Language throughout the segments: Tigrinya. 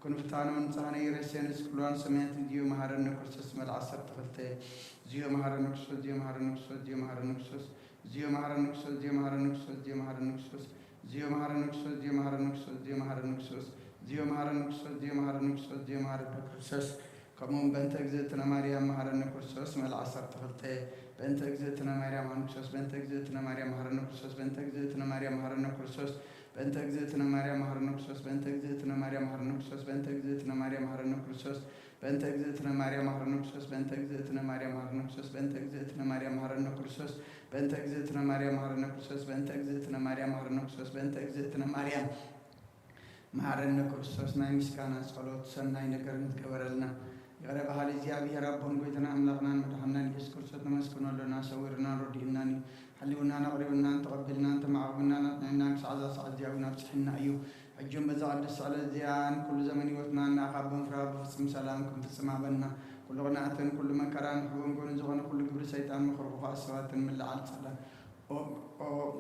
ኩን ፍታኖ ንጻህነ ይረሴን ስክሎን ሰማያት ዚዮ መሃረነ ክርስቶስ መልዓ ዓሰርተ ክልተ ዚዮ መሃረነ ክርስቶስ ዚዮ መሃረነ ክርስቶስ ዚዮ መሃረነ ክርስቶስ ዚዮ መሃረነ ክርስቶስ ዚዮ መሃረነ ክርስቶስ ዚዮ መሃረነ ክርስቶስ ዚዮ መሃረነ ክርስቶስ ዚዮ መሃረነ ክርስቶስ ዚዮ መሃረነ ክርስቶስ ዚዮ መሃረነ ክርስቶስ ዚዮ መሃረነ ክርስቶስ ዚዮ መሃረነ ክርስቶስ ከምኡውን በእንተ እግዝእትነ ማርያም መሃረነ ክርስቶስ መልዓ ዓሰርተ ክልተ በእንተ እግዝእትነ ማርያም መሃረነ ክርስቶስ በእንተ እግዝእትነ ማርያም መሃረነ ክርስቶስ በእንተ እግዝእትነ ማርያም መሃረነ ክርስቶስ በእንተ እግዝእትነ ማርያም መሃረነ ክርስቶስ በእንተ እግዝእትነ ማርያም መሃረነ ክርስቶስ በእንተ እግዝእትነ ማርያም መሃረነ ክርስቶስ በእንተ እግዝእትነ ማርያም መሃረነ ክርስቶስ በእንተ እግዝእትነ ማርያም መሃረነ ክርስቶስ በእንተ እግዝእትነ ማርያም መሃረነ ክርስቶስ በእንተ እግዝእትነ ማርያም መሃረነ ክርስቶስ በእንተ እግዝእትነ ማርያም መሃረነ ክርስቶስ በእንተ እግዝእትነ ማርያም መሃረነ ክርስቶስ ናይ ምስጋና ጸሎት ሰናይ ነገር ንትገበረልና። ይቕረ በሃሊ እግዚኣብሔር ኣቦን ጎይታና ኣምላኽናን መድሓናን ኢየሱስ ክርስቶስ ነመስግኖ ኣለና። ሰዊርናን ረዲእናን እዩ። ሓሊውናን ኣቕሪብናን ተቐቢልናን ተማዕቑብናን ኣጽኒዕናን ክሳዕ እዛ ሰዓት እዚኣ እውን ኣብጽሕና እዩ። ሕጂ እውን በዛ ቅድስቲ ዕለት እዚኣን ኩሉ ዘመን ህይወትና ንኣኻ ብምፍራህ ብፍጹም ሰላም ክንፍጽም ሃበና። ኩሉ ቅንኣትን ኩሉ መከራን ሕቡን ጎኒ ዝኾነ ኩሉ ግብሪ ሰይጣን ምኽሪ ክፉኣት ሰባትን ምልዓል ጸላን ኦ- ኦ-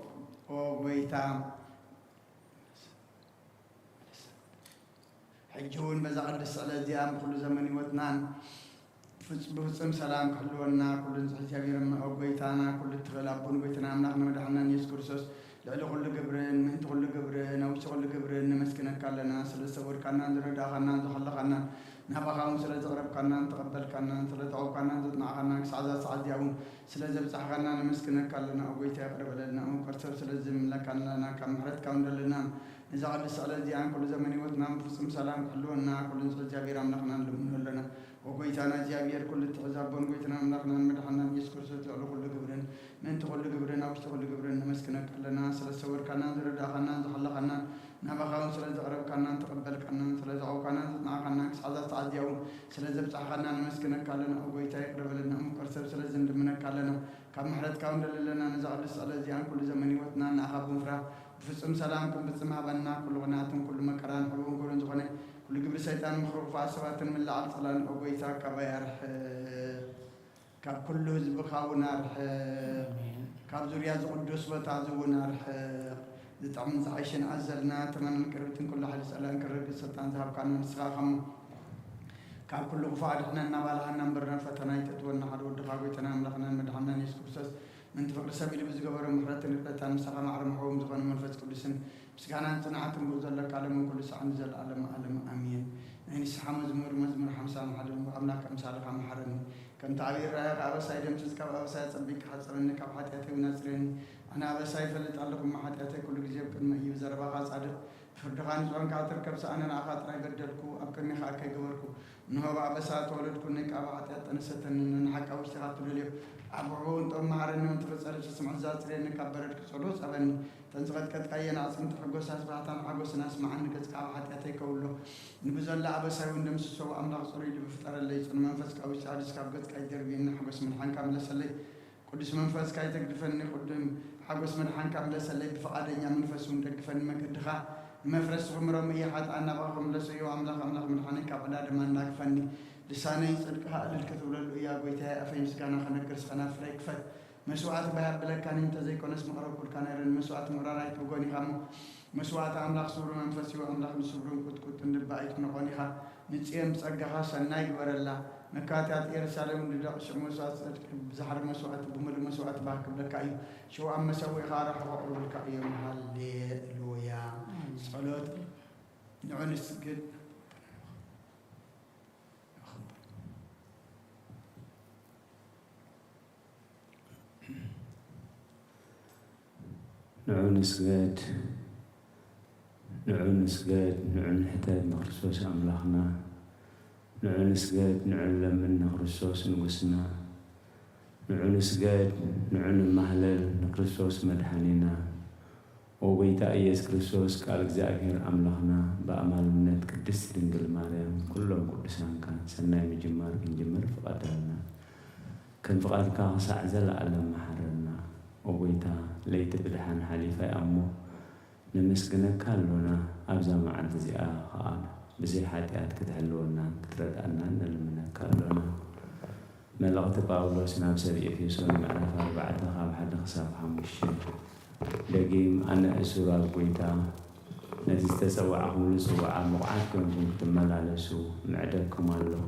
ኦ ጎይታ ሕጂ እውን በዛ ቅድስቲ ዕለት እዚኣ ብኩሉ ዘመን ህይወትናን ፍጽ- ብፍጹም ሰላም ክሕልወና ኩሉ ንጽህ እግዚኣብሔር እሞ ጎይታና ኩሉ እትኽእል ኣቦን ጎይታና ኣምላኽ ንመድሓናን ኢየሱስ ክርስቶስ ልዕሊ ኩሉ ግብርን ምእንቲ ኩሉ ግብርን ኣብ ውሽጢ ኩሉ ግብርን ነመስግነካ ኣለና። ስለ ዝሰወርካናን ዝረዳእኻናን ዝሓለኻናን ናባኻ እውን ስለ ዘቕረብካናን ተቐበልካናን ስለ ዘቐብካናን ዘጽናዕኻናን ክሳዕ እዛ ሰዓት እዚኣ እውን ስለ ዘብጻሕኻና ነመስግነካ ኣለና። ኦ ጎይታ ይቕረ በለልና። መምቀር ሰብ ስለ ዝምለካ ኣለና ካብ ምሕረትካ እውን ደለና ነዛ ቅድስቲ ዕለት እዚኣን ኩሉ ዘመን ህይወትና ብፍጹም ሰላም ክሕልወና ኩሉ ንጽህ እግዚኣብሔር ኣምላኽና ንልምኖ ኣለና። ኦ ጎይታና እግዚኣብሔር ኩሉ እትሕዝ ኣቦን ጎይታና ኣምላኽናን መድሓናን ኢየሱስ ክርስቶስ ልዕሊ ኩሉ ግብርን ምእንቲ ኩሉ ግብርን ኣብ ውሽጢ ኩሉ ግብርን ነመስግነካ ኣለና። ስለ ዝሰወርካናን ዝረዳእኻናን ዝሓለኻናን ናባኻ እውን ስለ ዘቕረብካናን ተቐበልካናን ስለ ዘቐብካናን ዘጽናዕካናን ክሳዕ እዛ ሰዓት እዚኣ እውን ስለ ዘብጻሕኻና ነመስግነካ ኣለና። ኦ ጎይታ ይቕረ በለልና። ምቁር ሰብ ስለ ዝንልምነካ ኣለና። ካብ ምሕረትካ እውን ደለለና ነዛ ቅድስቲ ዕለት እዚኣን ኩሉ ዘመን ህይወትና ንኣኻ ብምፍራህ ብፍጹም ሰላም ክንፍጽም ሃበና። ኩሉ ቅንኣትን ኩሉ መከራን ሕቡን ጎርን ዝኾነ ኩሉ ግብሪ ሰይጣን ምኽሪ ክፉኣት ሰባትን ምልዓል ጸላን ኦ ጎይታ ካባይ ኣርሕቕ። ካብ ኩሉ ህዝብኻ እውን ኣርሕቕ። ኣሜን። ካብ ዙርያ እዚ ቅዱስ ቦታ እዚ እውን ኣርሕቕ። ዝጥዕምን ዝዓይሽን ኣዘልና ተመንን ቅርብትን ኩሉ ሓይሊ ጸላን ክረግጽ ስልጣን ዝሃብካና ንስኻ ኢኻ እሞ ካብ ኩሉ ክፉእ ኣድሕነና ባልሃና እምበር ናብ ፈተና ኣይተእትወና ሓደ ወድኻ ጎይታና ኣምላኽናን መድሓናን የሱስ ክርስቶስ ምእንቲ ፍቕሪ ሰብ ኢሉ ብዝገበሮ ምሕረትን ይቕረታን ምሳኻ ማዕረ መሕቦም ዝኾነ መንፈስ ቅዱስን ምስጋናን ጽንዓትን ብኡ ዘለካ ሎምን ኩሉ ሳዕን ንዘለኣለመ ኣለም ኣሜን። ናይ ንስሓ መዝሙር መዝሙር ሓምሳን ሓደን ብኣምላክ ኣምሳልኻ መሓረኒ ከምቲ ዓብዪ ራእይኻ ኣበሳይ ደምስስ ካብ ኣበሳይ ኣጸቢቅካ ሓጸበኒ ካብ ሓጢኣተይ እውን ኣጽርየኒ። ኣነ ኣበሳይ ይፈልጥ ኣለኹ እሞ ሓጢኣተይ ኩሉ ግዜ ኣብ ቅድመይ እዩ። ብዘረባኻ ጻድቕ ብፍርድኻ ንጹሃን ከኣ ትርከብ ሰኣነ ንኣኻ ጥራይ በደልኩ ኣብ ቅድሜኻ ከይገበርኩ እንሆ ብኣበሳ ተወለድኩ ነይ ከኣ ብሓጢኣት ጠነሰተኒ። ንሓቂ ኣብ ውሽጢኻ ትደልዮ ኣብ ብሕቡእ እንጦም መሃረኒ ምእንቲ ክጸሪ ስምዒት ዘጽርየኒ ካብ በረድ ክጸሎ ጸበኒ። እተን ዝቐጥቀጥካየን ኣዕጽምቲ ሕጎስ ኣስባህታን ሓጎስን ኣስምዓኒ። ገጽካ ኣብ ሓጢኣተይ ከውሎ ንብዘሎ ኣበሳይ እውን ደምስሶ። ኣምላኽ ጽሩይ ልቢ ፍጠረለይ ጽኑ መንፈስ ካብ ውሽጢ ኣዲስ ካብ ገጽካ ይደርብየኒ። ሓጎስ ምድሓንካ ምለሰለይ። ቅዱስ መንፈስካ ይተግድፈኒ። ቅዱም ሓጎስ ምድሓንካ ምለሰለይ። ብፍቓደኛ መንፈስ እውን ደግፈኒ። መገድኻ ንመፍረሲ ክምረሙ እየ። ሓጥኣን ናባኻ ክምለሱ እዮ። ኣምላኽ ኣምላኽ ምድሓነይ ካብ ዕዳ ድማ እናግፈኒ። ልሳነይ ጽድቅኻ እልል ክትብለሉ እያ። ጎይታየ ኣፈይ ምስጋና ከነግር ስኸናፍረይ ክፈት። መስዋዕቲ ባይ ኣብለካኒ እንተዘይኮነስ ምቕረብኩልካ ነይረ። ንመስዋዕቲ ምቕራር ኣይትብጎን ኢኻ እሞ መስዋዕቲ ኣምላኽ ስብሩ መንፈስ እዩ። ኣምላኽ ንስብሩን ቁጥቁጥን ልቢ ኣይትንቖን ኢኻ። ንጽዮን ብጸጋኻ ሰናይ ግበረላ። መካትያት ኢየሩሳሌም ንደቕ ሽዑ መስዋዕቲ ጽድቂ ብዛሕሪ መስዋዕቲ ብምሉእ መስዋዕቲ ባህ ክብለካ እዩ። ሽዑ ኣብ መሰውኢኻ ኣራሕቑ ኣቕርቡልካ እዮም። ሃሌሉያ። ጸሎት ንዑ ንስግድ። ንዑ ንስገድ፣ ንዑ ንስገድ፣ ንዑ ንሕተት ንክርስቶስ ኣምላኽና። ንዑ ንስገድ፣ ንዑ ንለምን ንክርስቶስ ንጉስና። ንዑ ንስገድ፣ ንዑ ንማህለል ንክርስቶስ መድሓኒና። ኦ ጎይታ ኢየሱስ ክርስቶስ፣ ቃል እግዚኣብሔር ኣምላኽና፣ ብኣማልነት ቅድስቲ ድንግል ማርያም፣ ኩሎም ቅዱሳንካ፣ ሰናይ ምጅማር ክንጅምር ፍቐደልና። ከም ፍቓድካ ክሳዕ ዘለኣለም መሓረና። ኦ ጎይታ፣ ለይቲ ብደሓን ሓሊፋ እያ እሞ፣ ነመስግነካ ኣሎና። ኣብዛ መዓልቲ እዚኣ ኸኣ ብዘይ ሓጢኣት ክትሕልወናን ክትረድኣናን ንልምነካ ኣሎና። መልእኽቲ ጳውሎስ ናብ ሰብ ኤፌሶን ምዕራፍ ኣርባዕተ ካብ ሓደ ክሳብ ሓሙሽተ። ደጊም ኣነ እሱር ኣብ ጐይታ ነቲ ዝተጸዋዕኹምሉ ጽውዓ ብቑዓት ኮይንኩም ክትመላለሱ ምዕደኩም ኣለኹ።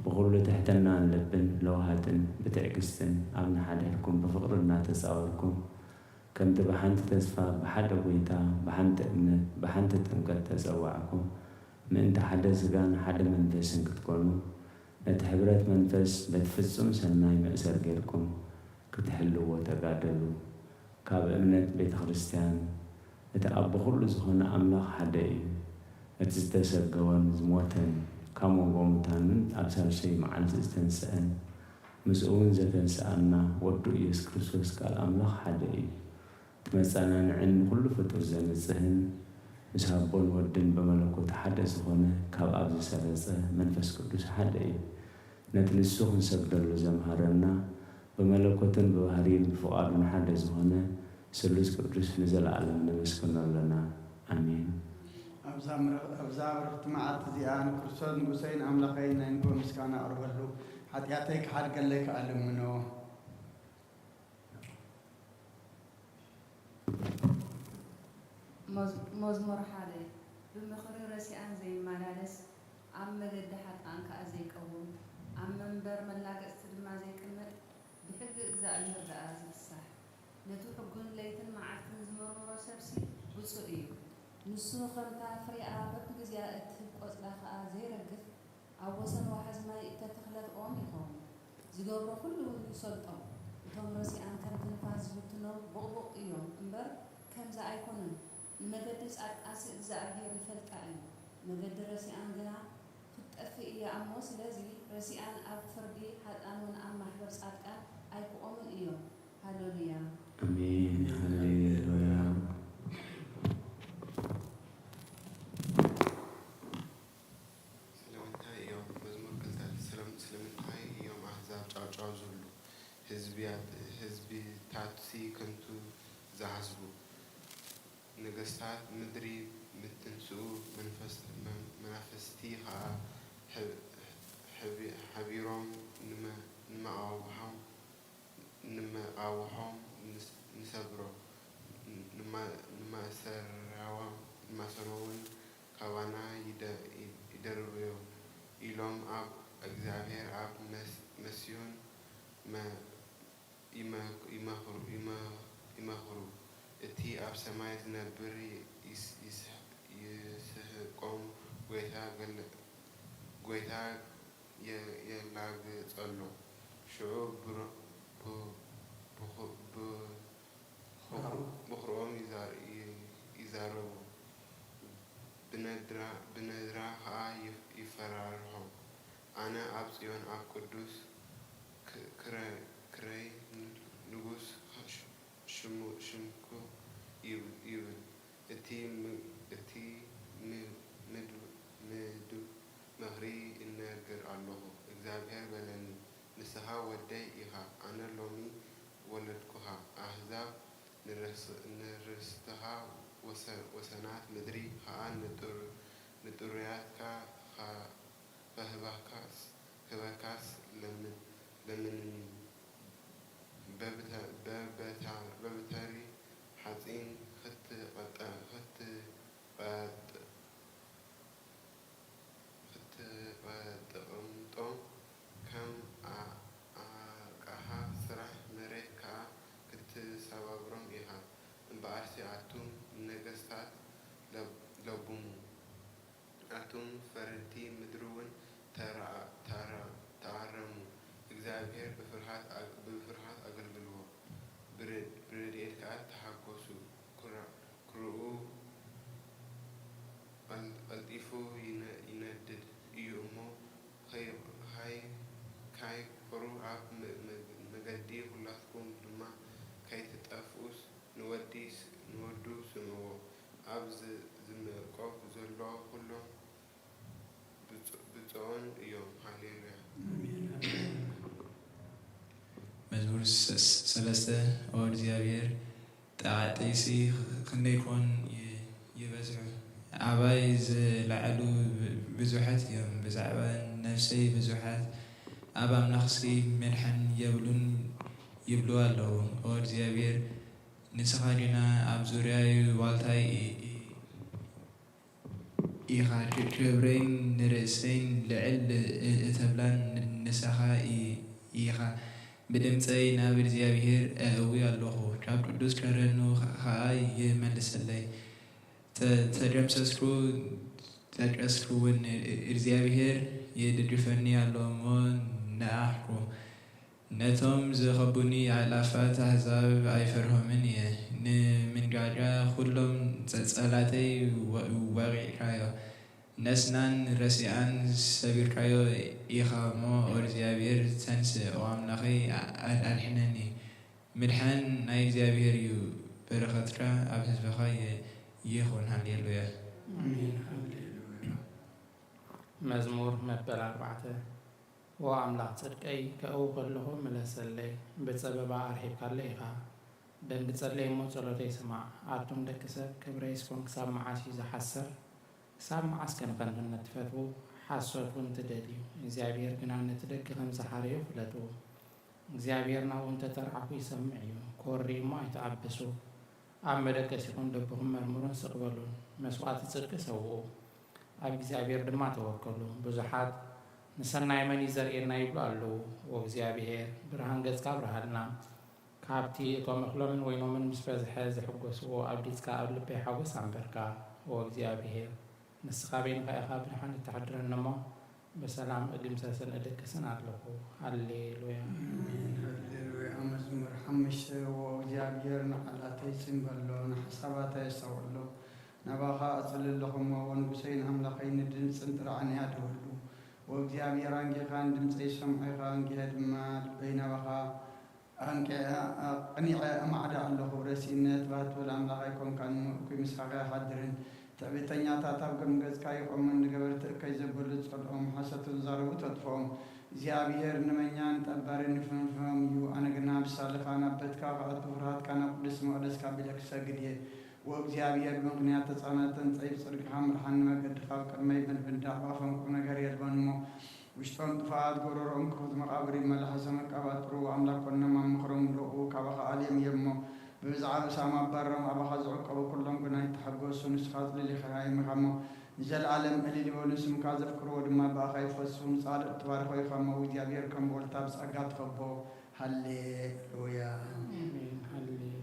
ብኹሉ ትሕትናን ልብን ለውሃትን ብትዕግስትን ኣብ ንሓድሕድኩም ብፍቕሪ እናተጻወርኩም፣ ከምቲ ብሓንቲ ተስፋ፣ ብሓደ ጐይታ፣ ብሓንቲ እምነት፣ ብሓንቲ ጥምቀት ተጸዋዕኩም፣ ምእንቲ ሓደ ስጋን ሓደ መንፈስን ክትኮኑ፣ ነቲ ሕብረት መንፈስ በቲ ፍጹም ሰናይ መእሰር ጌርኩም ክትሕልዎ ተጋደሉ። ካብ እምነት ቤተ ክርስቲያን፣ እቲ ኣቦ ኩሉ ዝኾነ ኣምላኽ ሓደ እዩ። እቲ ዝተሰገወን ዝሞተን፣ ካብ መንጎ ሙታንን ኣብ ሳልሰይ መዓልቲ ዝተንስአን፣ ምስኡ እውን ዘተንስኣና ወዱ ኢየሱስ ክርስቶስ ቃል ኣምላኽ ሓደ እዩ። እቲ መጸናንዕን ንኹሉ ፍጡር ዘንጽህን፣ ምስ ኣቦን ወድን ብመለኮት ሓደ ዝኾነ፣ ካብ ኣብ ዝሰረጸ መንፈስ ቅዱስ ሓደ እዩ። ነቲ ንሱ ክንሰግደሉ ዘምሃረና፣ ብመለኮትን ብባህርይን ብፍቓዱን ሓደ ዝኾነ ስሉስ ቅዱስ ንዘለኣለም ነመስግኖ ኣለና። ኣሜን። ኣብዛ ምር-፣ ኣብዛ ብርኽቲ መዓልቲ እዚኣ ንክርስቶስ ንጉሰይን ኣምላኸይን ናይ ንግሆ ምስጋና ኣቕርበሉ፣ ሓጢኣተይ ክሓድገለይ ከኣ ልምኖ። መዝ-፣ መዝሙር ሓደ። ብምኽሪ ረሲኣን ዘይመላለስ፣ ኣብ መገዲ ሓጥኣን ከኣ ዘይቀውም፣ ኣብ መንበር መላገጽቲ ድማ ዘይቅመጥ፣ ብሕጊ እግዚኣብሔር ደኣ ዝፍሳሕ። ነቲ ሕጉን ለይትን መዓልትን ዝመርምሮ ሰብሲ ብፁእ እዩ። ንሱ ኸምታ ፍሬኣ በብግዜኣ እትህብ ቈጽላ ኸኣ ዘይረግፍ፣ ኣብ ወሰን ወሓዚ ማይ እተተኽለት ኦም ይኸውን። ዝገብሮ ኹሉ እውን ይሰልጦ። እቶም ረሲኣን ከምቲ ንፋስ ዝብትኖም ቡቕቡቕ እዮም እምበር፣ ከምዚ ኣይኮኑን። ንመገዲ ጻድቃንሲ እግዚኣብሔር ይፈልጣ እዩ፣ መገዲ ረሲኣን ግና ክትጠፍእ እያ እሞ፣ ስለዚ ረሲኣን ኣብ ፍርዲ፣ ሓጥኣን እውን ኣብ ማሕበር ጻድቃን ኣይክቖሙን እዮም። ሃሌሉያ። ኣሜን። ሃሌሉያ። ስለምንታይ እዮም፣ መዝሙር ክልተ፣ ስለም-፣ ስለምንታይ እዮም ኣህዛብ ጫውጫው ዝብሉ፣ ህዝብያት-፣ ህዝብታትሲ ከንቱ ዝሓስቡ? ነገስታት ምድሪ ምትንስኡ፣ መንፈስ-፣ መ-፣ መናፍስቲ ኸኣ ሐ-፣ ሐቢ-፣ ሓቢሮም ንመ-፣ ንመቓውሖም፣ ንመቓውሖም ንስ-፣ ንሰብሮ፣ ንመ-፣ ንመሰረያዎም፣ ንመሰረውን ካባና ይደ-፣ ይደርብዮ ኢሎም ኣብ እግዚኣብሔር ኣብ መስ-፣ መስዮን መ-፣ ይመ-፣ ይመኽሩ፣ ይመ-፣ ይመኽሩ። እቲ ኣብ ሰማይ ዝነብር ይስ-፣ ይስሕ-፣ ይስሕቆም ጐይታ ገለ-፣ ጐይታ የ-፣ የላግጸሎም። ሽዑ ብሮ-፣ ብ-፣ ብኹ-፣ ብ-፣ ብኹ-፣ ብኹርኦም ይዛ-፣ ይ-፣ ይዛረቡ። ብነድራ፣ ብነድራ ኸኣ ይፍ-፣ ይፈራርሖም። ኣነ ኣብ ጽዮን ኣብ ቅዱስ ክ-፣ ክረ-፣ ክረይ ንጉስ ሽ-፣ ሽሙ-፣ ሽምኩ ይብ-፣ ይብል። እቲ ም-፣ እቲ ም-፣ ምድ-፣ ምድ-፣ ምኽሪ እነግር ኣለኹ። እግዚኣብሔር በለኒ፣ ንስኻ ወደይ ኢኻ፣ ኣነ ሎሚ ወለድኩኻ። ኣህዛብ ንርስ-፣ ንርስትኻ፣ ወሰ-፣ ወሰናት ምድሪ ኸኣ ንጥር-፣ ንጥሩያትካ ኸ-፣ ኸህባካስ-፣ ክህበካስ ለምን-፣ ለምንኒ። በብተ-፣ በበታ-፣ በበትሪ ሓጺን ኽትቐጠ-፣ ኽትቐጥ-፣ ኽትቐጠቕጦም፣ ከም ኣ-፣ ኣርቃኻ ስራሕ መሬት ከኣ ክትሰባብሮም ኢኻ። እምበኣርሲ ኣቱም ነገስታት ለብ-፣ ለብሙ፣ ኣቱም ፈረድቲ ምድሪውን ተራ-፣ ተራ-፣ ተኣረሙ። እግዚኣብሔር ብፍርሃት ኣ-፣ ብፍርሃት ኣገልግልዎ፣ ብረ-፣ ብረድኤት ከኣ ተሓጎሱ። ክራ-፣ ክራኡ ቀል-፣ ቀልጢፉ ይነ-፣ ይነድድ እዩ እሞ፣ ከይ-፣ ካይ-፣ ካይቅሩ ኣብ መ-፣ መ-፣ መገዲ፣ ኹላትኩም ድማ ከይትጠፍኡስ ንወዲ ስ-፣ ንወዱ ስምዕዎ። ኣብ ዝ-፣ ዝመቆብ ዘሎ ኹሎም ብፁ-፣ ብፁዓን እዮም። ሃሌሉያ። መዝሙር ሰ-፣ ሰለስተ። ኦ እግዚኣብሔር፣ ጣዕጠይሲ ክንደይ ኮን ይ-፣ ይበዝሑ፣ ኣባይ ዝለዓሉ ብ-፣ ብዙሓት እዮም፣ ብዛዕባ ነፍሰይ ብዙሓት ኣብ ኣምላኽሲ መድሓን የብሉን ይብሉ ኣለዉ። ኦ እግዚኣብሔር፣ ንስኻ ዲና ኣብ ዙርያይ ዋልታይ ኢ-፣ ኢ-፣ ኢኻ፣ ክ-፣ ክብረይን ንርእሰይን ልዕል እ-፣ እተብላን ንስኻ ኢ-፣ ኢኻ። ብድምጸይ ናብ እግዚኣብሔር እእዊ ኣለኹ፣ ካብ ቅዱስ ከረኑ ኸኣ ይመልሰለይ። ተ-፣ ተደምሰስኩ፣ ተጨስኩ እውን፣ እግዚኣብሔር ይድግፈኒ ኣሎ እሞ ነኣሕኩ። ነቶም ዝኸቡኒ ኣእላፋት ኣህዛብ ኣይፈርሆምን እየ። ንምንጋጋ ኩሎም ጸ-፣ ጸላተይ ወ-፣ ወቒዕካዮ። ነስናን ረሲኣን ሰቢርካዮ ኢኻ እሞ፣ ኦ እግዚኣብሔር ተንስእ፣ ኦ ኣምላኸይ ኣ-፣ ኣድሕነኒ። ምድሓን ናይ እግዚኣብሔር እዩ፣ በረኸትካ ኣብ ህዝብኻ ይ-፣ ይኹን። ሃሌሉያ። ኣሜን። ሃሌሉያ። መዝሙር መበል ኣርባዕተ። ኦ ኣምላኽ ጽድቀይ፣ ከእዊ ከለኹ ምለሰለይ፣ ብጸበባ ኣርሒብካለይ ኢኻ። ደንግጸለይ እሞ ጸሎተይ ስማዕ። ኣቱም ደቂ ሰብ፣ ክብረይስ ኮን ክሳብ መዓስ እዩ ዝሓስር? ክሳብ መዓስ ከ ንኸንቱነት ትፈትዉ? ሓሶት እውን ትደልዩ። እግዚኣብሔር ግና ነቲ ደገ ከም ዝሓረዮ ፍለጡ። እግዚኣብሔር ናብኡ እንተ ተርዓኹ ይሰምዕ እዩ፣ ክወሪ እሞ ኣይትኣብሱ። ኣብ መደቀሲኹም ልብኹም መርምሩን ስቕ በሉን። መስዋእቲ ጽድቂ ሰውኡ፣ ኣብ እግዚኣብሔር ድማ ተወከሉ። ብዙሓት፣ "ንሰናይ መን እዩ ዘርእየና?" ይብሉ ኣለዉ። "ኦ እግዚኣብሔር፣ ብርሃን ገጽካ ኣብርሃልና። ካብቲ እቶም እኽሎምን ወይኖምን ምስ በዝሐ ዝሕጎስዎ ኣብሊጽካ ኣብ ልበይ ሓጎስ ኣንበርካ። ኦ እግዚኣብሔር፣ ንስኻ በይንኻ ኢኻ ብድሓን እተሕድረኒ እሞ፣ ብሰላም እድምሰስን እድቅስን ኣለኹ።" ሃሌሉያ። ኣሜን። ሃሌሉያ። መዝሙር ሓሙሽተ። ዎ እግዚኣብሔር ንቓላተይ ጽን በሎ፣ ንሓሳባተይ ኣስተውዕሎ። ናባኻ እጽሊ ኣለኹ እሞ፣ ወንጉሰይን ኣምላኸይ ንድምጽን ጥራዕን እየ ኣድወሉ። ዎ እግዚኣብሔር ኣንጊኻ ንድምጸይ ሰምዖ ኢኻ፣ ኣንጊሀ ድማ ልበይ ናባኻ ኣንቂዐ፣ ኣቕኒዐ እማዕዳ ኣለኹ። ረሲእነት ባህ ትብል ኣምላኽ ኣይኮንካን፣ እሞ እኩይ ምሳኻ ኣይሓድርን። ትዕቢተኛታት ኣብ ቅድሚ ገጽካ ይቖሙን፣ ንገበርቲ እከይ ዘበሉ ጸልኦም፣ ሓሶት ዝዛረቡ ተጥፍኦም። እግዚኣብሔር ንመኛን ጠባሪን ይፍንፍኖም እዩ። ኣነ ግና ብሳልኻ ናብ በትካ ክኣቱ፣ ፍርሃትካ ናብ ቅዱስ መቕደስካ ኣቢለ ክሰግድ እየ። ዎ እግዚኣብሔር፣ ብምኽንያት ተጻናተን ጸይብ ጽድቅኻ ምርሓኒ፣ መገድኻ ኣብ ቅድመይ ምድምዳቕ፣ ኣፈን ቁም ነገር የልቦን እሞ፣ ውሽጦም ጥፍኣት፣ ጎረሮኦም ክፉት መቓብር እዩ። መላሕሶም እቃብ ኣጥርዎ ኣምላኽ ኮኖም፣ ኣብ ምኽሮም ደቑ፣ ካባኻ ኣልዮም እዮም እሞ፣ ብብዝሓ ርእሳም ኣባረሮም፣ ኣባኻ ዝዕቀቡ ኩሎም ግና ይተሓጎሱ። ንስኻ ኣጽሊሊኻዮም ኢኻ እሞ፣ ንዘለኣለም እልል ይበሉ። ስምካ ዘፍቅርዎ ድማ ብኣኻ ይፈስሑ። ንጻድቕ ትባርኾ ኢኻ እሞ፣ እግዚኣብሔር ከም ብወልታ ብጸጋ ትኸቦ። ሃሌሉያ። ኣሜን። ሃሌሉያ።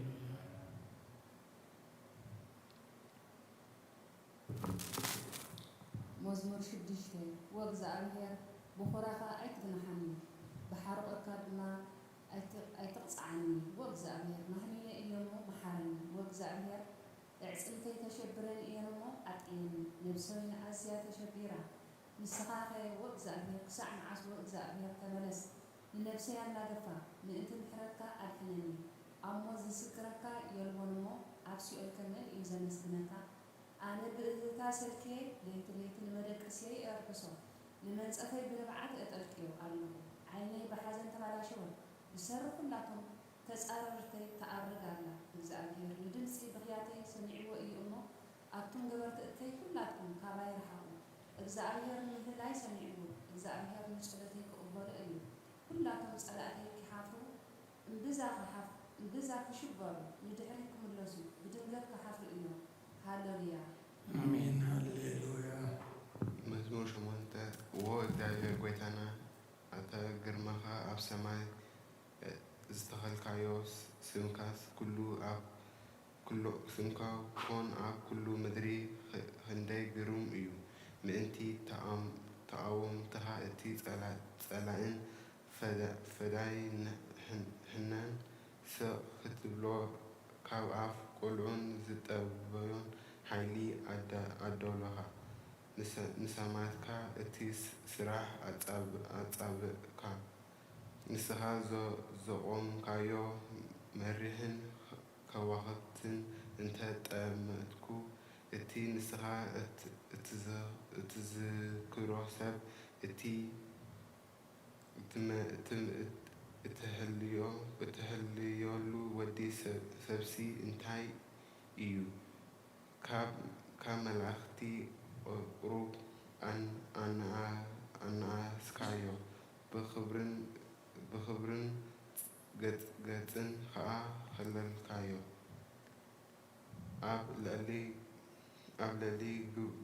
መዝሙር ሽዱሽተ። ወእግዚኣብሔር፣ ብኹራኻ ኣይትግናሓኒ፣ ብሓርቆትካ ድማ ኣይት-፣ ኣይትቕጽዓኒ። ወእግዚኣብሔር፣ ማህንየ እየ እሞ መሓረኒ። ወእግዚኣብሔር፣ ኣዕጽምተይ ተሸቢረን እየን እሞ ኣጥቅየኒ። ነብሰይን ኣዝያ ተሸቢራ። ንስኻኸ ወእግዚኣብሔር፣ ክሳዕ መዓስ ወእግዚኣብሔር፣ ተመለስ፣ ንነብሰይ ኣናገፋ፣ ምእንቲ ምሕረትካ ኣድሕነኒ። ኣሞ ዝዝክረካ የልቦን እሞ፣ ኣብ ሲኦልከ መን እዩ ዘመስግነካ? ኣነ ብእህህታ ሰልክየ፣ ለይቲ ለይቲ ንመደቀስየይ እርሕሶ፣ ንመንጸፈይ ብንብዓት እጠልቅዮ ኣለኹ። ዓይነይ ብሓዘን ተባላሸወ፣ ብሰሪ ኹላቶም ተጻረርተይ ትኣርግ ኣላ። እግዚኣብሄር ንድምጺ ብኽያተይ ሰሚዕዎ እዩ እሞ፣ ኣቱም ገበርቲ እከይ ኩላትኩም ካባይ ርሓቑ። እግዚኣብሄር ንምህላይ ሰሚዕዎ፣ እግዚኣብሄር ንጸሎተይ ክቕበሎ እዩ። ኩላቶም ጸላእተይ ኪሓፍሩ፣ እምብዛ ኺሓፍ-፣ እምብዛ ኪሽበሩ፣ ንድሕሪት ኪምለሱ፣ ብድንገት ኪሓፍሩ እዮም። ሃሌሉያ። ኣሜን። ሃሌሉያ። መዝሙር ሸሞንተ። ዎ እግዚኣብሔር ጐይታና፣ ኣታ ግርማኻ ኣብ ሰማይ ዝተኸልካዮ፣ ስምካስ ኩሉ ኣብ ኩሉ፣ ስምካ ኮን ኣብ ኩሉ ምድሪ ኽ-፣ ክንደይ ግሩም እዩ። ምእንቲ ተቓም-፣ ተቓወምትኻ እቲ ጸላ-፣ ጸላእን ፈዳ-፣ ፈዳይን ሕን-፣ ሕነን ስቕ ክትብሎ፣ ካብ ኣፍ ቁልዑን ዝጠበዮን ሓይሊ ኣዳ-፣ ኣዳሎኻ። ንሰ-፣ ንሰማያትካ እቲ ስ-፣ ስራሕ ኣጻብ-፣ ኣጻብእካ። ንስኻ ዘ-፣ ዘቖምካዮ መሪሕን ከዋኽብትን እንተ ጠመትኩ፣ እቲ ንስኻ እት-፣ እትዘ-፣ እትዝክሮ ሰብ፣ እቲ እትመ-፣ እትም-፣ እት-፣ እትሕልዮ-፣ እትሕልየሉ ወዲ ሰብ-፣ ሰብሲ እንታይ እዩ? ካብ፣ ካብ መላእኽቲ ቁሩብ ኣን-፣ ኣነኣ-፣ ኣነኣስካዮ፣ ብኽብርን፣ ብኽብርን ገጽ-፣ ገጽን ከኣ ኸለልካዮ። ኣብ ልዕሊ፣ ኣብ ልዕሊ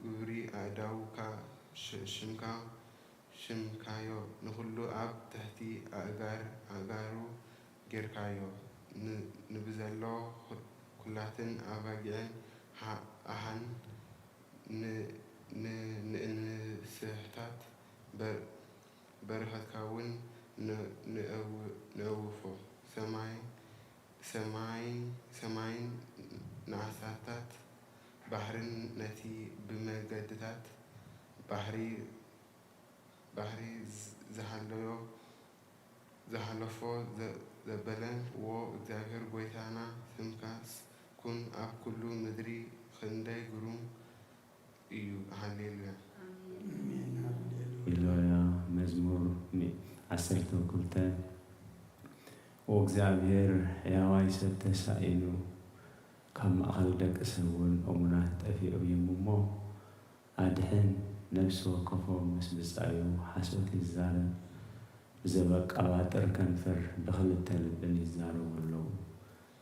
ግብሪ ኣእዳውካ ሽምካ ሽምካዮ፣ ንኹሉ ኣብ ትሕቲ ኣእጋር ኣእጋሩ ጌርካዮ። ንብዘሎ ኩላትን ኣባጊዕን ኣሃን ንእንስሳታት በረኸትካውን ነእውፎ። ሰማይን ነኣሳታት ባሕርን ነቲ ብመገድታት ባሕሪ ዝሃለዮ ዝሃለፎ ዘበለ። ዎ እግዚኣብሔር ጐይታና፣ ስምካስ ኩን ኣብ ኩሉ ምድሪ፣ ክንደይ ግሩም እዩ። ሃሌሉያ። ሃሌሉያ። መዝሙር ዓሰርተ ክልተ። ዎ እግዚኣብሔር ሕያዋይ ሰብ ተሳኢኑ፣ ካብ ማእኸል ደቂ ሰብ እውን እሙናት ጠፊኦም እዮም እሞ፣ ኣድሕን፣ ነፍሲ ወከፎም ምስ ብጻዩ ሓሶት ይዛረብ፣ ብዘበቃባጥር ከንፈር ብኽልተ ልብን ይዛረቡ ኣለዉ።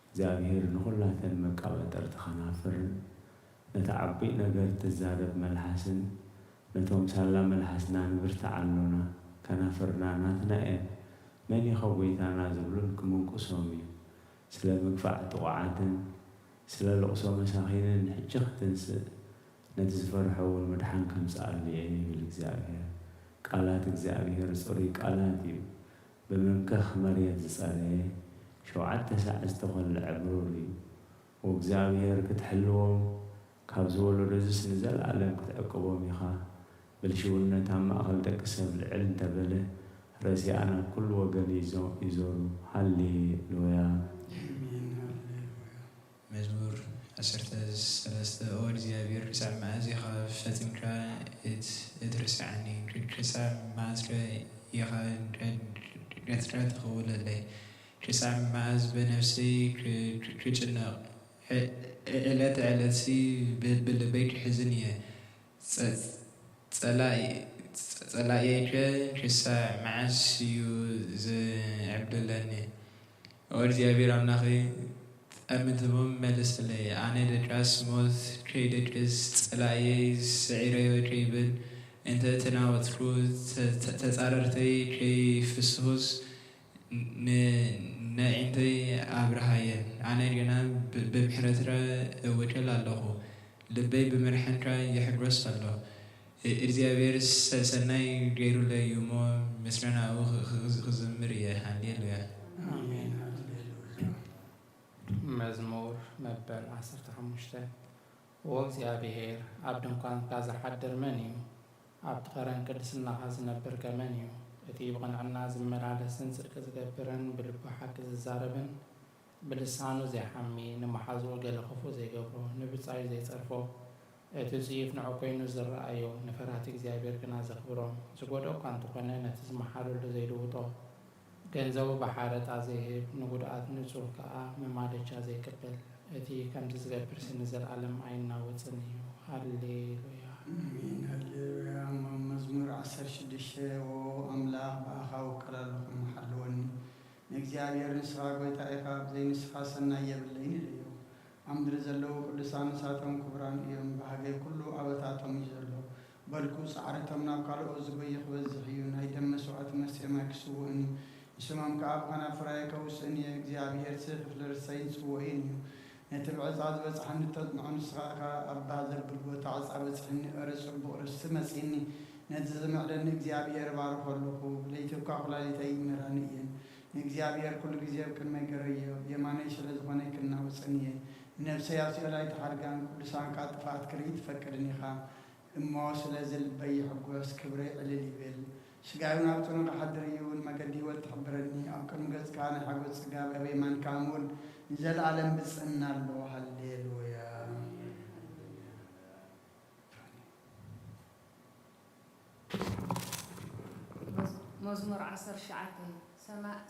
እግዚኣብሔር ንኹላተን መቃባጠርቲ ኸናፍርን ነቲ ዓቢይ ነገር ትዛረብ መልሓስን ነቶም ሳላ መልሓስና ንብርትዓሎና፣ ከናፍርና ናትና እየን፣ መን ኢኸ ጐይታና ዝብሉን ክምንቁሶም እዩ። ስለ ምግፋዕ ጥቑዓትን ስለ ልቕሶ መሳኺንን ሕጂ ክትንስእ፣ ነቲ ዝፈርሖ እውን ምድሓን ከምጽኣሉ እየ ይብል እግዚኣብሔር። ቃላት እግዚኣብሔር ጽሩይ ቃላት እዩ። ብመምከኽ መሬት ዝጸረየ፣ ሸውዓተ ሳዕ ዝተኾልዐ ብሩር እዩ። ወእግዚኣብሔር ክትሕልዎም፣ ካብዚ ወለዶዝስ ንዘለኣለም ክትዕቅቦም ኢኻ። ብልሽውነት ኣብ ማእኸል ደቂ ሰብ ልዕል እንተበለ፣ ረሲኣ ናብ ኩሉ ወገን ይዞ- ይዞሩ። ሃሌ ሉያ። ኣሜን፣ ሃሌ ሉያ። መዝሙር ዓሰርተ ሰለስተ። ኦ እግዚኣብሔር፣ ክሳዕ መዓስ ኢኻ ፈጺምካ እት- እትርስዓኒ? ክሳዕ መዓስከ ኢኻ ደድረትካ ትኽውለለይ? ክሳዕ መዓስ ብነፍሰይ ክ- ክ- ክጭነቕ? ዕ- ዕለት ዕለትሲ ብ- ብልበይ ክሕዝን እየ። ጸ- ጸላኢ- ጸላኢየይከ ክሳዕ መዓስ እዩ ዝዕብድለኒ? ኦ እግዚኣብሔር ኣምላኸይ፣ ጠምትሞም መልሰለይ። ኣነ ደቃስ ሞት ከይደቅስ፣ ጸላኢየይ ስዒረዮ ከይብል፣ እንተ ተናወጽኩ፣ ተ- ተ- ተጻረርተይ ከይፍስሁስ፣ ን- ነዒንተይ ኣብርሃየን። ኣነ ግና ብ- ብምሕረትካ እውከል ኣለኹ፣ ልበይ ብምድሓንካ ይሕጎስ ኣሎ። እ- እግዚኣብሔር ሰ- ሰናይ ገይሩለይ እዩ እሞ፣ ምስጋናኡ ኽ- ኽ- ክዝምር እየ። ሃሌሉያ። ኣሜን፣ ሃሌሉያ። መዝሙር መበል ዓሰርተ ሓሙሽተ። ወእግዚኣብሔር፣ ኣብ ድንኳንካ ዝሓድር መን እዩ? ኣብቲ ኸረን ቅድስናኻ ዝነብር ከ መን እዩ? እቲ ብቕንዕና ዝመላለስን ጽድቂ ዝገብርን ብልቡ ሓቂ ዝዛረብን ብልሳኑ ዘይሓሚ፣ ንመሓዝኡ ገለ ክፉእ ዘይገብሮ፣ ንብጻዩ ዘይጸርፎ፣ እቲ ጽዩፍ ንዑ ኰይኑ ዝረኣዮ፣ ንፈራህቲ እግዚኣብሔር ግና ዘኽብሮም፣ ዝጐድኦ እኳ እንተኾነ፣ ነቲ ዝመሓለሉ ዘይልውጦ፣ ገንዘቡ ብሓረጣ ዘይህብ፣ ንጉድኣት ንጹህ ከኣ መማለጃ ዘይቅበል፣ እቲ ከምዚ ዝገብርሲ ንዘለኣለም ኣይናወጽን እዩ። ሃሌ ሉያ። ኣሜን፣ ሃሌ ሉያ። መዝሙር ዓሰርተ ሽዱሽተ። ዎ ኣምላኽ፣ ብኣኻ እውከል ኣለኹ፣ እሞ ሓልወኒ። ንእግዚኣብሔር፣ ንስኻ ጐይታ ኢኻ፣ ብዘይ ንስኻ ሰናይ የብለይን ኢለዮ። ኣብ ምድሪ ዘለዉ ቅዱሳን ንሳቶም ክቡራን እዮም፣ ባህገይ ኩሉ ኣበታቶም እዩ ዘሎ። በልኩ፣ ጻዕርቶም ናብ ካልኦት ዝጎዪ ክበዝሕ እዩ፣ ናይ ደም መስዋእቲ መሴማይ ክስውእን እዩ፣ ንስሞም ከኣ ብኸናፍራይ ከውስእን እየ። እግዚኣብሔርሲ ክፍሊ ርስተይን ጽውኡይን እዩ፣ ነቲ ብዕጻ ዝበጽሓኒ እተጽንዖ ንስኻ ኢኻ፣ ኣባ ዘብል ቦታ ዕጻ በጺሑኒ፣ ኧረ ጽቡቕ ርስቲ መጺእኒ፣ ነቲ ዝምዕደኒ እግዚኣብሔር እባርኾ ኣለኹ። ለይቲ እኳ ኵላሊተይ ይምህራኒ እየን፣ ንእግዚኣብሔር ኩሉ ግዜ ኣብ ቅድመይ ገረዮ፣ ብየማነይ ስለ ዝኾነ ኣይክናወጽን እየ። ንነፍሰይ ኣብ ሲኦል ኣይትሓድጋን፣ ቅዱሳንካ ጥፍኣት ክርኢ ትፈቅድን ኢኻ። እሞ ስለዚ ልበይ ይሕጎስ፣ ክብረይ ዕልል ይብል። ስጋይ እውን ኣብ ጽኑዕ ክሓድር እዩ፣ ንመገዲ ህይወት ትሕብረኒ። ኣብ ቅድሚ ገጽካ ናይ ሓጎስ ጽጋብ፣ ኣብ የማንካ እውን ንዘለኣለም ብጽእና ኣሎ። ሃሌሉያ። መዝሙር ዓሰርተ ትሽዓተ።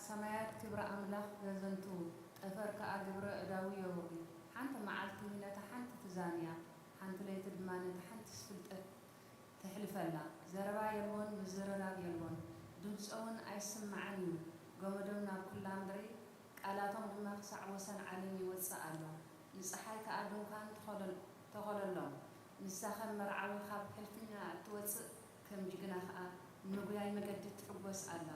ሰማያት ክብሪ ኣምላኽ ዘዘንትዉ፣ ጠፈር ከኣ ግብረ እዳዉ የውርዩ። ሓንቲ መዓልቲ ነታ ሓንቲ ትዛንያ፣ ሓንቲ ለይቲ ድማ ነታ ሓንትስ ፍልጠት ተሕልፈላ። ዘረባ የልቦን፣ ምዝርራብ የልቦን፣ ድምጾውን ኣይስማዕን እዩ። ገመዶም ናብ ኩላ ምድሪ፣ ቃላቶም ድማ ክሳዕ ወሰን ዓለም ይወጽእ ኣሎ። ንጸሓይ ከኣ ድንኳን ተኸለሎም፣ ንሳ ከም መርዓዊ ካብ ሕልፍኛ እትወጽእ፣ ከም ጅግና ኸኣ ንጉያይ መገዲ ትሕጎስ ኣላ።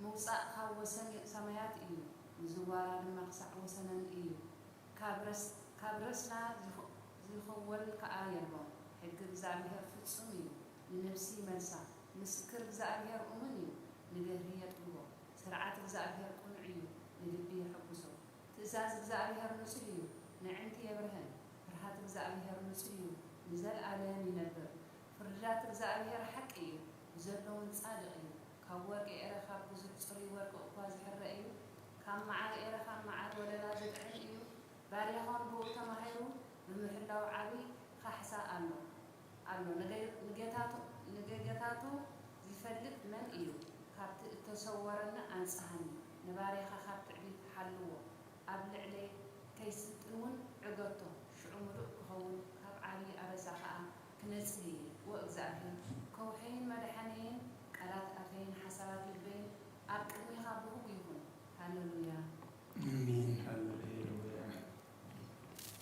ምውጻእ ካብ ወሰን ሰማያት እዩ፣ ምዝዋራ ድማ ክሳዕ ወሰነን እዩ። ካብ ረስ-፣ ካብ ረስና ዝኸ-፣ ዝኸወል ከኣ የልቦን። ሕጊ እግዚኣብሔር ፍጹም እዩ፣ ንነፍሲ ይመልሳ። ምስክር እግዚኣብሔር እሙን እዩ፣ ንደህሪ የጥግቦ። ስርዓት እግዚኣብሔር ቅኑዕ እዩ፣ ንልቢ የሐጉሶ። ትእዛዝ እግዚኣብሔር ንጹህ እዩ፣ ነዕንቲ የብርህን። ፍርሃት እግዚኣብሔር ንጹህ እዩ፣ ንዘለኣለም ይነብር። ፍርድታት እግዚኣብሔር ሓቂ እዩ፣ ብዘለውን ጻድቕ እዩ። ካብ ወርቂ ኤረ ካብ ብዙሕ ጽሩይ ወርቂ እኳ ዝሕረ እዩ፣ ካብ መዓር ኤረ ካብ መዓር ወለላ ዝጥዕም እዩ። ባርያኻ ብኡ ተማሂሩ ብምሕላው ዓቢ ካሕሳ ኣሎ ኣሎ። ንገ-፣ ንጌታቱ፣ ንጌጋታቱ ዝፈልጥ መን እዩ? ካብቲ እተሰወረኒ ኣንጽሃኒ፣ ንባርያኻ ካብ ትዕቢት ሓልዎ። ኣብ ልዕለይ ከይስልጥን እውን ዕገቶ፣ ሽዑ ምሉእ ክኸውን ካብ ዓቢ ኣበሳ ኸኣ ክነጽህ እየ። ኦ እግዚኣብሔር፣ ከውሐይን መድሓነይን፣ ቃላት ኣፈይን ሓሳባት ልበይን ኣብ ቅድሜኻ ብሩኽ ይኹን። ሃሌሉያ። ኣሜን። ሃሌሉያ።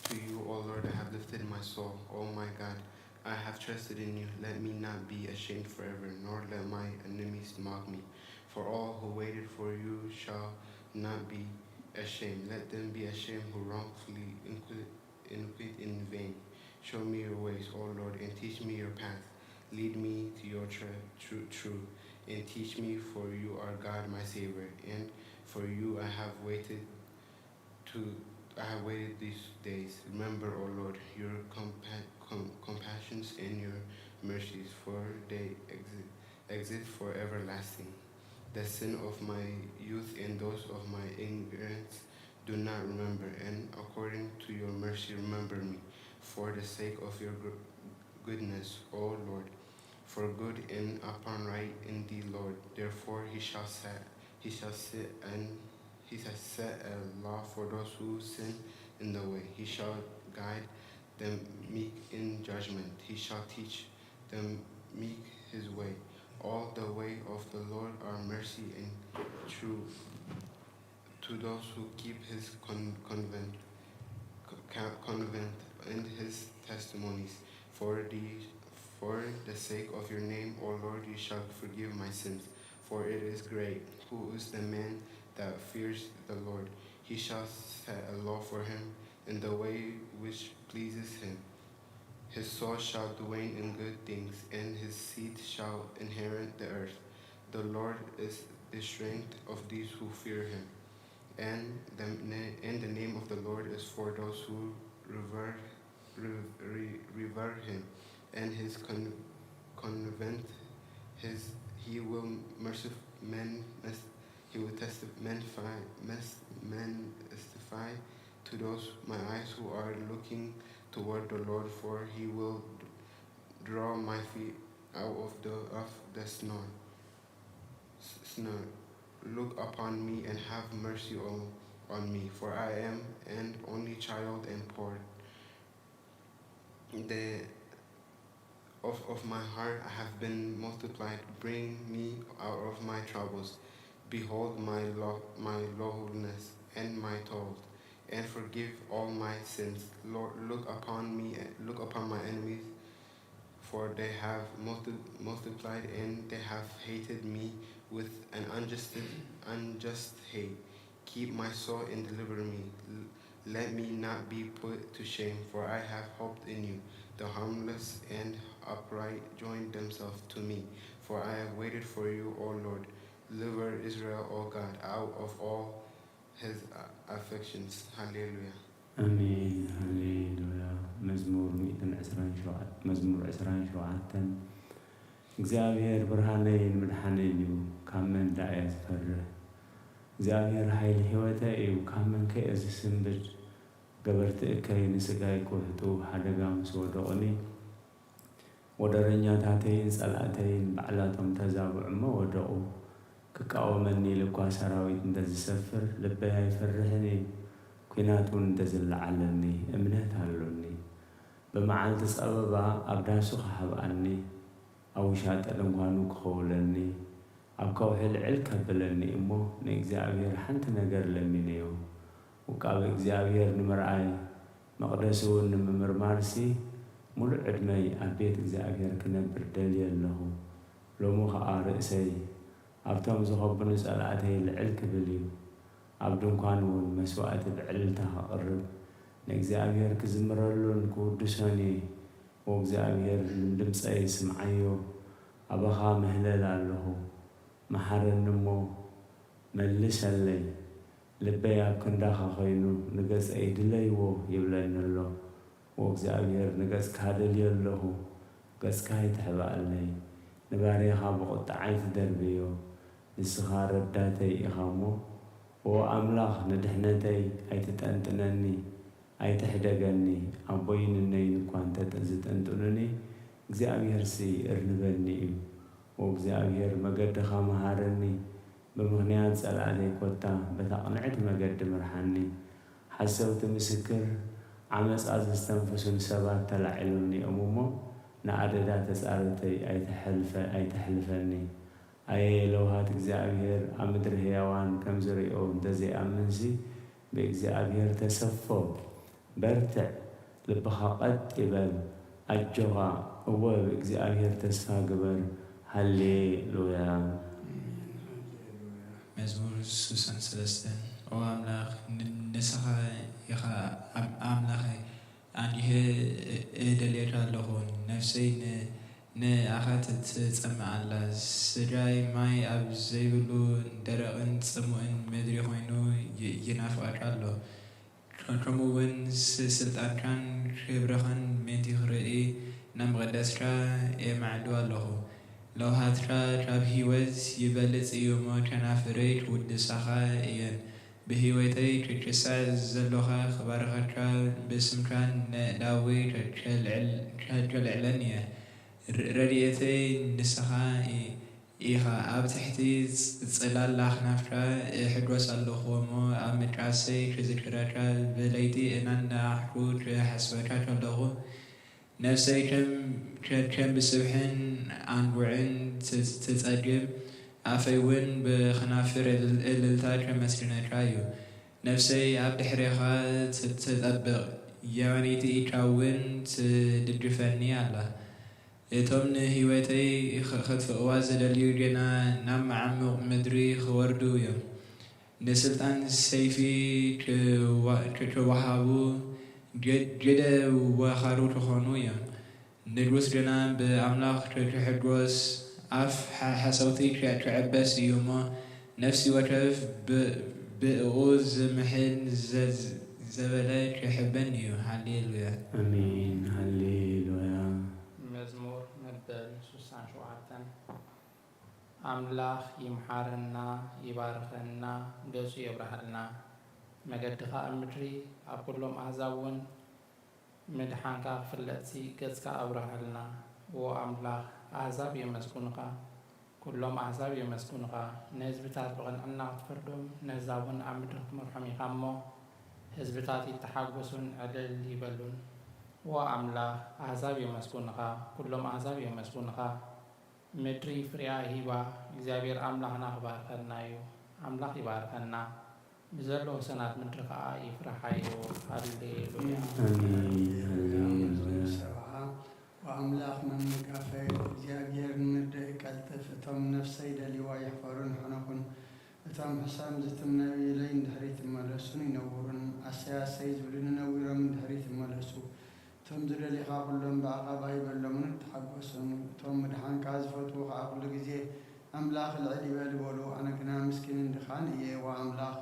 To you, O Lord, I have lifted my soul. O my God, I have trusted in you. Let me not be ashamed forever, nor let my enemies mock me. For all who waited for you shall not be ashamed. Let them be ashamed who wrongfully inquit, inquit in vain. Show me your ways, O Lord, and teach me your path. Lead me to your tr- true truth, and teach me, for you are God, my Savior, and for you I have waited to I have waited these days. Remember, O Lord, your compa- com- compassions and your mercies, for they exi- exist for everlasting. The sin of my youth and those of my ignorance do not remember, and according to your mercy remember me, for the sake of your gr- goodness, O Lord. For good and upright in thee, Lord. Therefore he shall set he shall set and he shall set a law for those who sin in the way. He shall guide the meek in judgment. He shall teach the meek his way. All the way of the Lord are mercy and truth to those who keep his con- convent, co- convent and his testimonies. For the for the sake of your name, O Lord, you shall forgive my sins. For it is great. Who is the man that fears the Lord? He shall set a law for him in the way which pleases him. His soul shall dwell in good things, and his seed shall inherit the earth. The Lord is the strength of these who fear him, and the, na- and the name of the Lord is for those who revere, re- re- revere him. And his con- convent, his he will mercif- men mes- he will testify men fi- mes- men testify to those my eyes who are looking toward the Lord, for he will draw my feet out of the of the snare. S- snare. Look upon me and have mercy on, on me, for I am an only child and poor. The of, of my heart I have been multiplied. Bring me out of my troubles. Behold my lo- my lowliness and my toil, and forgive all my sins. Lord, look upon me, look upon my enemies, for they have multi- multiplied, and they have hated me with an unjust, unjust hate. Keep my soul and deliver me. L- let me not be put to shame, for I have hoped in you. The harmless and upright join themselves to me, for I have waited for you, O Lord. Deliver Israel, O God, out of all his afflictions. ሃሌሉያ። ኣሜን። ሃሌሉያ። መዝሙር ሚእትን ዕስራን ሸውዓተ፣ መዝሙር ዕስራን ሸውዓተን። እግዚኣብሔር ብርሃነይን መድሓነይን እዩ፣ ካብ መን ደኣ እየ ዝፈርህ? እግዚኣብሔር ሓይሊ ህይወተይ እዩ፣ ካብ መን ከ እየ ዝስንብድ? ገበርቲ እከይ ንስጋይ ክውሕጡ ሓደጋ ምስ ወደቑኒ፣ ወደረኛታተይን ጸላእተይን ባዕላቶም ተዛብዑ እሞ ወደቑ። ክቃወመኒ ኢሉ እኳ ሰራዊት እንተ ዝሰፍር፣ ልበይ ኣይፈርህን እዩ። ኲናት እውን እንተ ዝለዓለኒ፣ እምነት ኣሎኒ። ብመዓልቲ ጸበባ ኣብ ዳሱ ክሓብኣኒ፣ ኣብ ውሻጠ ድንኳኑ ክኸውለኒ፣ ኣብ ከውሒ ልዕል ከብለኒ እሞ፣ ንእግዚኣብሔር ሓንቲ ነገር ለሚነዮ። ውቃበ እግዚኣብሔር ንምርኣይ፣ መቕደሱ እውን ንምምርማርሲ፣ ምሉእ ዕድመይ ኣብ ቤት እግዚኣብሔር ክነብር ደልየ ኣለኹ። ሎሚ ኸኣ ርእሰይ ኣብቶም ዝኸቡኒ ጸላእተይ ልዕል ክብል እዩ። ኣብ ድንኳን እውን መስዋእቲ ብዕልልታ ኸቕርብ፣ ንእግዚኣብሔር ክዝምረሉን ክውድሶን እየ። ኦ እግዚኣብሔር፣ ንድምጸይ ስምዓዮ፣ ኣባኻ ምህለል ኣለኹ። መሓረኒ እሞ መልሰለይ። ልበይ ኣብ ክንዳኻ ኾይኑ፣ ንገጸይ ድለይዎ ይብለኒ ኣሎ። ኦ እግዚኣብሔር፣ ንገጽካ ደልዮ ኣለኹ፣ ገጽካ ኣይትሕባኣለይ። ንባርያኻ ብቑጥዓ ኣይትደርብዮ፣ ንስኻ ረዳተይ ኢኻ እሞ። ኦ ኣምላኽ፣ ንድሕነተይ ኣይትጠንጥነኒ፣ ኣይትሕደገኒ። ኣቦይን እነይን እኳ እንተ ዝጠንጥኑኒ፣ እግዚኣብሔርሲ እርንበኒ እዩ። ኦ እግዚኣብሔር፣ መገድኻ መሃረኒ፣ ብምኽንያት ጸላእተይ ኮታ በታ ቅንዕቲ መገዲ ምርሓኒ። ሓሰውቲ ምስክር፣ ዓመጻ ዘስተንፍሱን ሰባት ተላዒሎምኒ እዮም እሞ፣ ንኣደዳ ተጻረተይ ኣይተሐልፈ-፣ ኣይተሕልፈኒ። ኣየ ለውሃት እግዚኣብሔር፣ ኣብ ምድሪ ህያዋን ከም ዝርእዮ እንተዘይኣምንሲ፣ ብእግዚኣብሔር ተሰፎ። በርትዕ፣ ልብኻ ቀጥ ይበል፣ ኣጆኻ፣ እወ ብእግዚኣብሔር ተስፋ ግበር። ሃሌሉያ። መዝሙር ስሳን ሰለስተን። ኦ ኣምላኽ፣ ን-፣ ንስኻ ኢኻ ኣም-፣ ኣምላኸይ፣ ኣንዲሀ እደልየካ ኣለኹ። ነፍሰይ ን-፣ ንኣኻ ትጸምእ ኣላ። ስድራይ ማይ ኣብ ዘይብሉ ደረቕን ጽሙእን ምድሪ ኮይኑ ይ-፣ ይናፍቐካ ኣሎ። ከምኡ እውን ስ-፣ ስልጣንካን ክብርኻን ምእንቲ ክርኢ ናብ መቐደስካ የማዕዱ ኣለኹ። ለውሃትካ ካብ ህይወት ይበልጽ እዩ እሞ፣ ከናፍረይ ክውድሳኻ እየን። ብህይወተይ ክትስዕር ዘሎኻ ክባርኸካ፣ ብስምካ ነእዳወይ ከልዕለን እየ። ር-፣ ረድኤተይ ንስኻ ኢ-፣ ኢኻ። ኣብ ትሕቲ ጽ-፣ ጽላል ኣኽናፍካ እሕጎስ ኣለኹ እሞ፣ ኣብ ምድቃሰይ ክዝክረካ፣ ብለይቲ እናነኣሕኩ ክሓስበካ ከለኹ፣ ነፍሰይ ከም፣ ከም፣ ከም ብስብሕን ኣንጉዕን ት-፣ ትጸግብ፣ ኣፈይ እውን ብኽናፍር እል-፣ እልልታ ከመስግነካ እዩ። ነፍሰይ ኣብ ድሕሬኻ ት-፣ ትጠብቕ፣ የማነይቲ ኢድካ እውን ትድግፈኒ ኣላ። እቶም ንህይወተይ ኸ-፣ ኸጥፍእዋ ዝደልዩ ግና ናብ መዓሙቕ ምድሪ ኽወርዱ እዮም። ንስልጣን ሰይፊ ክዋ-፣ ክ-፣ ክወሃቡ ግ-፣ ግደ ወኻሩ ክኾኑ እዮም። ንጉስ ግና ብኣምላኽ ክ-፣ ክሕጎስ፣ ኣፍ ሓ-፣ ሓሰውቲ ክ-፣ ክዕበስ እዩ እሞ፣ ነፍሲ ወከፍ ብ-፣ ብእኡ ዝምሕል ዘ-፣ ዘበለ ክሕበን እዩ። ሃሌሉያ። ኣሜን። ሃሌሉያ። መዝሙር መበል ሱሳን ሸውዓተን። ኣምላኽ ይምሓረና፣ ይባርኸና፣ ገጹ የብርሃልና፣ መገድኻ ኣብ ምድሪ ኣብ ኩሎም ኣህዛብ እውን ምድሓንካ ክፍለጥሲ ገጽካ ኣብርሃልና። ዎ ኣምላኽ ኣህዛብ የመስጉንኻ፣ ኩሎም ኣህዛብ የመስጉንኻ። ንህዝብታት ብቕንዕና ክትፈርዶም፣ ነህዛብ እውን ኣብ ምድሪ ክትመርሖም ኢኻ እሞ፣ ህዝብታት ይተሓጎሱን ዕልል ይበሉን። ዎ ኣምላኽ ኣህዛብ የመስጉንኻ፣ ኩሎም ኣህዛብ የመስጉንኻ። ምድሪ ፍሬኣ ሂባ እግዚኣብሔር ኣምላኽና ክባርከና እዩ። ኣምላኽ ይባርከና። ብዘሎ ወሰናት ምድሪ ከኣ ይፍርሓዮ። ሃሌሉያ። ኣሜን። ሃሌሉያ። ሰብዓ ወኣምላኽ መመካፈይ እግዚኣብሔር ንምርዳእ ይቀልጥፍ። እቶም ነፍሰይ ደልይዋ ይሕፈሩን ይሕነኹን። እቶም ሕሰም ዝትምነዩ ኢለይ ንድሕሪት ይመለሱን ይነውሩን። ኣሰይ ኣሰይ ዝብሉኒ ነዊሮም ንድሕሪት ይመለሱ። እቶም ዝደልኻ ኩሎም ብኣቓባ ይበሎምን ተሓጎሱን። እቶም ምድሓንካ ዝፈትዉ ኸኣ ኩሉ ግዜ ኣምላኽ ልዕል ይበል ይበሉ። ኣነ ግና ምስኪንን ድኻን እየ። ዋ ኣምላኽ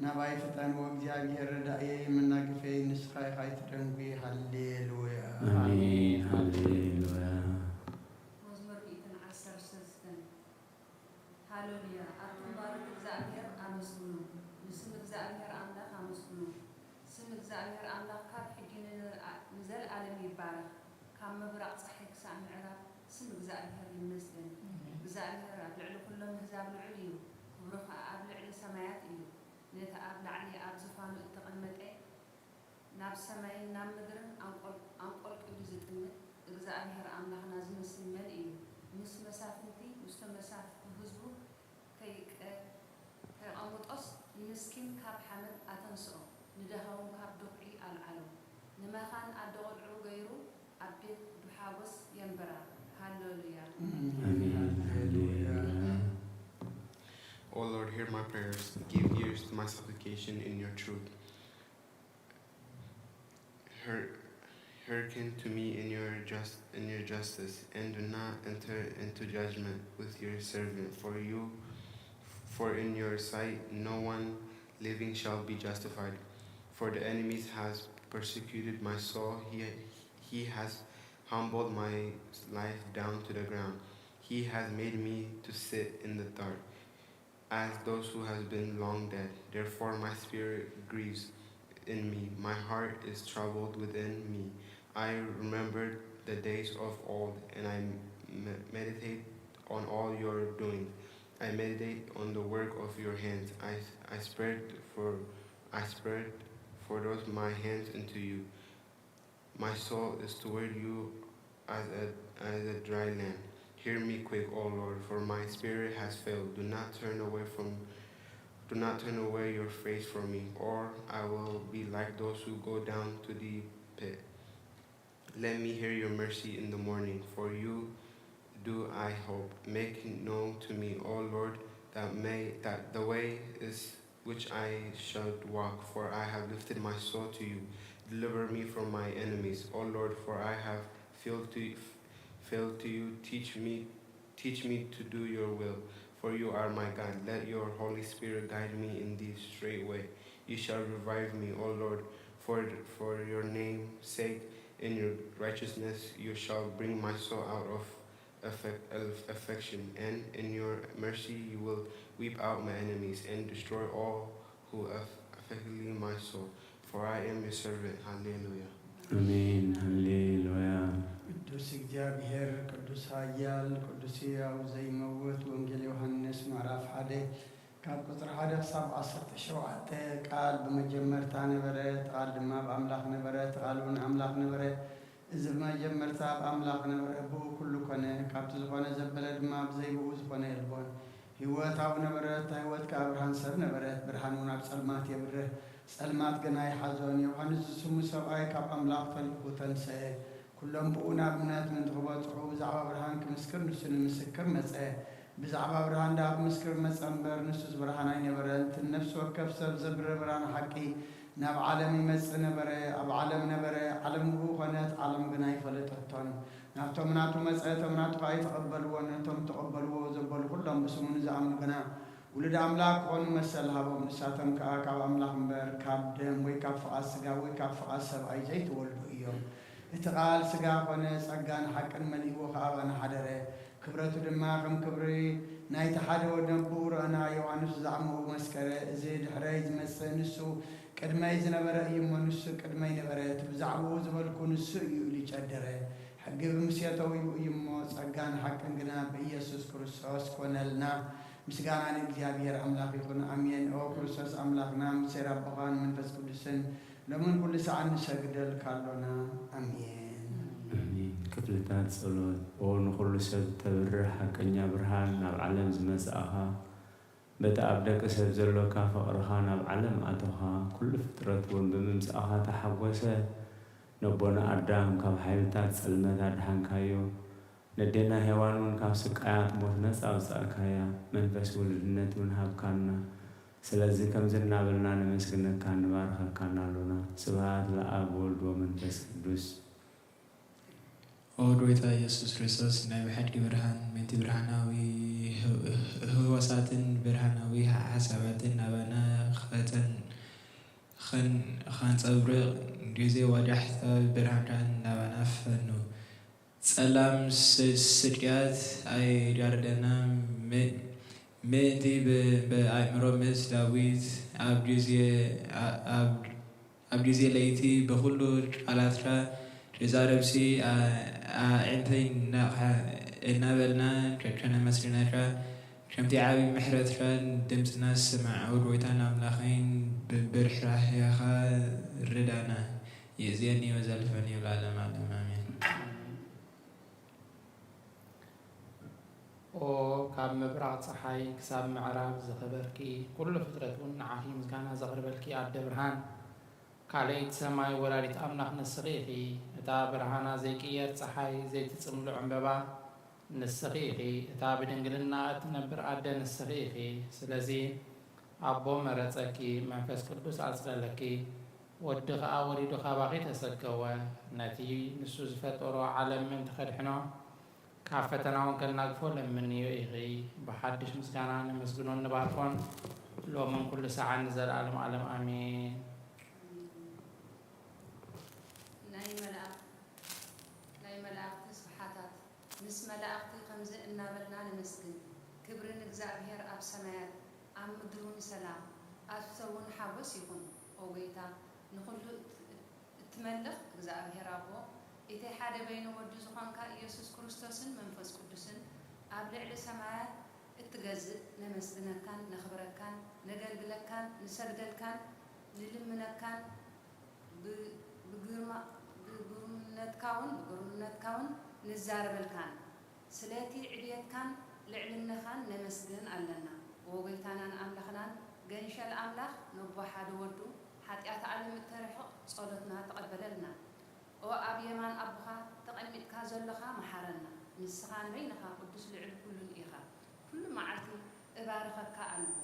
ናባይ ፍጠን ወእግዚኣብሔር ረዳእየይ መናግፈይ ንስኻ ኢኻ ኣይትደንጉ። ሃሌሉያ። ኣሜን። ሃሌሉያ። መዝሙር ሚእትን ዓሰርተ ሰለስተን። ሃሌሉያ። ኣቱም ባሮት እግዚኣብሔር ኣመስግኑ፣ ንስም እግዚኣብሔር ኣምላኽ ኣመስግኑ። ስም እግዚኣብሔር ኣምላኽ ካብ ሕጂ ንዘልኣለም ይባረኽ። ካብ ምብራቕ ጸሓይ ክሳዕ ምዕራብ ስም እግዚኣብሔር ይመስገን። እግዚኣብሔር ኣብ ልዕሊ ኩሎም ኣህዛብ ልዑል እዩ፣ ክብሩ ኸኣ ኣብ ልዕሊ ሰማያት እዩ። ነቲ ኣብ ላዕሊ ኣብ ዝፋኑ እተቐመጠ፣ ናብ ሰማይን ናብ ምድርን ኣንቆልቂሉ ዝጥምት እግዚኣብሔር ኣምላኽና ዝመስል መን እዩ? ምስ መሳፍንቲ፣ ምስቶም መሳፍንቲ ህዝቡ ከይቀ-፣ ከየቐምጦስ፣ ንምስኪን ካብ ሓመድ ኣተንስኦ፣ ንደኻ እውን ካብ ዱኽዒ ኣልዓሎ። ንመኻን ኣደ ቖልዑ ገይሩ ኣብ ቤት Give ears to my supplication in your truth. Hear- Hearken to me in your just in your justice, and do not enter into judgment with your servant. For you, for in your sight, no one living shall be justified. For the enemies has persecuted my soul. He he has humbled my life down to the ground. He has made me to sit in the dark as those who has been long dead. Therefore, my spirit grieves in me. My heart is troubled within me. I remembered the days of old, and I me- meditate on all your doings. I meditate on the work of your hands. I, I spread for I spread for those my hands unto you. My soul is toward you as a, as a dry land. Hear me quick, O Lord, for my spirit has failed. Do not turn away from do not turn away your face from me, or I will be like those who go down to the pit. Let me hear your mercy in the morning, for you do I hope. Make known to me, O Lord, that may that the way is which I should walk, for I have lifted my soul to you. Deliver me from my enemies, O Lord, for I have failed to failed to you. Teach me teach me to do your will, for you are my God. Let your Holy Spirit guide me in the straight way. You shall revive me, O Lord, for for your name's sake. In your righteousness you shall bring my soul out of affection, and in your mercy you will wipe out my enemies and destroy all who affectly my soul. For I am your servant. Hallelujah. ኣሜን። ሃሌሉያ። ቅዱስ እግዚኣብሔር፣ ቅዱስ ኃያል፣ ቅዱስ ሕያው ዘይመውት። ወንጌል ዮሐንስ ምዕራፍ ሓደ ካብ ቁጽሪ ሓደ ክሳብ ዓሰርተ ሸውዓተ። ቃል ብመጀመርታ ነበረ፣ እቲ ቃል ድማ ኣብ ኣምላኽ ነበረ፣ እቲ ቃል እውን ኣምላኽ ነበረ። እዚ ብመጀመርታ ኣብ ኣምላኽ ነበረ፣ ብኡ ኩሉ ኮነ። ካብቲ ዝኾነ ዘበለ ድማ ብዘይ ብኡ ዝኾነ የልቦን። ህይወት ኣብኡ ነበረት፣ እታ ህይወት ከኣ ብርሃን ሰብ ነበረት። ብርሃን እውን ኣብ ጸልማት የብርህ፣ ጸልማት ግና ይሓዞን። ዮሃንስ ዝስሙ ሰብኣይ ካብ ኣምላኽ ተሊኹ ተንሰአ። ኩሎም ብኡ ናብ እምነት ምእንቲ ክበጽሑ ብዛዕባ ብርሃን ክምስክር ንሱ ንምስክር መጸ። ብዛዕባ ብርሃን ደኣ ክምስክር መጸ እምበር፣ ንሱስ ብርሃን ኣይነበረን። እቲ ንነፍሲ ወከፍ ሰብ ዘብርህ ብርሃን ሓቂ ናብ ዓለም ይመጽእ ነበረ። ኣብ ዓለም ነበረ፣ ዓለም ብኡ ኾነት፣ ዓለም ግና ኣይፈለጠቶን። ናብቶም ናቱ መጸ፣ እቶም ናቱ ኸኣ ኣይተቐበልዎን። ነቶም እተቐበልዎ ዘበሉ ኩሎም ብስሙ ንዝኣምኑ ግና ውሉድ ኣምላኽ ክኾኑ መሰል ሃቦም። ንሳቶም ከኣ ካብ ኣምላኽ እምበር ካብ ደም ወይ ካብ ፍቓድ ስጋ ወይ ካብ ፍቓድ ሰብኣይ ዘይተወልዱ እዮም። እቲ ቃል ስጋ ኾነ፣ ጸጋን ሓቅን መሊእዎ ከኣ ኣባና ሓደረ። ክብረቱ ድማ ከም ክብሪ ናይቲ ሓደ ወድን ብኡ ረኣና። ዮሃንስ ብዛዕባኡ መስከረ፣ እዚ ድሕረይ ዝመጽእ ንሱ ቅድመይ ዝነበረ እዩ እሞ፣ ንሱ ቅድመይ ነበረ። እቲ ብዛዕባኡ ዝበልኩ ንሱ እዩ ኢሉ ጨደረ። ሕጊ ብሙሴ ተዊኡ እዩ እሞ፣ ጸጋን ሓቅን ግና ብኢየሱስ ክርስቶስ ኮነልና። ምስጋና ንእግዚኣብሔር ኣምላኽ ይኹን፣ ኣሜን። ኦ ክርስቶስ ኣምላኽና፣ ምስ ሴር ኣቦኻን መንፈስ ቅዱስን ሎምን ኩሉ ሰዓት ንሰግደልካ ኣሎና። ኣሜን። ኣሜን። ክፍልታት ጸሎት። ኦ ንኹሉ ሰብ እተብርህ ሓቀኛ ብርሃን፣ ናብ ዓለም ዝመጻእኻ፣ በቲ ኣብ ደቂ ሰብ ዘሎካ ፍቕርኻ ናብ ዓለም ኣቶኻ፣ ኩሉ ፍጥረት እውን ብምምጻእኻ ተሓጎሰ። ነቦና ኣዳም ካብ ሓይልታት ጸልመት ኣድሓንካዮ። ነዴና ሄዋን እውን ካብ ስቃያት ሞት ነጻ ኣውጻእካያ፣ መንፈስ ውሉድነት እውን ሃብካና። ስለዚ ከምዚ እናበልና ነመስግነካን ንባርኸካን ኣሎና። ስብሃት ለኣብ ወወልድ ወመንፈስ ቅዱስ። ኦ ጎይታ ኢየሱስ ክርስቶስ፣ ናይ ብሓቂ ብርሃን፣ ምእንቲ ብርሃናዊ ህዋሳትን ብርሃናዊ ሓሳባትን ናባና ኸተን-፣ ኸን-፣ ኸንጸብርቕ ግዜ ዋዳሕታ ብርሃንካ ናባና ፈኑ። ጸላም ስ-፣ ስቅያት ኣይጋርደና፣ ም-፣ ምእንቲ ብ-፣ ብኣእምሮ ምስ ዳዊት ኣብ ግዜ፣ ኣ-፣ ኣብ፣ ኣብ ግዜ ለይቲ ብኹሉ ቃላትካ ተዛረብሲ፣ ኣ-፣ ኣዒንተይ ናቕሓ እናበልና ከ-፣ ከነመስግነካ፣ ከምቲ ዓቢ ምሕረትካ ድምጽና ስማዕ። ኦ ጎይታን ኣምላኸይን፣ ብ-፣ ብርሕራሄኻ ርዳና። ይእዜኒ ወዘልፈኒ ለዓለመ ዓለም፣ ኣሜን። ኦ ካብ ምብራቕ ጸሓይ ክሳብ ምዕራብ ዝኸበርኪ፣ ኩሉ ፍጥረት እውን ንዓኺ ምስጋና ዘቕርበልኪ ኣደ ብርሃን፣ ካልኣይቲ ሰማይ ወላዲት ኣምላኽ ንስኺ ኢኺ። እታ ብርሃና ዘይቅየር ጸሓይ፣ ዘይትጽምሉ ዕምበባ ንስኺ ኢኺ። እታ ብድንግልና እትነብር ኣደ ንስኺ ኢኺ። ስለዚ ኣቦ መረጸኪ፣ መንፈስ ቅዱስ ኣጽለለኪ፣ ወዲ ኸኣ ወሊዱ ካባኺ ተሰገወ። ነቲ ንሱ ዝፈጠሮ ዓለም ምእንቲ ኸድሕኖ፣ ካብ ፈተና እውን ከናግፎ ለምንዮ ኢኺ። ብሓድሽ ምስጋና ነመስግኖን ንባርኮን፣ ሎምን ኩሉ ሰዓን ንዘለኣለም ዓለም ኣሜን። ናይ መላእኽቲ ናይ መላእኽቲ ስብሓታት። ምስ መላእኽቲ ከምዚ እናበልና ነመስግን፣ ክብሪ ንእግዚኣብሔር ኣብ ሰማያት፣ ኣብ ምድሪ እውን ሰላም፣ ኣብ ሰብ እውን ሓጎስ ይኹን። ኦ ጐይታ፣ ንኹሉ እት-፣ እትመልኽ እግዚኣብሔር ኣቦ፣ እቲ ሓደ በይኑ ወዱ ዝኾንካ ኢየሱስ ክርስቶስን መንፈስ ቅዱስን ኣብ ልዕሊ ሰማያት እትገዝእ፣ ነመስግነካን ነኽብረካን፣ ነገልግለካን ንሰግደልካን ንልምነካን፣ ብ-፣ ብግርማ-፣ ብግሩምነትካውን ብግሩምነትካውን ንዛረበልካን፣ ስለቲ ዕብየትካን ልዕልነኻን ነመስግን ኣለና። ኦ ጐይታናን ኣምላኽናን፣ ገንሸል ኣምላኽ፣ ነቦ ሓደ ወዱ፣ ሓጢኣት ዓለም እተርሕቕ ጸሎትና ተቐበለልና። ኦ ኣብ የማን ኣቦኻ ተቐሚጥካ ዘሎኻ፣ መሓረና። ንስኻ ንበይንኻ ቅዱስ ልዕሊ ኩሉን ኢኻ። ኩሉ መዓልቲ እባርኸካ ኣለኹ።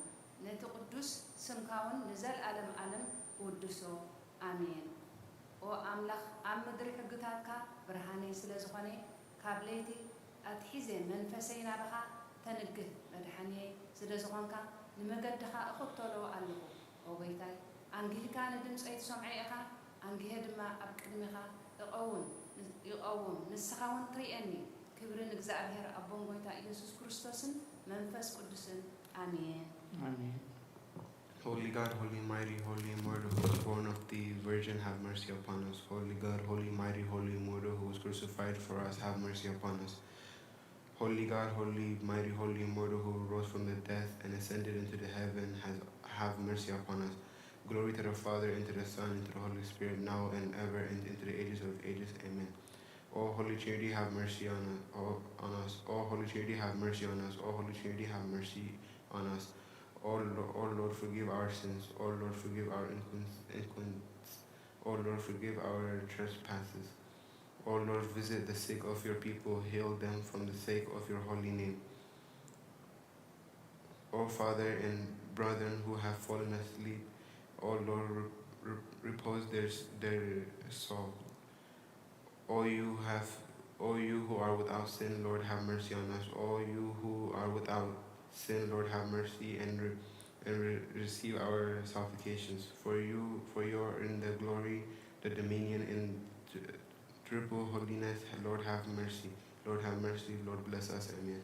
ነቲ ቅዱስ ስምካ እውን ንዘለኣለም ዓለም እውድሶ። ኣሜን። ኦ ኣምላኽ፣ ኣብ ምድሪ ሕግታትካ ብርሃነይ ስለ ዝኾነ፣ ካብ ለይቲ ኣትሒዘ መንፈሰይ ናባኻ ተንግህ። መድሓኒየይ ስለ ዝኾንካ፣ ንመገድኻ እኽተሎ ኣለኹ። ኦ ጐይታይ፣ ኣንጊህካ ንድምፀይ ትሰምዖ ኢኻ፣ ኣንጊሀ ድማ ኣብ ቅድሜኻ እቐውም፣ ይቐውም፣ ንስኻ እውን ትርእየኒ። ክብሪ ንእግዚኣብሔር ኣቦን ጐይታ ኢየሱስ ክርስቶስን መንፈስ ቅዱስን። ኣሜን። ኣሜን። Holy God, holy, mighty, holy, immortal, who was born of the Virgin, have mercy upon us. Holy God, holy, mighty, holy, immortal, who was crucified for us, have mercy upon us. Holy God, holy, mighty, holy, immortal, who rose from the death and ascended into the heaven, has, have mercy upon us. Glory to the Father, and to the Son, and to the Holy Spirit, now and ever, and into the ages of ages. Amen. O Holy Trinity, have mercy on us. O, on us. O Holy Trinity, have mercy on us. O Holy Trinity, have mercy on us. O, Lo- O Lord, forgive our sins. O Lord, forgive our incons- incons- O Lord, forgive our trespasses. O Lord, visit the sick of your people, heal them from the sake of your holy name. O Father and brethren who have fallen asleep, O Lord, re- re- repose their, their soul. O you have, O you who are without sin, Lord, have mercy on us. O you who are without sin, Lord, have mercy and re- and re- receive our supplications. For you, for you are in the glory, the dominion, and t- triple holiness. Lord, have mercy. Lord, have mercy. Lord, bless us. Amen.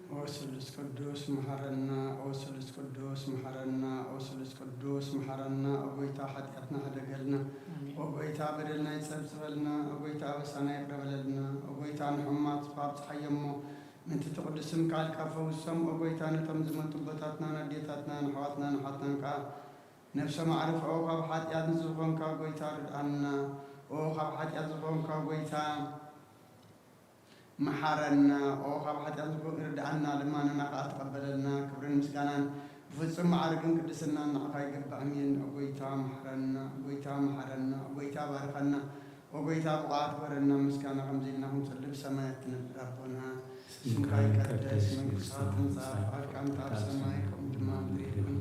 ኦ ስሉስ ቅዱስ መሓረና፣ ኦ ስሉስ ቅዱስ መሓረና፣ ኦ ስሉስ ቅዱስ መሓረና። ኦ ጐይታ ሓጢኣትና ሕደገልና፣ ኣሜን። ኦ ጐይታ በደልና ይጸብጽበልና፣ ኦ ጐይታ ኣበሳና ይቕረ በለልና። ኦ ጐይታ ንሕሙማት ኣብጽሓዮ እሞ፣ ምእንቲ ትቕዱስ ስምካ ኢልካ ፈውሶም። ኦ ጐይታ ነቶም ዝመቱ ኣቦታትናን ኣዴታትናን ኣሕዋትናን ኣሓትናን ከኣ ነፍሶም ኣዕርፍኦ። ካብ ሓጢኣት ንዝኾንካ ጐይታ ርድኣና። ኦ ካብ ሓጢኣት ዝኾንካ ጐይታ መሓረና። ኦ ካብ ሓጢኣት ዝኮ- ርድኣና፣ ልማንና ከኣ ተቐበለልና። ክብርን ምስጋናን ብፍጹም ማዕርግን ቅድስናን ንዓኻ ይግባእ። ኣሜን። ኦ ጎይታ መሓረና፣ ኦ ጎይታ መሓረና፣ ኦ ጎይታ ባርኸና፣ ኦ ጎይታ ብቑዓት ግበረና። ምስጋና ከምዚ ኢልና ክንጽሊ ብሰማያት ትነብር ኣቦና፣ ስምካ ይቀደስ፣ መንግስትኻ ትምጻእ፣ ፍቓድካ ከምቲ ኣብ ሰማይ ከምኡ ድማ ኣብ ምድሪ ይኹን።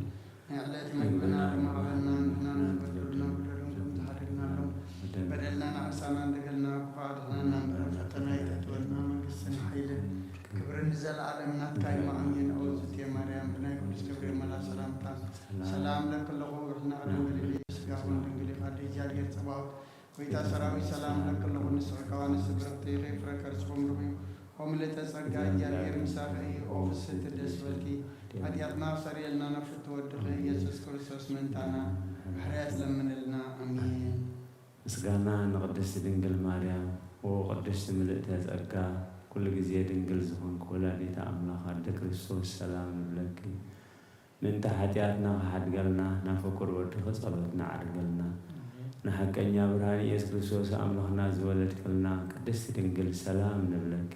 ናይ ዕለት መግብና ድማ ሃበና፣ ንሕና ንዝበደሉና በደሎም ከም ዝሓደግናሎም በደልና ንኣሳና እንደገልና፣ ክፉእ ኣድሕነና እምበር፣ ናብ ፈተና ኣይተእትወና፣ መንግስትን ሓይልን ክብርን ንዘለኣለም ናትካ እዩ። ኣሜን። ኦ ዝቴ ማርያም፣ ብናይ ቅዱስ ገብርኤል መልኣክ ሰላምታ ሰላም እለኪ ኣለኹ፣ ብሕልናኺ ድንግል ኢኺ፣ ስጋኺ እውን ድንግል እዩ፣ ኣደ እግዚኣብሔር ጸባኦት፣ ጐይታ ሰራዊት ሰላም እለኪ ኣለኹ፣ ንስኺ ከዋንስ ብርኽቲ ኢኺ፣ ፍረ ከርስኺ እውን ብሩኽ እዩ። ኦ ምልእተ ጸጋ፣ እግዚኣብሔር ምሳኺ እዩ። ኦ ፍስሕቲ ደስ በልኪ፣ ሓጢኣትና ኣስተሰርየልና፣ ናብ ፍትወ ወድኺ ኢየሱስ ክርስቶስ ምእንታና ምሕረት ለምንልና። ኣሜን። ምስጋና ንቅድስቲ ድንግል ማርያም። ኦ ቅድስቲ ምልእተ ጸጋ፣ ኩሉ ግዜ ድንግል ዝኾንኪ ወላዲተ ኣምላኽ ኣደ ክርስቶስ ሰላም ንብለኪ። ምእንቲ ሓጢኣትና ክሓድገልና ናብ ፍቁር ወድኺ ጸሎትና ዓድግልና። ንሓቀኛ ብርሃን ኢየሱስ ክርስቶስ ኣምላኽና ዝወለድክልና ቅድስቲ ድንግል ሰላም ንብለኪ።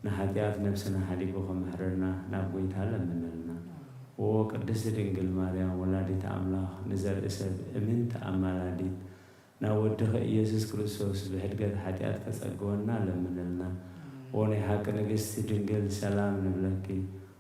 ንሓጢኣት ነፍስና ሓዲጉ ክምሕረና ናብ ጐይታ ለምንልና። ኦ ቅድስቲ ድንግል ማርያም ወላዲተ ኣምላኽ ንዘርኢ ሰብ እምንቲ ኣማላዲት ናብ ወድኺ ኢየሱስ ክርስቶስ ብሕድገት ሓጢኣት ከጸግወና ለምንልና። ኦ ናይ ሓቂ ንግስቲ ድንግል ሰላም ንብለኪ።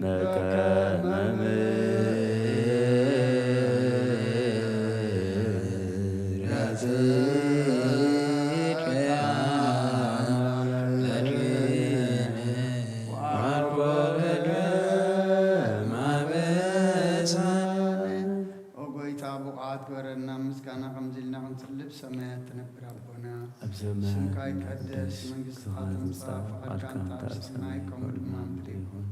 በከመ ምሕረትከ አድነነ ወአኮ በደም አበሳነ። ኦ ጎይታ፣ ብቑዓት ግበረና፣ ምስጋና ከምዚ ኢልና ክንጽሊ ብሰማያት ትነብር ኣቦና። ኣብ ሰማያት ስምካ ይቀደስ፣ መንግስትኻ ትምጻእ፣ ፍቓድካ እንተ ኣብ ሰማይ ከምኡ ድማ ኣብ ምድሪ ይኹን።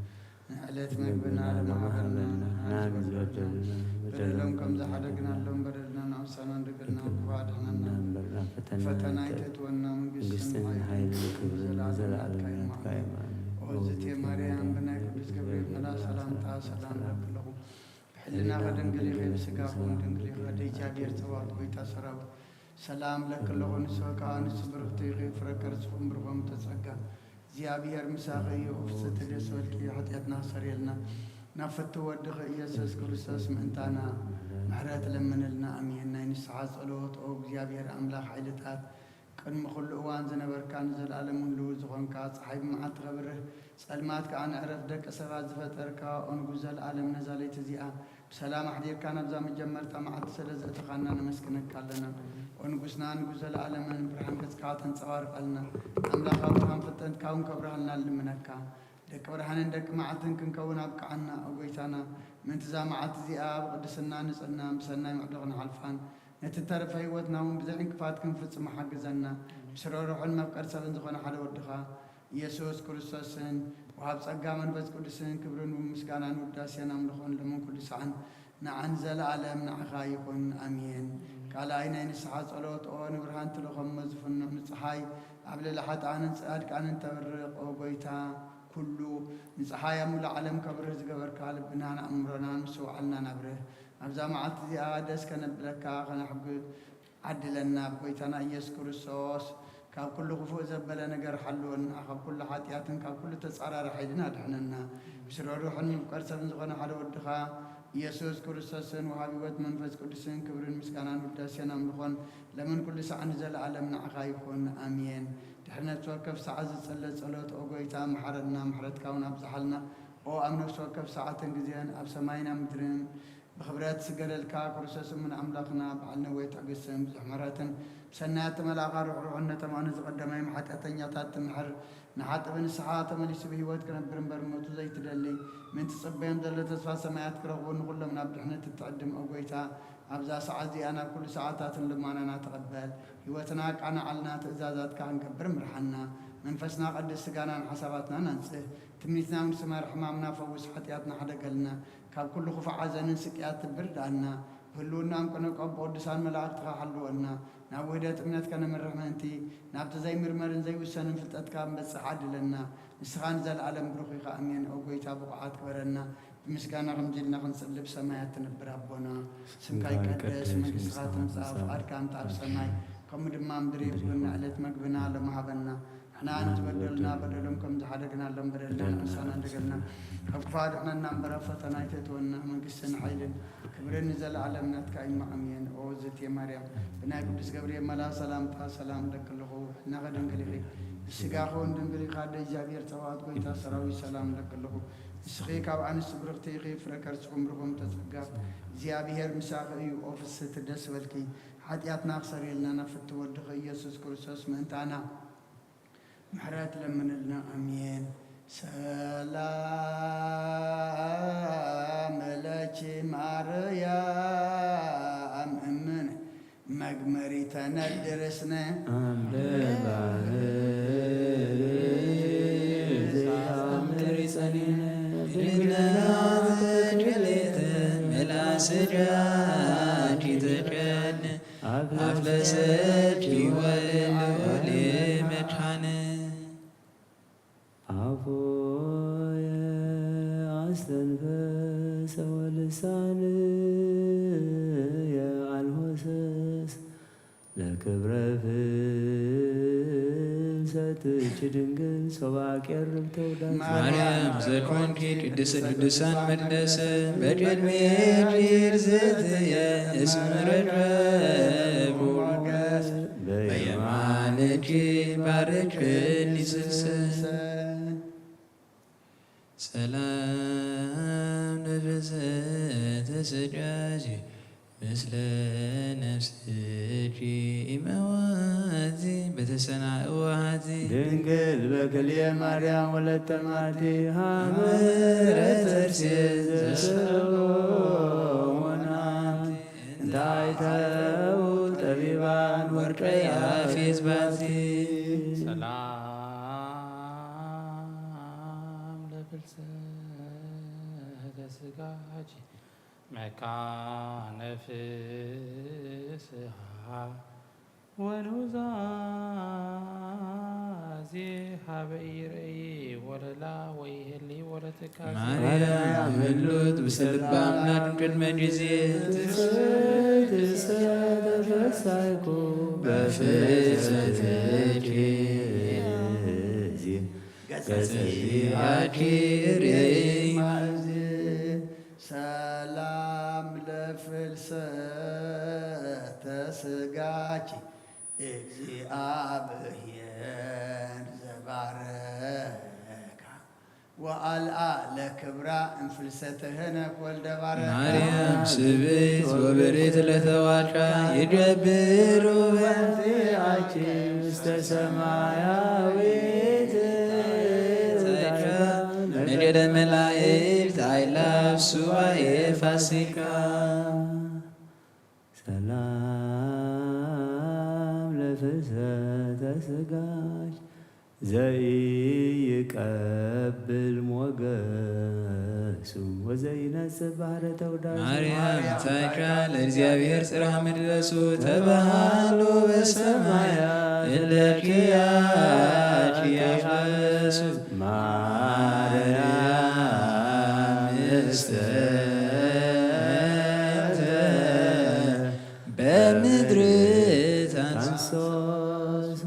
ንዕለት መግብና ሎሚ ሃበና፣ ንሕና ንዝበደሉና በደሎም ከም ዝሓደግናሎም በደልና ንኣውሳና፣ እንደገና ክፉእ ኣድሕነና፣ እምበር ናብ ፈተና ፈተና ኣይተእትወና፣ መንግስትን መንግስትን ሓይልን ሓይልን ክብርን ክብርን ዘለኣለም ዘለኣለም ናትካ እዩ። ናትካ እዩ። ኣሜን። ኦ እግዝእትየ ማርያም፣ ብናይ ቅዱስ ገብርኤል መልኣክ ሰላምታ ሰላም እብለኪ ኣለኹ። ብሕልናኺ ድንግል ኢኺ፣ ብስጋኺ እውን ድንግል ኢኺ። ኣደ እግዚኣብሔር ጸባኦት፣ ጎይታ ሰራዊት፣ ሰላም ለኪ ኣለኹ። ንስኺ ከኣ ንሱ ብርኽቲ ኢኺ፣ ፍረ ከርስኺ እውን ብሩኽ እዩ። ተጸጋ እግዚኣብሔር ምሳኺ እዩ። ፍስሕቲ ደስ በልኪ፣ ሓጢኣትና ክሰርየልና ናብ ፍትው ወድኺ ኢየሱስ ክርስቶስ ምእንታና ምሕረት ለምንልና። ኣሜን። ናይ ንስሓ ጸሎት። ኦ እግዚኣብሔር ኣምላኽ ሓይልታት፣ ቅድሚ ኩሉ እዋን ዝነበርካ፣ ንዘለኣለም እውን ልዑል ዝኾንካ፣ ጸሓይ ብመዓልቲ ከብርህ፣ ጸልማት ከኣ ንዕረፍቲ ደቂ ሰባት ዝፈጠርካ፣ ኦ ንጉስ ዘለኣለም፣ ነዛ ለይቲ እዚኣ ብሰላም ኣሕዲርካ ናብዛ መጀመርታ መዓልቲ ስለ ዘእተኻና ነመስግነካ ኣለና። ኦ ንጉስና፣ ንጉስ ዘለኣለምን ብርሃን ገጽካ ተንጸባርቐልና፣ ኣምላኽ ኣብርሃም ፍልጠትካ እውን ከብርሃልና ንልምነካ። ደቂ ብርሃንን ደቂ መዓልትን ክንከውን ኣብቅዓና። ኦ ጎይታና፣ ምእንቲ እዛ መዓልቲ እዚኣ ብቅድስና ንጽህናን ብሰናይ ምዕዶ ክንሓልፋን፣ ነቲ ተረፈ ህይወትና እውን ብዘይ ዕንቅፋት ክንፍጽሞ ሓግዘና። ምስ ርህሩሕን መፍቀር ሰብን ዝኾነ ሓደ ወድኻ ኢየሱስ ክርስቶስን፣ ወሃብ ጸጋ መንፈስ ቅዱስን፣ ክብርን ምስጋናን ውዳሴን ኣምልኾን ሎምን ኩሉ ሳዕን ንዓን ዘለኣለም ንዓኻ ይኹን። ኣሜን። ካልኣይ ናይ ንስሓ ጸሎት። ኦ ንብርሃን ትልእኾ እሞ ዝፍንው፣ ንጸሓይ ኣብ ልዕሊ ሓጥኣንን ጻድቃንን ተብርቕ። ኦ ጎይታ፣ ኩሉ ንጸሓይ ኣብ ምሉእ ዓለም ከብርህ ዝገበርካ፣ ልብናን ኣእምሮናን ምስትውዓልናን ኣብርህ። ኣብዛ መዓልቲ እዚኣ ደስ ከነብለካ ከነሕጉ ዓድለና። ብጎይታና ኢየሱስ ክርስቶስ ካብ ኩሉ ክፉእ ዘበለ ነገር ሓልወና፣ ካብ ኩሉ ሓጢኣትን ካብ ኩሉ ተጻራሪ ሓይልን ኣድሕነና። ምስ ርህሩሕን መፍቀር ሰብን ዝኾነ ሓደ ወድኻ ኢየሱስ ክርስቶስን ወሃቢ ህይወት መንፈስ ቅዱስን ክብርን ምስጋናን ውዳሴን ኣምልኾን ለምን ኩሉ ሳዕ ንዘለኣለም ንዓኻ ይኹን። ኣሜን። ድሕሪ ነፍሲ ወከፍ ሰዓት ዝጽለ ጸሎት። ኦ ጎይታ፣ መሓረና፣ ምሕረትካ እውን ኣብዝሓልና። ኦ ኣብ ነፍሲ ወከፍ ሰዓትን ግዜን ኣብ ሰማይን ኣብ ምድርን ብኽብረት ዝገለልካ ክርስቶስ እሙን ኣምላኽና፣ በዓል ነዊሕ ትዕግስትን ብዙሕ ምሕረትን፣ ብሰናያት ተመላእካ ርሕሩሕን ነቶም ኣነ ዝቐደማዮም ሓጢኣተኛታት ትምሕር፣ ንሓጥእ ብንስሓ ተመሊሱ ብህይወት ክነብር እምበር ሞቱ ዘይትደሊ፣ ምእንቲ ጽበዮም ዘሎ ተስፋ ሰማያት ክረኽቡ፣ ንኹሎም ናብ ድሕነት እትዕድም። ኦ ጎይታ፣ ኣብዛ ሰዓት እዚኣ ናብ ኩሉ ሰዓታትን ልማናና ተቐበል። ህይወትና ኣቃንዓልና፣ ትእዛዛትካ ክንገብር ምርሓና። መንፈስና ቀድስ፣ ስጋናን ሓሳባትናን ኣንጽህ። ትምኒትና እውን ስመር፣ ሕማምና ፈውስ፣ ሓጢኣትና ሓደገልና። ካብ ኩሉ ክፉእ ሓዘንን ስቅያት ትብር ዳኣና። ብህልውና እንቅነቆ፣ ብቅዱሳን መላእክትኻ ሓልወና። ናብ ውህደት እምነት ከነምርሕ ምእንቲ፣ ናብቲ ዘይምርመርን ዘይውሰንን ፍልጠትካ ንበጽሕ ዓድለና። ንስኻ ንዘለኣለም ብሩኽ ኢኻ። ኣሜን። ኦ ጎይታ፣ ብቑዓት ግበረና። ብምስጋና ከምዚ ኢልና ክንጽሊ፣ ብሰማያት ትነብር ኣቦና፣ ስምካ ይቀደስ፣ መንግስትኻ ትምጻእ፣ ፍቓድካ እንተ ኣብ ሰማይ ከምኡ ድማ ኣብ ምድሪ ይኩን። ንዕለት መግብና ሎሚ ሃበና። ንሕና ንዝበደሉና በደሎም ከም ዝሓደግናሎም በደልና ንእሳና እንደገልና፣ ካብ ክፉእ ኣድሕነና እምበር ኣብ ፈተና ኣይተእትወና። መንግስትን ሓይልን ክብርን ንዘለኣለም ናትካ እዩ። ኣሜን። ኦ እግዝእትየ ማርያም፣ ብናይ ቅዱስ ገብርኤል መልኣክ ሰላምታ ሰላም እብለኪ ኣለኹ። ሕልናኺ ድንግል ኢኺ፣ ብስጋኺ እውን ድንግል ኢኻ። ኣደ እግዚኣብሔር ጸባኦት፣ ጎይታ ሰራዊት፣ ሰላም እብለኪ ኣለኹ። ንስኺ ካብ ኣንስቲ ብርኽቲ ኢኺ፣ ፍረ ከርስኺ እውን ብሩኽ እዩ። ተጸጋ እግዚኣብሔር ምሳኺ እዩ። ኦ ፍስሕቲ ደስ በልኪ፣ ሓጢኣትና ክሰርየልና ናብ ፍትው ወድኺ ኢየሱስ ክርስቶስ ምእንታና ምሕረት ለምንልና። ኣሜን። ሰላም ለኪ ማርያም እምነ መግመሪተ ነድር እስነ። ኣምደ ባህር ዘይኣምር ጸኒነ። ድንግልና ተድሌተ ምላስዳኪ ተክያነ። ኣፍለሰኪ ወልዑል መድኃነ። አፎየ አስተንፈሰ ወልሳንየ አልሆሰስ ለክብረ ፍልሰትኪ ድንግል ሶበ አቄርብ ተውዳሰ። ማርያም ዘኮንኪ ቅድስተ ቅዱሳን መቅደስ በቅድሜኪ ርዝእትየ እስመ ረከብኩ ሞገስ በየማንኪ ባርክኒ ስልሰ። ሰላም ፍልሰተ ስጋኪ ምስለ ነፍስኪ ኢመዋቲ በተሰናእዋቲ። ድንግል በክልኤ ማርያም ወለተ ማቲ ሐመረ ተርሴስ ዘሰሎሞናት። እንታይ ተው ጠቢባን ወርቀ ያፌት ባቲ። ሰላም ለፍልሰተ ስጋኪ መካነ ፍስሃ ወኑዛዜ ሀበ ኢርእይ ወለላ ወይህሊ ወለትካዜ። ማርያም ህሉት ምስለ ልበ አምላክ እምቅድመ ጊዜ። ትስብእት እስከ ተፈሳይኩ በፍልሰትኪ ጊዜ። ገጽኪ ርእይ ማእዜ። ሰላም ለፍልሰተ ስጋኪ እግዚአብሔር ዘባረካ ወአልአ ለክብራ እምፍልሰተ ሄኖክ ወልደ ባረካ። ማርያም ስብእት ወብርት ለተዋካ ይገብሩ በንቲአኪ ውስተ ሰማያዊት መደደ መላእክት አይላፍ ሱባኤ ፋሲካ። ሰላም ለፍልሰተ ስጋኪ ዘኢይቀብል ሞገሱ ወዘኢነጽእ ባህረ ተውዳሱ። ማርያም ታይካ ለእግዚአብሔር ጽርሐ ምድረሱ ተባሃሉ በሰማያ እለኪ ያኪ ያፈሱ። ማርያም እስተንተ በምድር ታንሶሱ።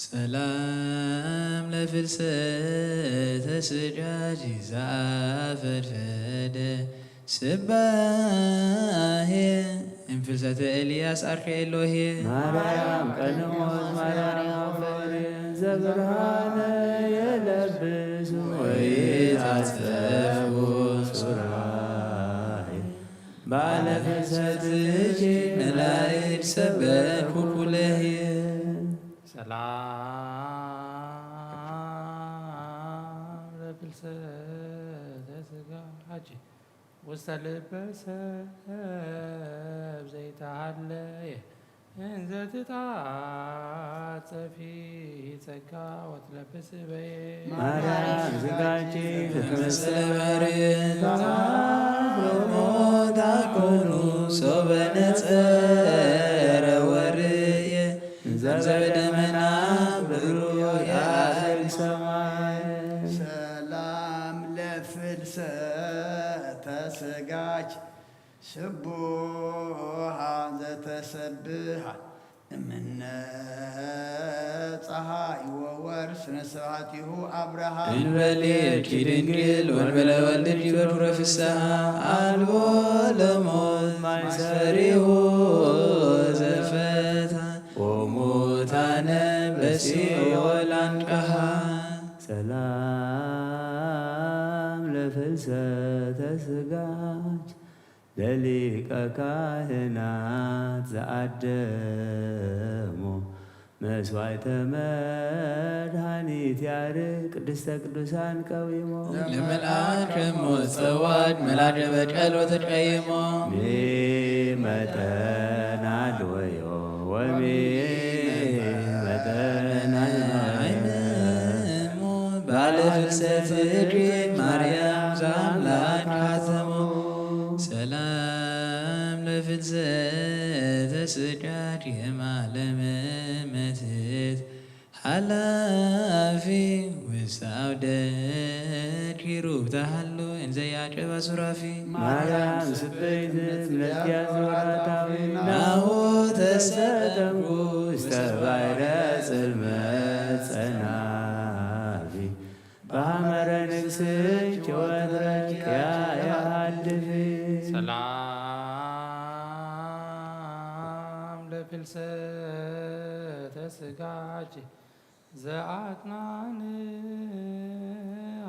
ሰላም ለፍልሰተ ስጋኪ ዘአፈድፈደ ስባሄ እምፍልሰተ ኤልያስ አርከ ኤሎሄ። ማርያም ቀንሞት ማርያም ሆይ ዘብርሃነ የለብሱ ወይታጸፉ ሱራይ ባለ ፍልሰትኪ መላእክት ሰበኩ ኩለሄ። ሰላም ለፍልሰተ ስጋኪ ውስተ ልበ ሰብ ዘይተሃለየ እንዘ ትትዓጸፊ ጸጋ ወትለብስ በየ። ማርያም ስጋኪ ትመስለ ባሕሪ ተሃሎ ሞት አኮኑ ሶበ ነጸረ ወርየ ዘበደመና ብሩዮ ያህል ሰማይ። ሰላም ለፍልሰተ ስጋኪ ስቡሃ ዘተሰብሃ እምነ ጸሃይ ወወርስ ንስብሐቲሁ አብርሃ። እንበሌኪ ድንግል ወንበለ ወልድኪ በኩረ ፍስሐ አልቦ ለሞት ማይሰሪሁ ዘፈታ ወሙታነ በሲኦል አንቀሃ። ሰላም ለፍልሰተ ስጋኪ ለሊቀ ካህናት ዘአደሞ መስዋዕተ መድኃኒት ያርግ ቅድስተ ቅዱሳን ቀዊሞ። ለመልአከ ሞት ጸዋድ መላከ በቀል ወተቀይሞ። ሚ መጠን አድወዮ ወሚ መጠን አይመሞ። ባለ ፍልሰት እግሪ ማርያም ዘአምላክ ሐተሞ። ሰላም ለፍልሰተ ስጋኪ እም ዓለም መትት ኃላፊ ውስተ አውደ ኪሩብ ተሃሉ እንዘ ያቀባ ሱራፊ። ማርያም ስበይት መዝጊያ ዙራታዊ ናሁ ተሰጠምኩ ውስተ ባሕረ ጽልመት ጸናፊ በሐመረ ንግሥኪ ወትረኪያ የሃድፊ። ሰላም ለፍልሰተ ስጋኪ ዘአጥናን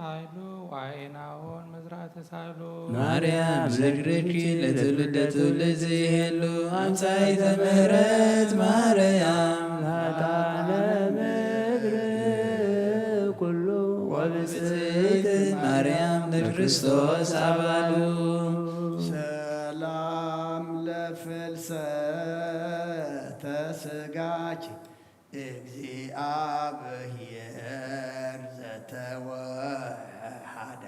ኃይሉ ወአይናውን መዝራእተ ሳህሉ። ማርያም ዝክርኪ ለትውልደ ትውልድ ዘይሄሉ ኣምሳይተ ምሕረት ማርያም ላጣነ ምድር ኩሉ ወብፅዕት ማርያም ለክርስቶስ ኣባሉ። ሰላም ለፍልሰተ ስጋኪ እግዚአብሔር ዘተወሃዳ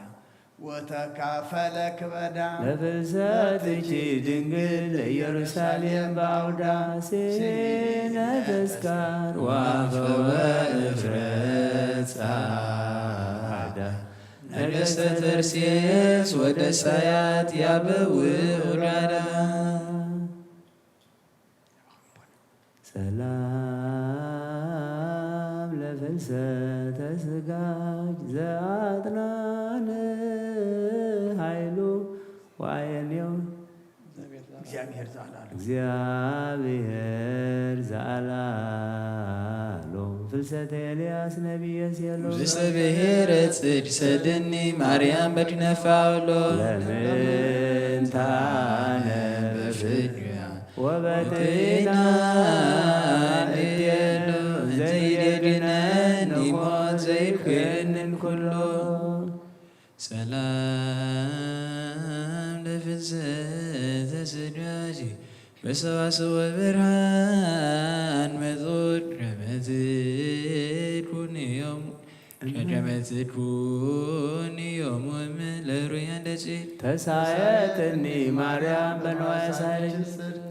ወተካፈለ ክበዳ። ለፍልሰትኪ ድንግል ለኢየሩሳሌም በአውዳ ሲነ ተስካር ዋፈወ እፍረት ጸዓዳ። ነገሥተ ተርሴስ ወደሳያት ያበው ኡዳዳ። ሰላም ለፍልሰተ ስጋጅ ዘአጥናን ኃይሉ ወአየንዮ እግዚአብሔር ዘአላሉ እግዚአብሔር ዘአላሎ ፍልሰተ ኤልያስ ነቢየ ሴሎ ብዝሰብሔረ ጽድ ሰደኒ ማርያም በድነ ፋውሎ ለምንታነ በፍድያ ወበጤና ንዴሎ ዘይደግነን ሞት ዘይኮንን ኩሎ ሰላም ለፍልሰተ ስጋኪ በሰዋስወ ብርሃን መጹት ከመትኩንዮም ከመትኩንዮም ለሩያን ደጺ ተሳየጥኒ ማርያም በንዋሳይ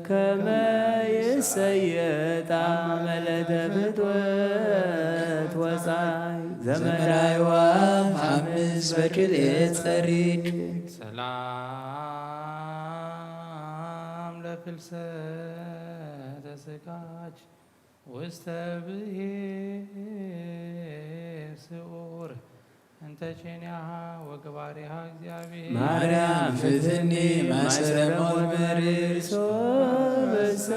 ከመ ይሰየጣ መለተ ፍትወት ወጻይ ዘመናይዋ ሓምስ በክልኤ ጸሪግ ሰላም ለፍልሰተ ስጋኪ ውስተ ብሔር ስዑር እንተ ቼንያሃ ወገባሪሃ እግዚአብሔር ማርያም ፍትኒ ማሰረ ሞት መሪር ሶበሰ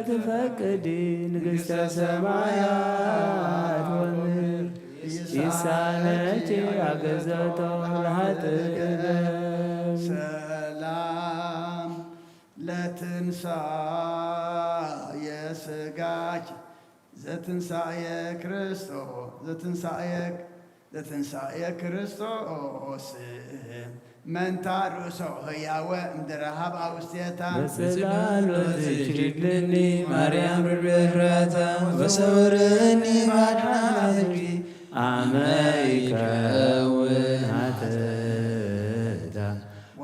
ትፈቅዲ ንግሥተ ሰማያት ወምድር ይሳነኪ አገዘቶ ለኃጥእ ሰላም ለትንሳኤ ስጋኪ ዘትንሳኤ ክርስቶስ ዘትንሳኤ ዘትንሳኤ ክርስቶስ መንታ ርእሶ ህያወ እምድረ ሀብ አውስቴታ በጽላሎትኪ ድልኒ ማርያም ርብራታ ወሰውርኒ ማድናትኪ አመ ይከውን ኃጢአታ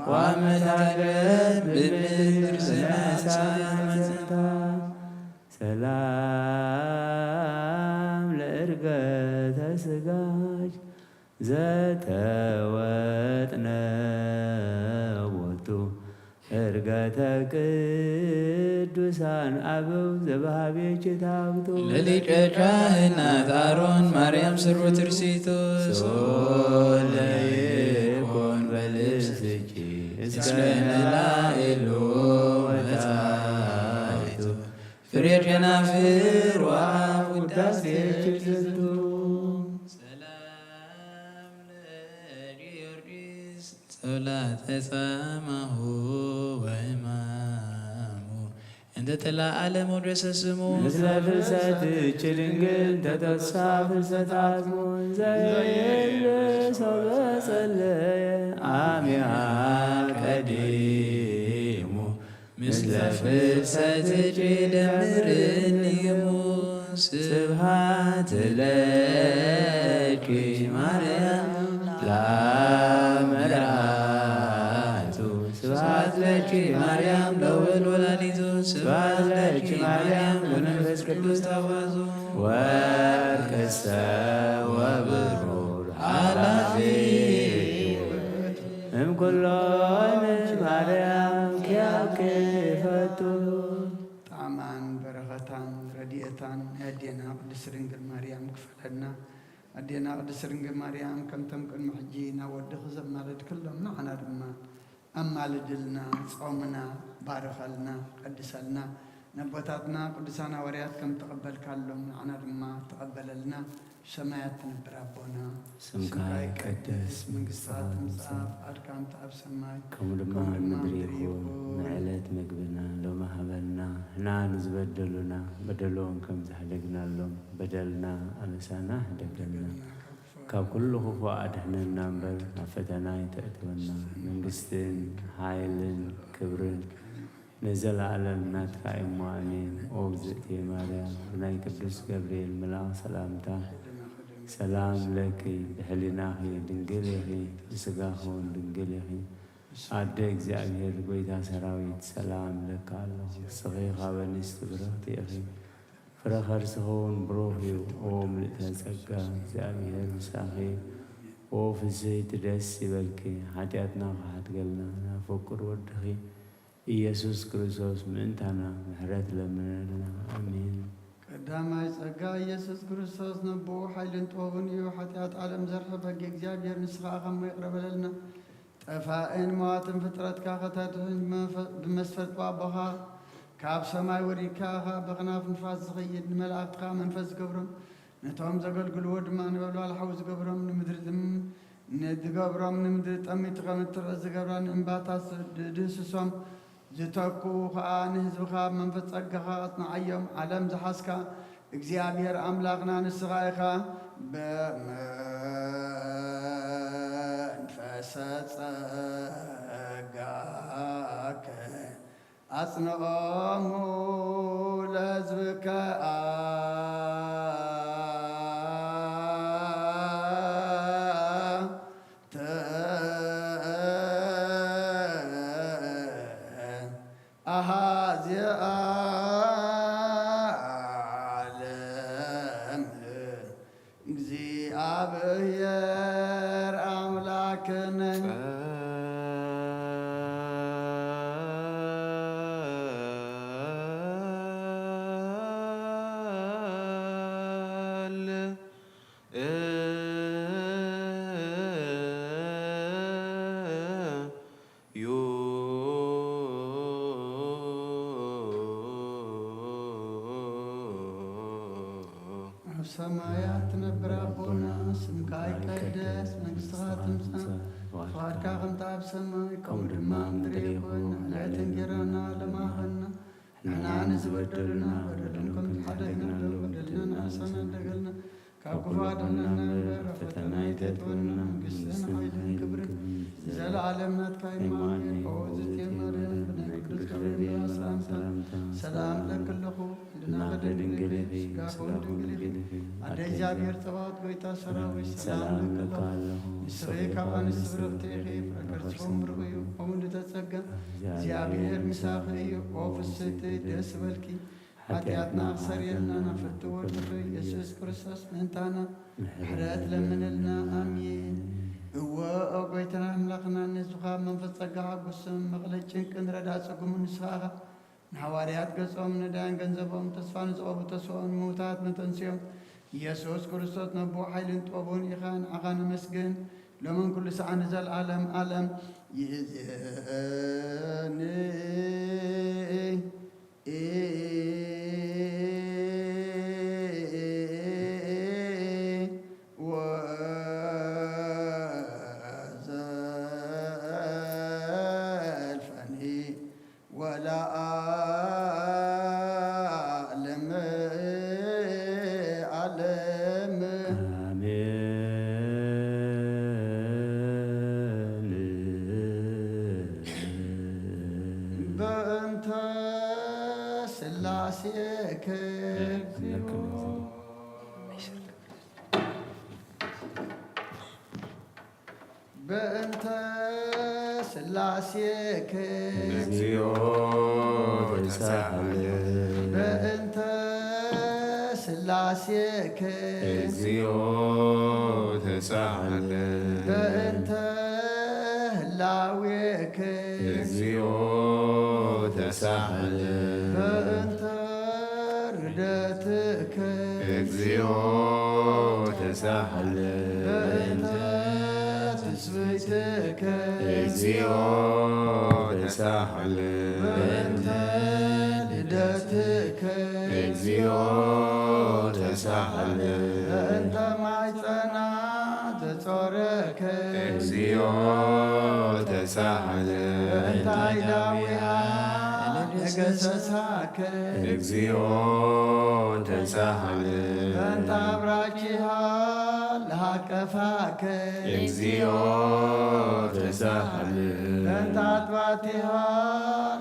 ወአመ ታገር ብምድር ዘናሳ መዘንታ ሰላም ለእርገተ ስጋች ዘተወጥነ ቦቱ እርገተ ቅዱሳን አበው ዘበሃቤኪ ታብቱ ለሊቀ ካህናት አሮን ማርያም ስሩ ትርሲቱ ሶለይኮን በልብስኪ እስከ ነላኤሉ ወታይቱ ፍሬ ከናፍር ወአፍ ውዳሴኪ ዝንቱ ሰላም ለጊዮርጊስ ጸውላተ ጻማሁ ወሕማሙ እንተ ተላዓለ ሞገሰ ስሙ ምስለ ፍልሰትኪ ድንግል ተተስፋ ፍልሰት አጽሙ ዘይብል ሰው በጸለየ አሚሃ ቀዲሙ ምስለ ፍልሰትኪ ደምርኒ እሙ ስብሐት ለኪ ማርያም ለአብ መርዓቱ ስብሐት ለኪ ማርያም ለወልድ ወላዲቱ ስብሐት ለኪ ማርያም ለመንፈስ ቅዱስ ታዋዙ ወርቅሰ ወብሩር ኃላፊ እምኩሎን ማርያም ኪያኪ ፈቱ ጣዕማን በረኸታን ረድኤታን ናይ ኣዴና ቅድስት ድንግል ማርያም ክፈለና። ኣዴና ቅድስት ድንግል ማርያም ከምቶም ቅድሚ ሕጂ ናብ ወድኺ ዘማለድክሎም ንዓና ድማ ኣማልድልና። ጾምና ባርኸልና፣ ቀድሰልና። ነቦታትና ቅዱሳን ሃዋርያት ከም ተቐበልካሎም ንዓና ድማ ተቐበለልና። ሰማያት ትነብር ኣቦና፣ ስምካ ይቀደስ፣ መንግስትኻ ትምጻእ፣ ፍቓድካ ከምቲ ኣብ ሰማይ ከምኡ ድማ ኣብ ምድሪ ይኹን። ንዕለት ምግብና ሎሚ ሃበና፣ ንሕና ንዝበደሉና በደሎም ከም ዝሕደግናሎም በደልና ኣበሳና ሕደገልና፣ ካብ ኩሉ ክፉእ ኣድሕነና እምበር ናብ ፈተና ኣይተእትወና። መንግስትን ሓይልን ክብርን ንዘለኣለም ናትካ እሞ ኣሜን። ኦ እግዝእትየ ማርያም፣ ብናይ ቅዱስ ገብርኤል መልኣኽ ሰላምታ ሰላም ለኪ፣ ብሕሊናኺ ድንግል ኢኺ፣ ብስጋኺ እውን ድንግል ኢኺ። ኣደ እግዚኣብሔር፣ ጎይታ ሰራዊት፣ ሰላም ለካ ኣለኹ። ንስኺ ካብ ኣንስቲ ብርኽቲ ኢኺ፣ ፍረ ከርስኺ እውን ብሩኽ እዩ። ኦ ምልእተ ጸጋ፣ እግዚኣብሔር ምሳኺ፣ ኦ ፍስሕቲ ደስ ይበልኪ። ሓጢኣትና ክሓድገልና ናብ ፍቁር ወድኺ ኢየሱስ ክርስቶስ ምእንታና ምሕረት ለምነልና። ኣሜን። ቀዳማይ ጸጋ፣ ኢየሱስ ክርስቶስ ነቦኡ ሓይልን ጥበቡን እዩ። ሓጢኣት ዓለም ዘርሐ በጊ እግዚኣብሔር፣ ንስኻ ኸሞ ይቕረ በለልና። ጠፋእን መዋትን ፍጥረትካ ከተድሕን ብመፈ-፣ ብመስፈርት ኣቦኻ ካብ ሰማይ ወሪድካ፣ ኸኣ ብኽናፍ ንፋስ ዝኸይድ ንመላእኽትኻ መንፈስ ዝገብሮም፣ ነቶም ዘገልግልዎ ድማ ነበልባል ሓዊ ዝገብሮም፣ ንምድሪ ዝም-፣ ንዝገብሮም ንምድሪ ጠሚቱ ከም እትርዕድ ዝገብራ ንእምባታት ድህስሶም፣ ዝተክኡ ኸኣ ንህዝብኻ ብመንፈስ ጸጋኻ ኣጽንዓዮም። ዓለም ዝሓዝካ እግዚኣብሔር ኣምላኽና ንስኻ ኢኻ። ብመንፈሰ ጸጋከ ኣጽንዖሙ ለሕዝብከ ኣንተ ኣሃዜ ዓለም። እግዚኣብሔር ኣምላክነ። ጸል ዩ። ኣብ ሰማያት ትነብር ኣቦና፣ ስምካ ይቀደስ፣ መንግስትኻ ትምጻእ፣ ፍቓድካ ከምቲ ኣብ ሰማይ፣ ከምኡ ድማ ኣብ ምድሪ ይኹን። ዕለት እንጀራና ለማኸና፣ ንሕና ንዝበደሉና በደሎም ከም ዝሓደግናሎም በደልና ንኣሳና ደገልና፣ ካብ ክፉ ኣድሕነና እምበር፣ ኣብ ፈተና ኣይተእትወና። መንግስትን ሓይልን ክብርን ንዘለኣለም ናትካ እዩ። ኣሜን። ኦ እግዝእትየ ማርያም፣ ብናይ ቅዱስ ገብርኤል ሰላምታ ሰላም እብለኪ ኣለኹ። ሕልናኺ ድንግል ኢኺ፣ ስጋኺ እውን ድንግል ኢኺ። ኣደ እግዚኣብሔር ጸባኦት፣ ጎይታ ሰራዊት፣ ሰላም እብለኪ ኣለኹ። ንስኺ ካብ ኣንስቲ ብርኽቲ ኢኺ፣ ፍረ ከርስኺ እውን ብሩኽ እዩ። ኦ ምልዕተ ጸጋ፣ እግዚኣብሔር ምሳኺ እዩ። ኦ ፍስሕቲ፣ ደስ ይበልኪ። ሓጢኣትና ክሰርየልና ናብ ፍትው ወድኺ ኢየሱስ ክርስቶስ ምእንታና ምሕረት ለምንልና። ኣሜን። እወ፣ ኦ ጎይታና ኣምላኽና፣ ንህዝብኻ ብመንፈስ ጸጋ ሓጉስም፣ መቕለል ጭንቅን ረዳእ ጽጉምን ንስኻ ኢኻ። ንሃዋርያት ገጾም፣ ነዳያን ገንዘቦም፣ ተስፋ ንዝቐቡ ተስፋኦም፣ ንምውታት መተንስኦም፣ ኢየሱስ ክርስቶስ ነቦ ሓይልን ጥበቡን ኢኻ። ንዓኻ ነመስግን፣ ሎምን ኩሉ ሰዓት ንዘለኣለም ኣለም። ይእዜኒ ወዘልፈኒ ወለዓለም ዓለም። ኣሜን። በእንተ ስላሴከ በእንተ ስላሴከ እግዚኦ ተሳሃለ። በእንተ ስላሴከ እግዚኦ ተሳሃለ። በእንተ ህላዌከ እግዚኦ ተሳሃለ። በእንተ ርደትከ እግዚኦ ተሳሃለ። በእንተ ትስብእትከ እግዚኦ ተሳሃለ። በእንተ ልደትከ እግዚኦ ተሳሃለ። በእንተ ተሳሃለ። እንታይ ዳዊሃ ነገሰሳከ። እግዚኦ ተሳሃለ። በእንተ አብራኪሃ ለሃቀፋከ። እግዚኦ ተሳሃለ። በእንተ አጥባቲሃ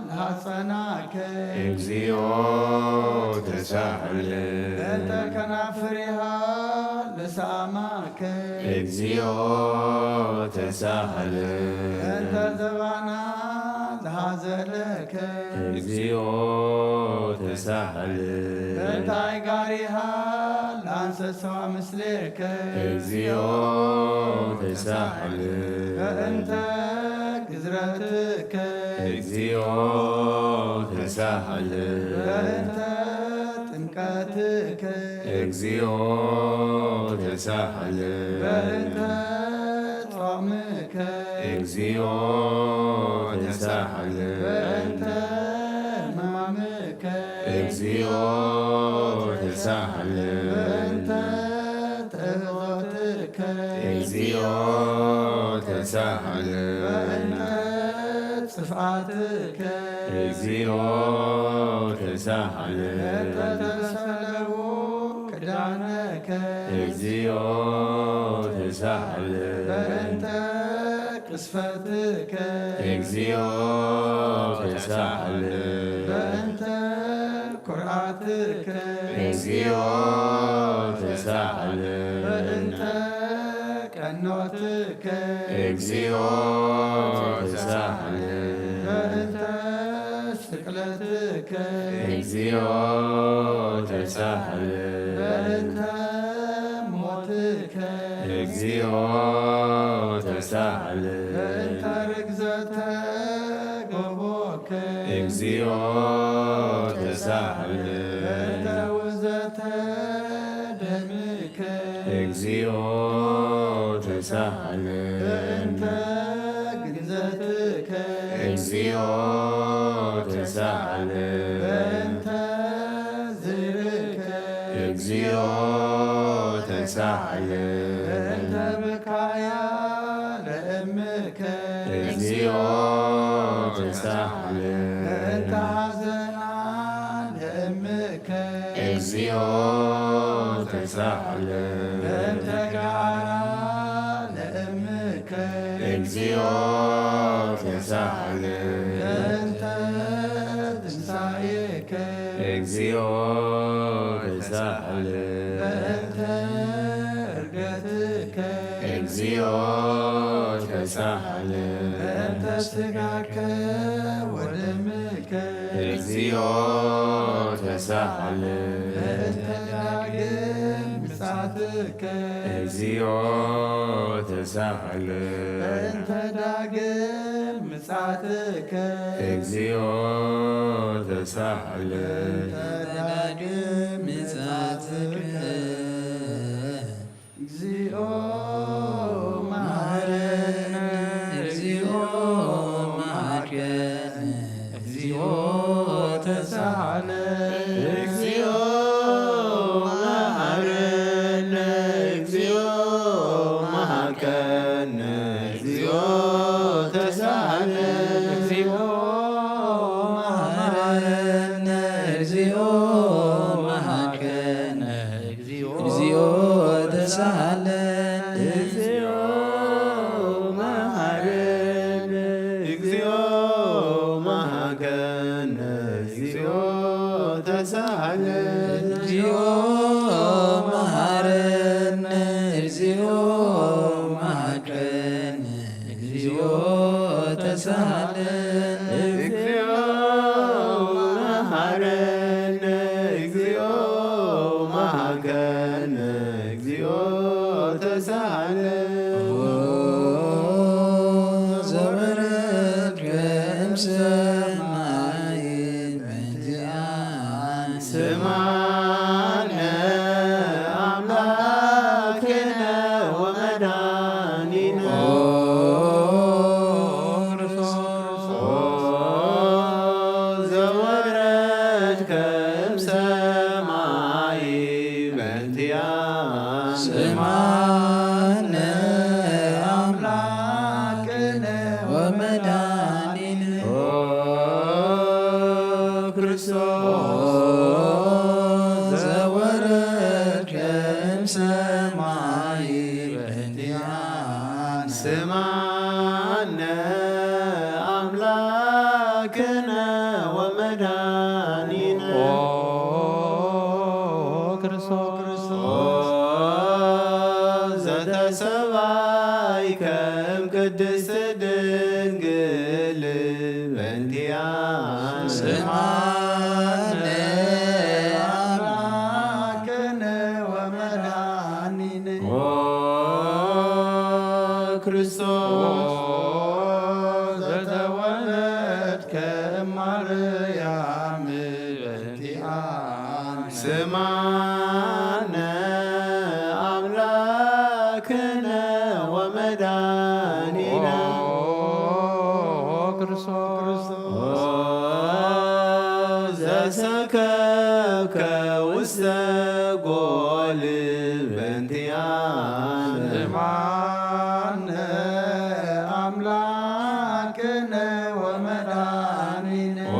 ለሃጸናከ። እግዚኦ ተሳሃለ። በእንተ ከናፍሪሃ ለሳማከ። እግዚኦ ተሳሃለ። በእንተ ዘባና ለሃዘለከ። እግዚኦ ተሳሃለ። በእንተ አይጋሪሃ ለአንሰሳ ምስሌከ። እግዚኦ ተሳሃለ። በእንተ ግዝረትከ። እግዚኦ ተሳሃለ። በእንተ ጥምቀትከ። እግዚኦ ተሳሃለ። በእንተ ጾምከ። እግዚኦ ተሳሃለ። በእንተ ሕማምከ። እግዚኦ ተሳሃለ። በእንተ ተዕዞትከ። እግዚኦ ተሳሃለ። በእንተ ጽፍዓትከ። እግዚኦ ተሳሃለ። በእንተ ተሰለቡ ቅዳነከ። እግዚኦ ተሳሃለ። በእንተ ቅስፈትከ። እግዚኦ ተሳሃለ። በእንተ ኩርዓትከ። እግዚኦ ተሳሃለ። በእንተ ቀኖትከ። እግዚኦ ተሳሃለ። በእንተ ስቅለትከ። እግዚኦ ተሳሃለ። በእንተ ሞትከ። እግዚኦ ተሳሃለ። በእንተ ርግዘተ ጎቦከ። እግዚኦ ተሳሃለ። በእንተ ውዘተ ደምከ። እግዚኦ ተሳሃለ። በእንተ ግንዘትከ። እግዚኦ ተሳሃለ። በእንተ ዝርክ። እግዚኦ ተሳሃለ። በእንተ ብካያ ለእምከ። እግዚኦ ተሳሃለ። በእንተ ሐዘና ለእምከ። እግዚኦ ተሳሃለ። በእንተ ጋራ ለእምከ። እግዚኦ ተሳሃለ። በእንተ ትንሳኤከ። እግዚኦ ተሳሃለ። በእንተ እርገትከ። እግዚኦ ተሳሃለ። በእንተ ስጋከ ወደምከ። እግዚኦ ተሳሃለ። በእንተ ዳግም ምጻትከ። እግዚኦ ተሳሃለ። በእንተ ዳግም ምጻትከ። እግዚኦ ተሳሃለ። በእንተ ዳግም ምጻትከ። እግዚኦ መሐረነ። እግዚኦ መሐረነ። እግዚኦ ተሳሃለ። እግዚኦ መሐረነ። እግዚኦ መሐረነ። እግዚኦ ተሳሃለ። እግዚኦ መሐረነ። እግዚኦ መሐረነ። እግዚኦ ተሳሃለ። እግዚኦ መሐረነ። እግዚኦ መሐረነ። እግዚኦ ተሳሃለ። እግዚኦ መሐረነ። እግዚኦ መሐረነ። እግዚኦ ተሳሃለ። እግዚኦ መሐረነ። እግዚኦ መሐረነ። እግዚኦ ተሳሃለ። ኦ ዘወረድከ እምሰማይ በእንቲኣነ። ስምዓነ አምላክነ ወመድኃኒነ። ኦ ክርስቶስ። ኦ ዘወረድከ እምሰማይ በእንቲኣነ። ስምዓነ አምላክ መድኃኒነ። ኦ ክርስቶስ ዘወረድከ እምሰማይ በእንቲአነ። ስምዓነ አምላክነ ወመድኃኒነ። ኦ ክርስቶስ ኦ ዘተሰባይከ እምቅድስት ድንግል በእንቲአነ። ስምዓነ አምላክነ ወመድኃኒነ። ኦ ክርስቶስ ዘተወለድከ እማርያም በእንቲአነ። ስምዓነ አምላክነ ወመድኃኒነ። ኦ ክርስቶስ ኦ ዘሰከብከ ውስተ ጎል በእንቲአነ። ስምዓነ አምላክነ ወመድኃኒነ። ኦ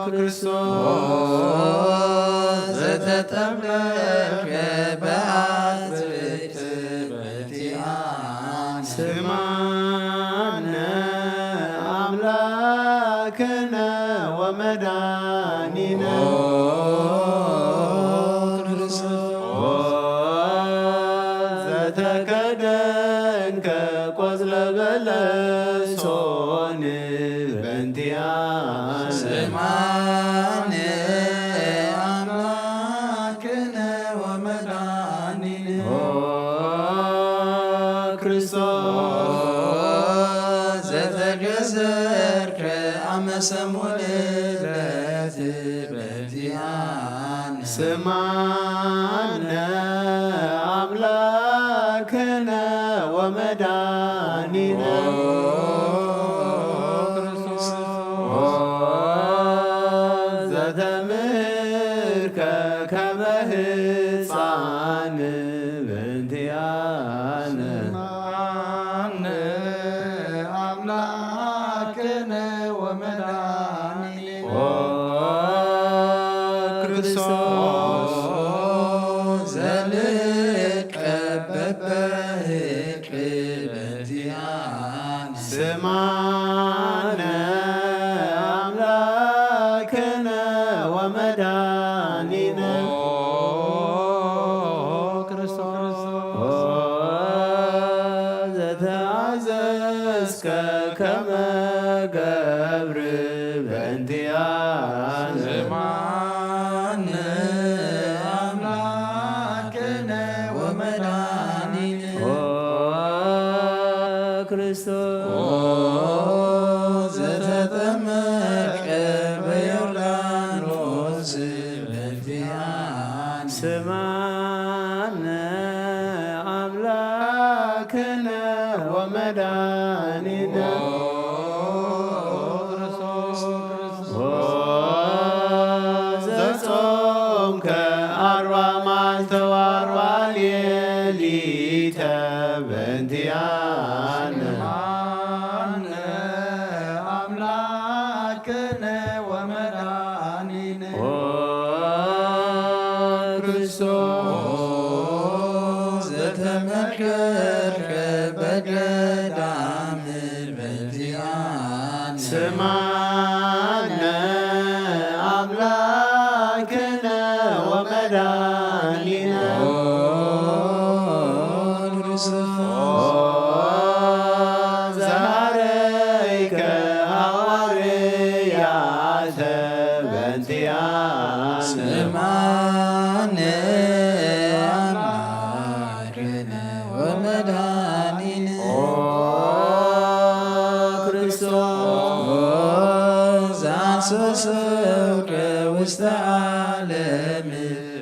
ክርስቶስ ኦ ዘተጠምቀ በአጽብዕት በእንቲአነ። ስምዓነ አምላክነ ወመድኃኒነ። ኦ ክርስቶስ ኦ ዘተከደንከ ቆጽለ በለሶን በእንቲአነ። ስምዓነ አምላክነ ወመድኃኒነ። ኦ ክርስቶስ ዘተገዘርከ አመ ሰሙን ዕለት በእንቲአነ። ስምዓነ አምላክነ ወመድኃኒነ። ኦ ክርስቶስ ኦ ዘተምህርከ ከመ ህፃን በእንቲአነ። ስምዓነ አምላክነ ወመድኃኒነ። ኦ ክርስቶስ ዘልቀ በበህቅ በእንቲአነ። ስምዓነ አምላክነ ወመድኃኒነ። ኦ ክርስቶስ ኦ ዘተአዘዝከ ከመ ገብር በእንቲአነ። ስምዓነ አምላክነ ወመድኃኒነ። ኦ ክርስቶስ ኦ ዘተጠመቀ በዮርዳኖስ በእንቲአነ። ስምዓነ አምላክነ ወመድኃኒነ። ኦ ዘጾምከ አርባ መዓልተ ወአርባ ሌሊተ በእንቲአነ። ስምዓነ አምላክነ ወመድኃኒነ። ኦ ክርስቶስ ዘተመከርከ በገዳም በእንቲአነ። ስምዓነ አምላክነ ወመድኃኒነ። ኦ ክርስቶስ ኦ ዘሐረይከ ሐዋርያተ በእንቲአነ። ስምዓነ አምላክነ ወመድኃኒነ። ኦ ክርስቶስ ኦ ዘአንሰሰውከ ውስተ ዓለም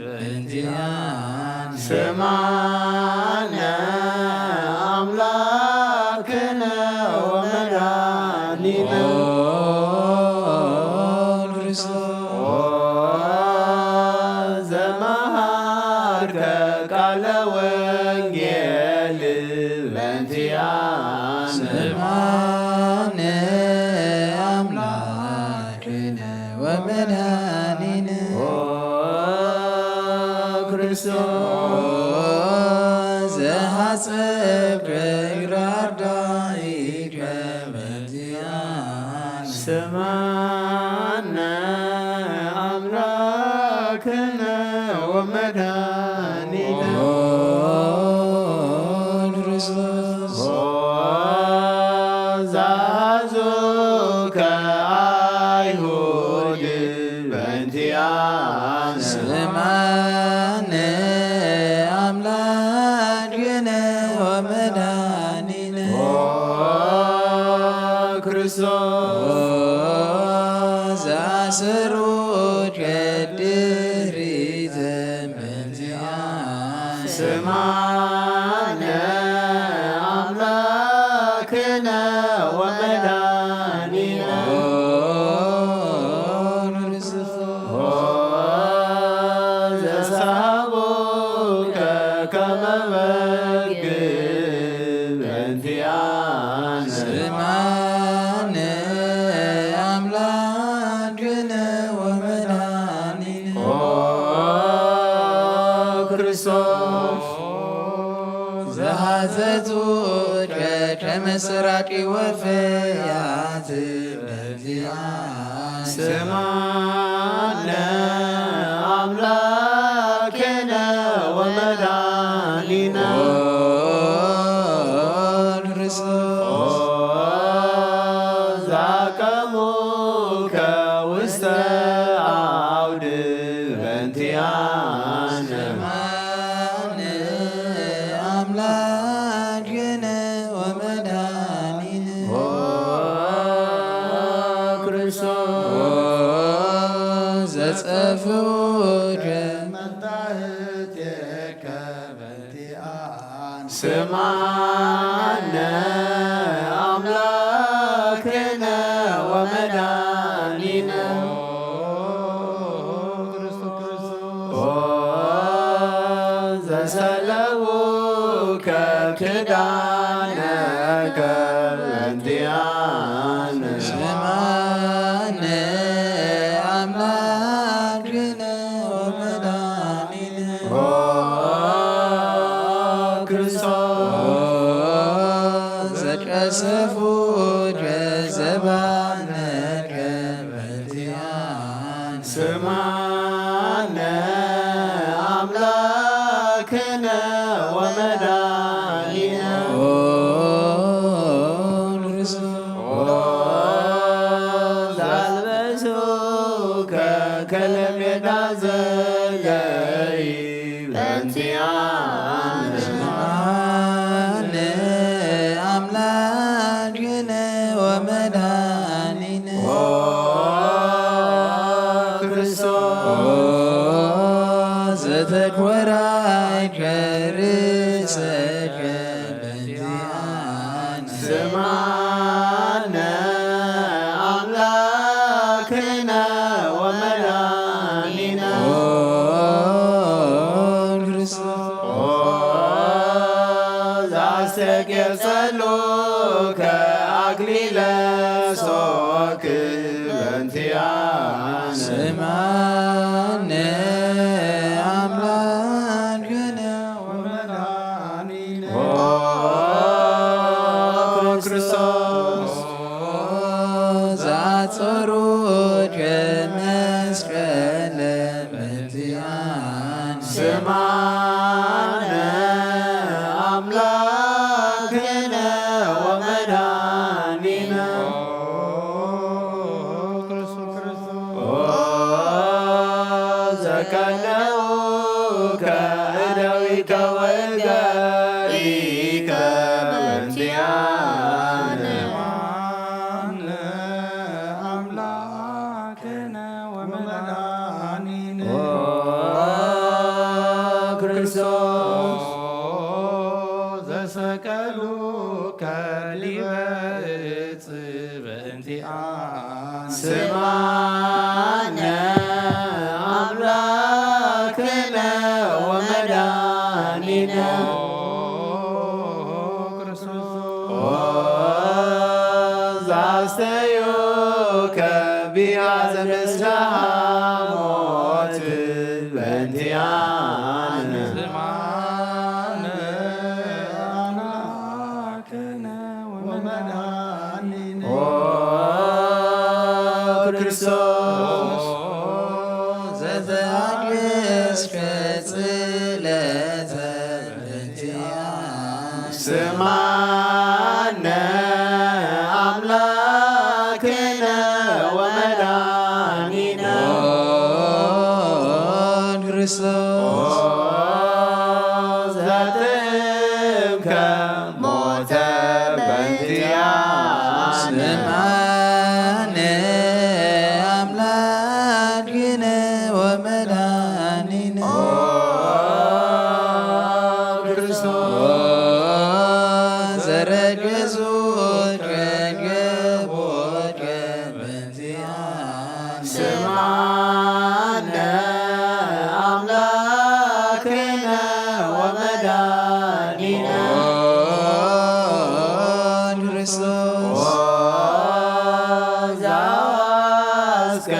በእንቲአነ። ስምዓነ አምላክነ ወመድኃኒነ። ኦ ክርስቶስ ኦ ዘመሃርከ ቃለ ወንጌል በእንቲአነ። ስምዓነ ኣምላክነ ወመድኃኒነ ኦ ክርስቶስ። ዘሐጽብ እግረ ኣርዳኢከ በዚኣነ። ስምዓነ ኣምላክነ ወመድኃኒነ ኦ ክርስቶስ። ኦ ዘሐዙከ ኣይሁድ በእንቲኣነ። ስምዓነ ኣምላክነ ወመድኃኒነ ኦ ክርስቶስ። ኦ ዘአሰሩከ ድሪተ በእንቲኣነ። ስምዓነ ኣምላክነ ወመድኃኒነ ኦ ክርስቶስ። ኦ ዘሰሃቡከ ከመ በግ በእንቲኣነ። ስምዓነ ኣምላክነ ወመድኃኒነ ኦ ክርስቶስ። ዘሐዘዙከ ከመ ሰራቂ ወፈያት በእንቲኣነ። ስምዓነ ኣምላክነ ወመድኃኒነ ኦ ክርስቶስ። ዛቀሙከ ውስተ አውድ በእንቲኣነ። ስምዓነ ኣምላክነ ወመድኃኒነ ኦ ክርስቶስ። ኦ ዘጸፍዑከ መታህቴከ በእንቲኣነ። ስምዓነ ኣምላክነ ወመድኃኒነ ኦ ዘሰለቡከ ክዳነከ በእንቲኣነ። ስምዓነ ኣምላክነ ወመድኃኒነ ኦ ክርስቶስ። ኦ ዘቀሰፉከ ዘባነከ በእንቲኣነ። ስምዓነ ኣምላክነ ወመድኃኒነ ኦ ክርስቶስ። ኦ ዘልበሱከ ከለሜዳ ዘለይ በእንቲኣነ። ስምዓነ ኣምላክነ ወመድኃኒነ ኦ ክርስቶስ። ኦ ዘተኮራይከ ርእሰከ በእንቲኣነ። ስምዓነ ኣምላክነ ወመድኃኒነ ኦ ክርስቶስ። ኦ ዘአስተጌጸሉከ አክሊለ ሶክ በእንቲኣነ። ስምዓነ ኣምላክነ ወመድኃኒነ ኦ ክርስቶስ። ዘአጸሩከ መስቀለ በእንቲኣነ። ስምዓነ ኣምላክነ ወመድኃኒነ ኦ ክርስቶስ። ኦ ዘቀነውከ እደዊከ ወእገሪከ በእንቲኣነ። ስምዓነ ኣምላክነ ወመድኃኒነ ኦ ክርስቶስ። ኦ ዘሰቀሉከ ዲበ ዕፅ በእንቲኣነ። ስምዓነ ኣምላክነ ወመድኃኒነ ኦ ክርስቶስ። ኦ ከቢያ ዘምስጋሃ ሞት በእንቲኣነ። ስምዓነ ኣምላክነ ወመድኃኒነ። ኦ ክርስቶስ ዘተአግስከ ጽለተ በእንቲኣነ። ስምዓነ ኣምላክነ ወመድኃኒነ። ኦ ክርስቶስ ዘትእምከ ሞተ በእንቲኣነ። ስምዓነ ኣምላክነ ወመድኃኒነ። ኦ ክርስቶስ ዘረገዙ ገገቦት በእንቲኣነ። ስምዓነ ኣምላክነ ወመድኃኒነ። ኦ ክርስቶስ ኦ ዘአስከ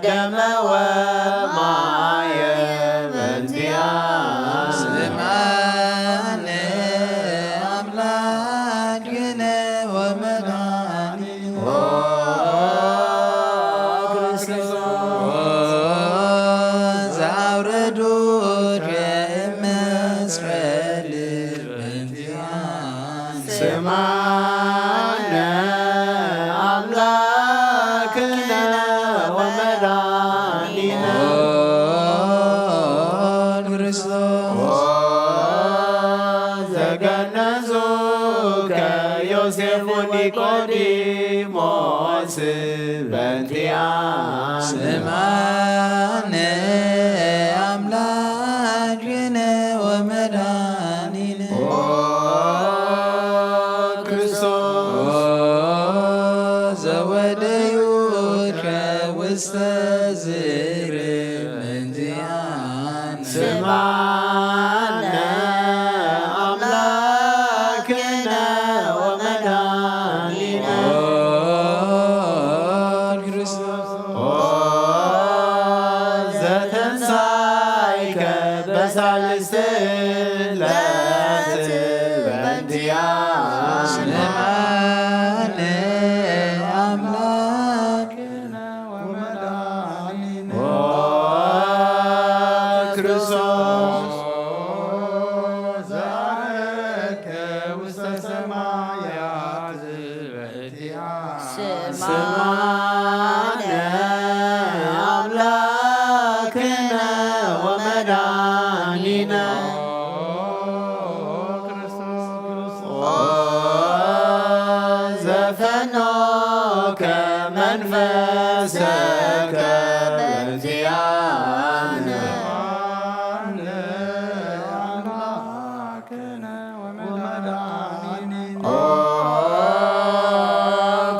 ደመ ወማየ በእንቲኣነ። ስምዓነ ኣምላክነ ወመድኃኒነ። ኦ ክርስቶስ ኦ ዘአውረዱከ እምመስቀል በእንቲኣነ። ስምዓነ ኣምላክነ ወመድኃኒነ። ኦ ክርስቶስ ኦ ዘገነዙከ ዮሴፍ ወኒቆዲሞስ በእንቲኣነ። ስምዓነ ኣምላክነ ወመድኃኒነ። ኦ ክርስቶስ ኦ ዘወደዩከ ውስተ ዝርም እንቲኣነ። ስምዓነ ኣምላክነ ወመድኃኒነ። ኦ ክርስቶስ ኦ ዘተንሳይከ በሳልስት ዕለት በእንቲኣነ። ስምዓነ ኣምላክ ወመድኃኒነ። ኦ ክርስቶስ ዘዐረግከ ውስተ ሰማያት በእንቲኣነ። ስምዓነ ኣምላክነ ወመድኃኒነ። ኦ ክርስቶስ ኦ ዘፈኖከ መንፈሰከ በእንቲኣነ። ኦ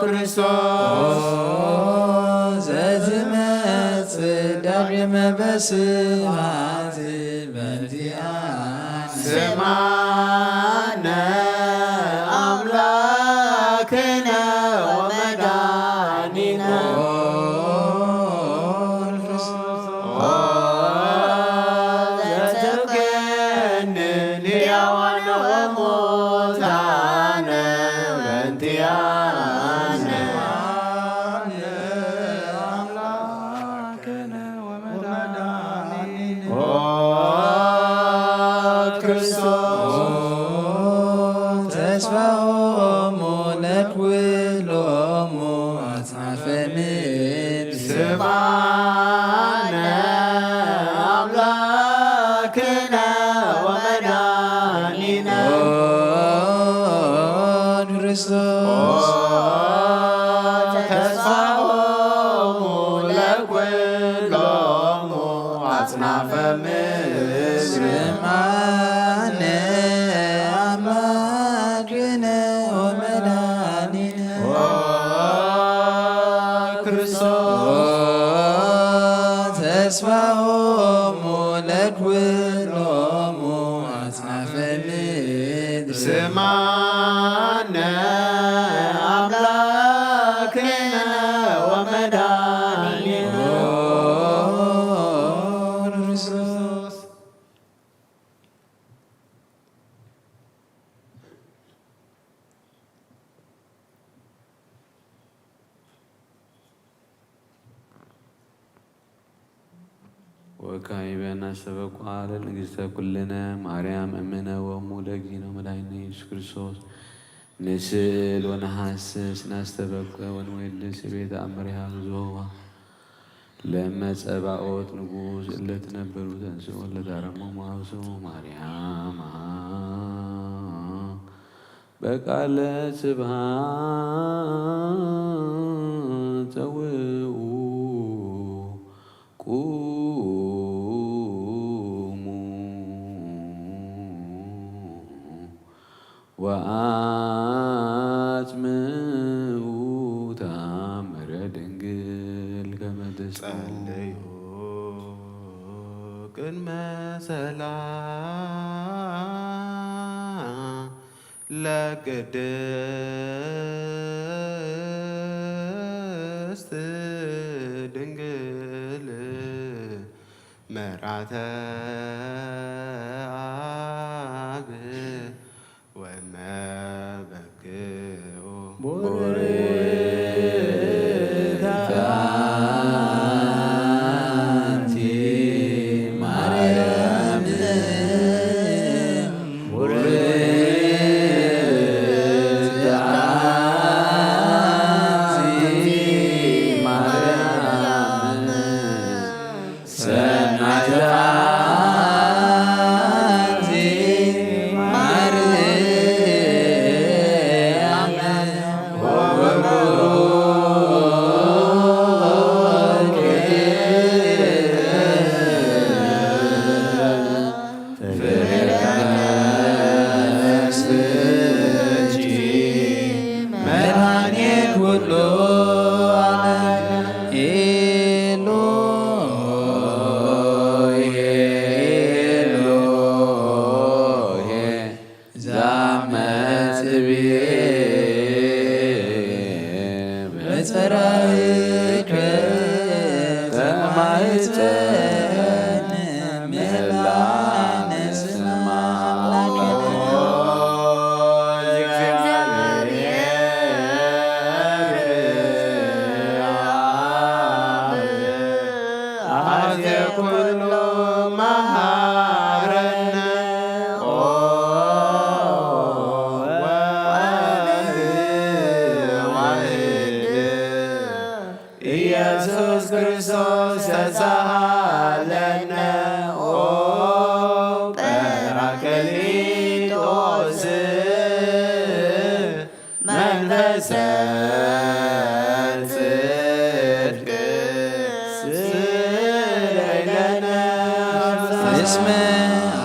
ክርስቶስ ዘትመጽእ ዳግመ በስብሐት በእንቲኣነ። ስምዓነ ኣምላክነ ወመድኃኒነ። ኦ ዘትኩንን ሕያዋን ወሙታነ በእንቲኣነ። ኦ ክርስቶስ ተስፋሆሙ ለኩሎሙ አጽናፈ ምድር። ስምዓነ አምላክነ ወመድኃኒነ። ኦ ክርስቶስ ተስፋሆሙ ለኩሎሙ አጽናፈ ምድር። ስምዓነ አምላክነ ወመድኃኒነ። ኦ ክርስቶስ ተስፋሆሙ ለኩሎሙ አጽናፈ ምድር። ስምዓነ አምላክነ ወመ ወካይበ እናስተበቋ ለንግዝተ ኩልነ ማርያም እምነ ወሙ ለጊኖ መድኃኒነ ኢየሱስ ክርስቶስ ንስእል ወነሐስስ ናስተበቅዕ ወንወድስ ቤተ አመሪሃ ዞዋ ለመጸባኦት ንጉስ እለ ትነብር ተንስኡ ለታረሙ ማውሱ ማርያም በቃለ ስብሐት ጸውኡ ቁሙ ወአጽምዑ ተአምረ ድንግል ከመ ትስምዕ። ጸለዩ ቅድመ ሰላም ለቅድስት ድንግል መርዓተ አብ ወመበክኡ ቡርክት አንቲ ማርያም መድኃኒት ኩሉ ዓለም ኤሎሄ፣ ኤሎሄ፣ ዛመጽብዬ በጸራእከ ተማህፀን ምህላነ ስማ አምላክነ። አዜ ኩሉ መሃረነ ኦ ወልድ ዋሕድ ኢየሱስ ክርስቶስ ተሳሃለነ ኦ ጳራቅሊጦስ መንፈሰ ጽድቅ ስሌለነ እስመ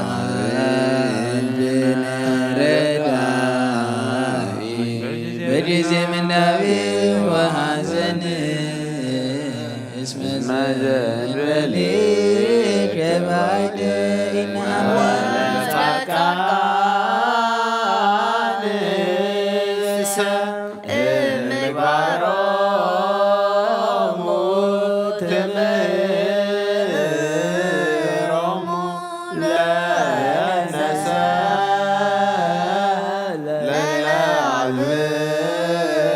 አብ ብነ ረዳኢ በጊዜ ምናቤ ወሐዘን እስመ ዘንበሌ ከባይደ ኢናወ ጻድቃንሰ እምግባሮሙ ትምህሮሙ ለነሰ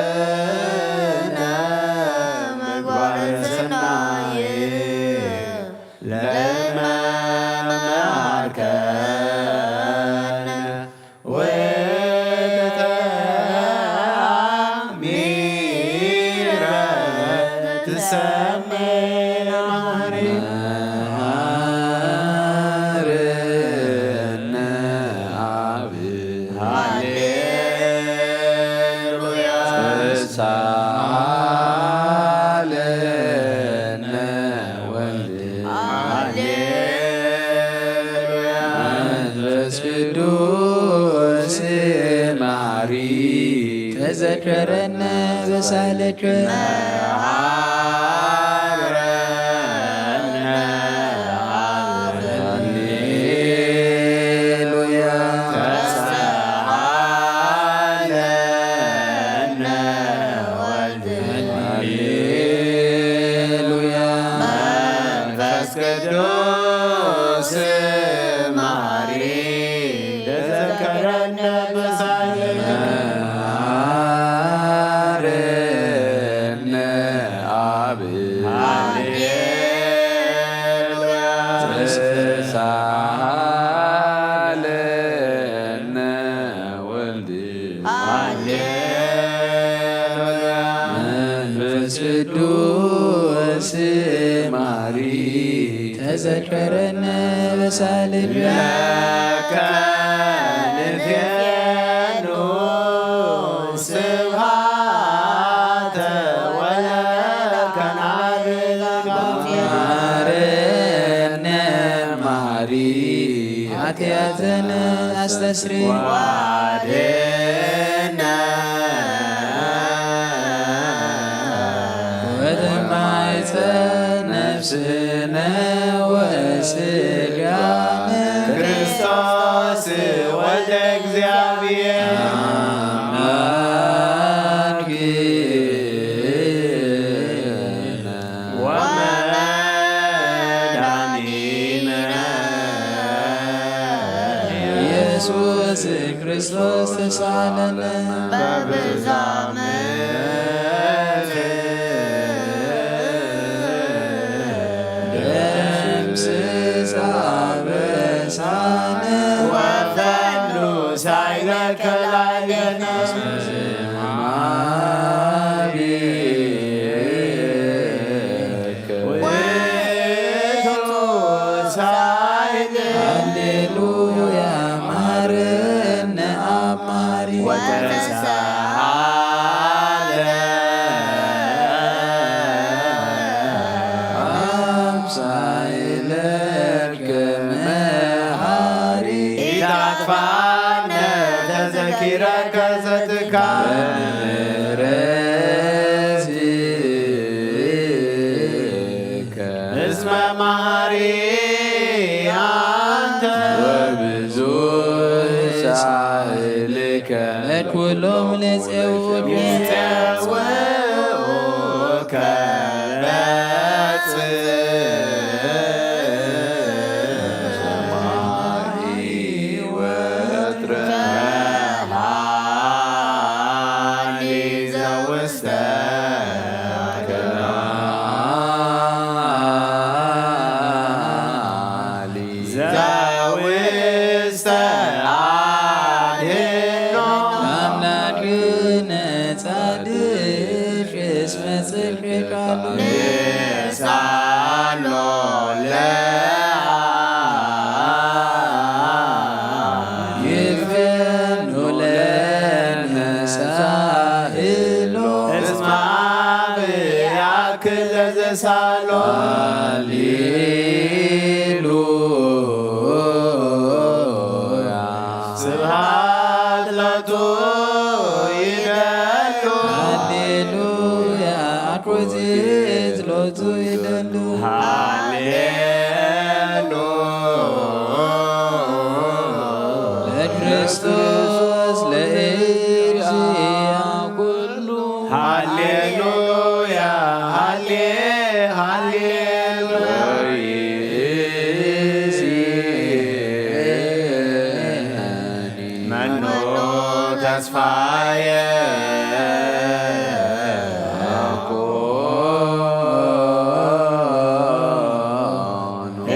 ለለዓልብነ ምግባረ ሰናይ ለመመሃርከነ ወተአሚረ ትሰመ ለማርያም መሃረነ አብ ሃሌሉያ። ተሳሃለነ ወልድ ሃሌሉያ። መንፈስ ቅዱስ መሐሪ ተዘከረነ በሳለከ መሃረነ አብ ሃሌሉያ። ተሳሃለነ ወልድ ሃሌሉያ። መንፈስ ቅዱስ መሐሪ ተዘከረነ በሳለነ መሃረነ አብ ሃሌሉያ። ዘክረነ በሳልል ለከ ንፌኑ ስብሐተ ወለከ ናርግ ማረነ መሐሪ ኃጢአትን አስተስሪ ዋድነ ወደማይፀ ነፍስነ ወስጋነ ክርስቶስ ወልደ እግዚአብሔር አምላክ ኢየሱስ ክርስቶስ ተሳለነ በብዛ ምሕረት ደምስስ አበሳነ ወፈኑ ሳይለከ ላዕሌነ ውእቱ ሳይል ሃሌሉያ መሐረነ አብ መሐሪ ወተሰአለ አብ ሳይለከ መሐሪ ኢታጥፋነ ተዘኪረከ ዘትካ እስመ መሐሪ አንተ ወብዙ ሳህልከ ለኩሎም ለጸውዑ ለጸውዑከ በጽ ሰማይ ወትረ ሃሊ ዘውስተ ዘውስተ አድኖ አምላክነ ጻድቅ እስመ ጽድቅ ቃሉ ንሳሎ ለአ ይፌኑ ለነ ሳህሎ እስመ አብ ያክል ለዘሳሎ ሃሌሉያ ስብሐት ሎቱ ይደሉ ሃሌሉያ አኮቴት ሎቱ ይደሉ ሃሌሉያ ለክርስቶስ ለእግዚአ ኩሉ ሃሌሉያ ሃሌ ሃሌሉያ መኖ ተስፋየ አኮኑ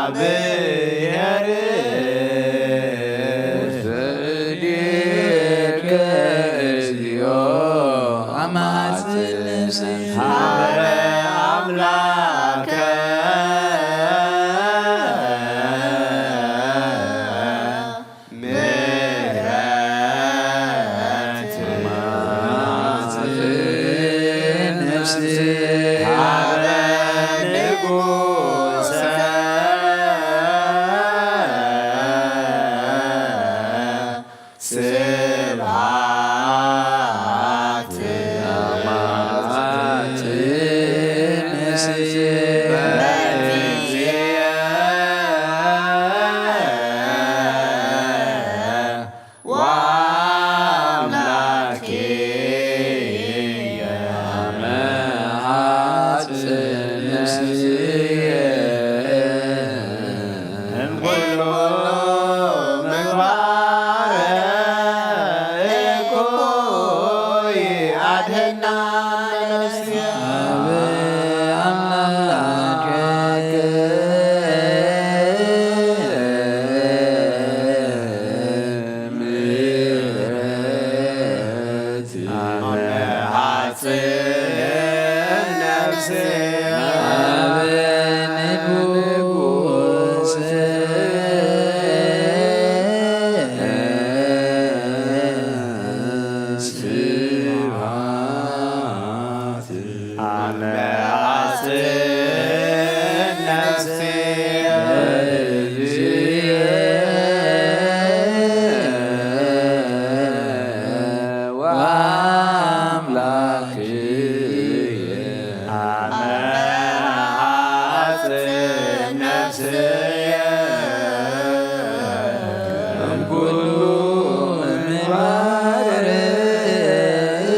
እግዚአብሔር እዴከ እግዚኦ አማጽን ነፍስየ ሀበ አምላከ ምሕረት አማጽን ነፍስየ ሀበ ንጉሰ ስብሐት አማጽን ነፍስየ ወአምላክየ አመ ሐጽን ነፍስየ እምኩሉ ምግባረ እኩይ አድህና ነፍስየ አብ አምላክየ ምሕረት አመ ሐጽን ነፍስየ ኣምላክየ ኣመ ሐጽን ነፍስየ እምኩሉ ምግባር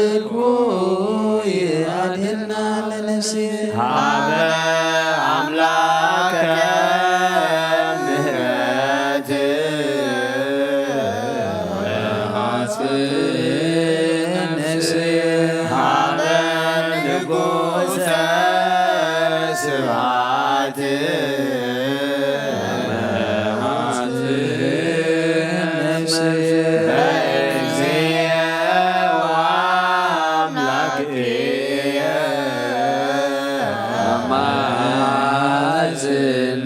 እኩይ ኣድህና ለነፍስየ ሀበ ኣምላከ ምህረት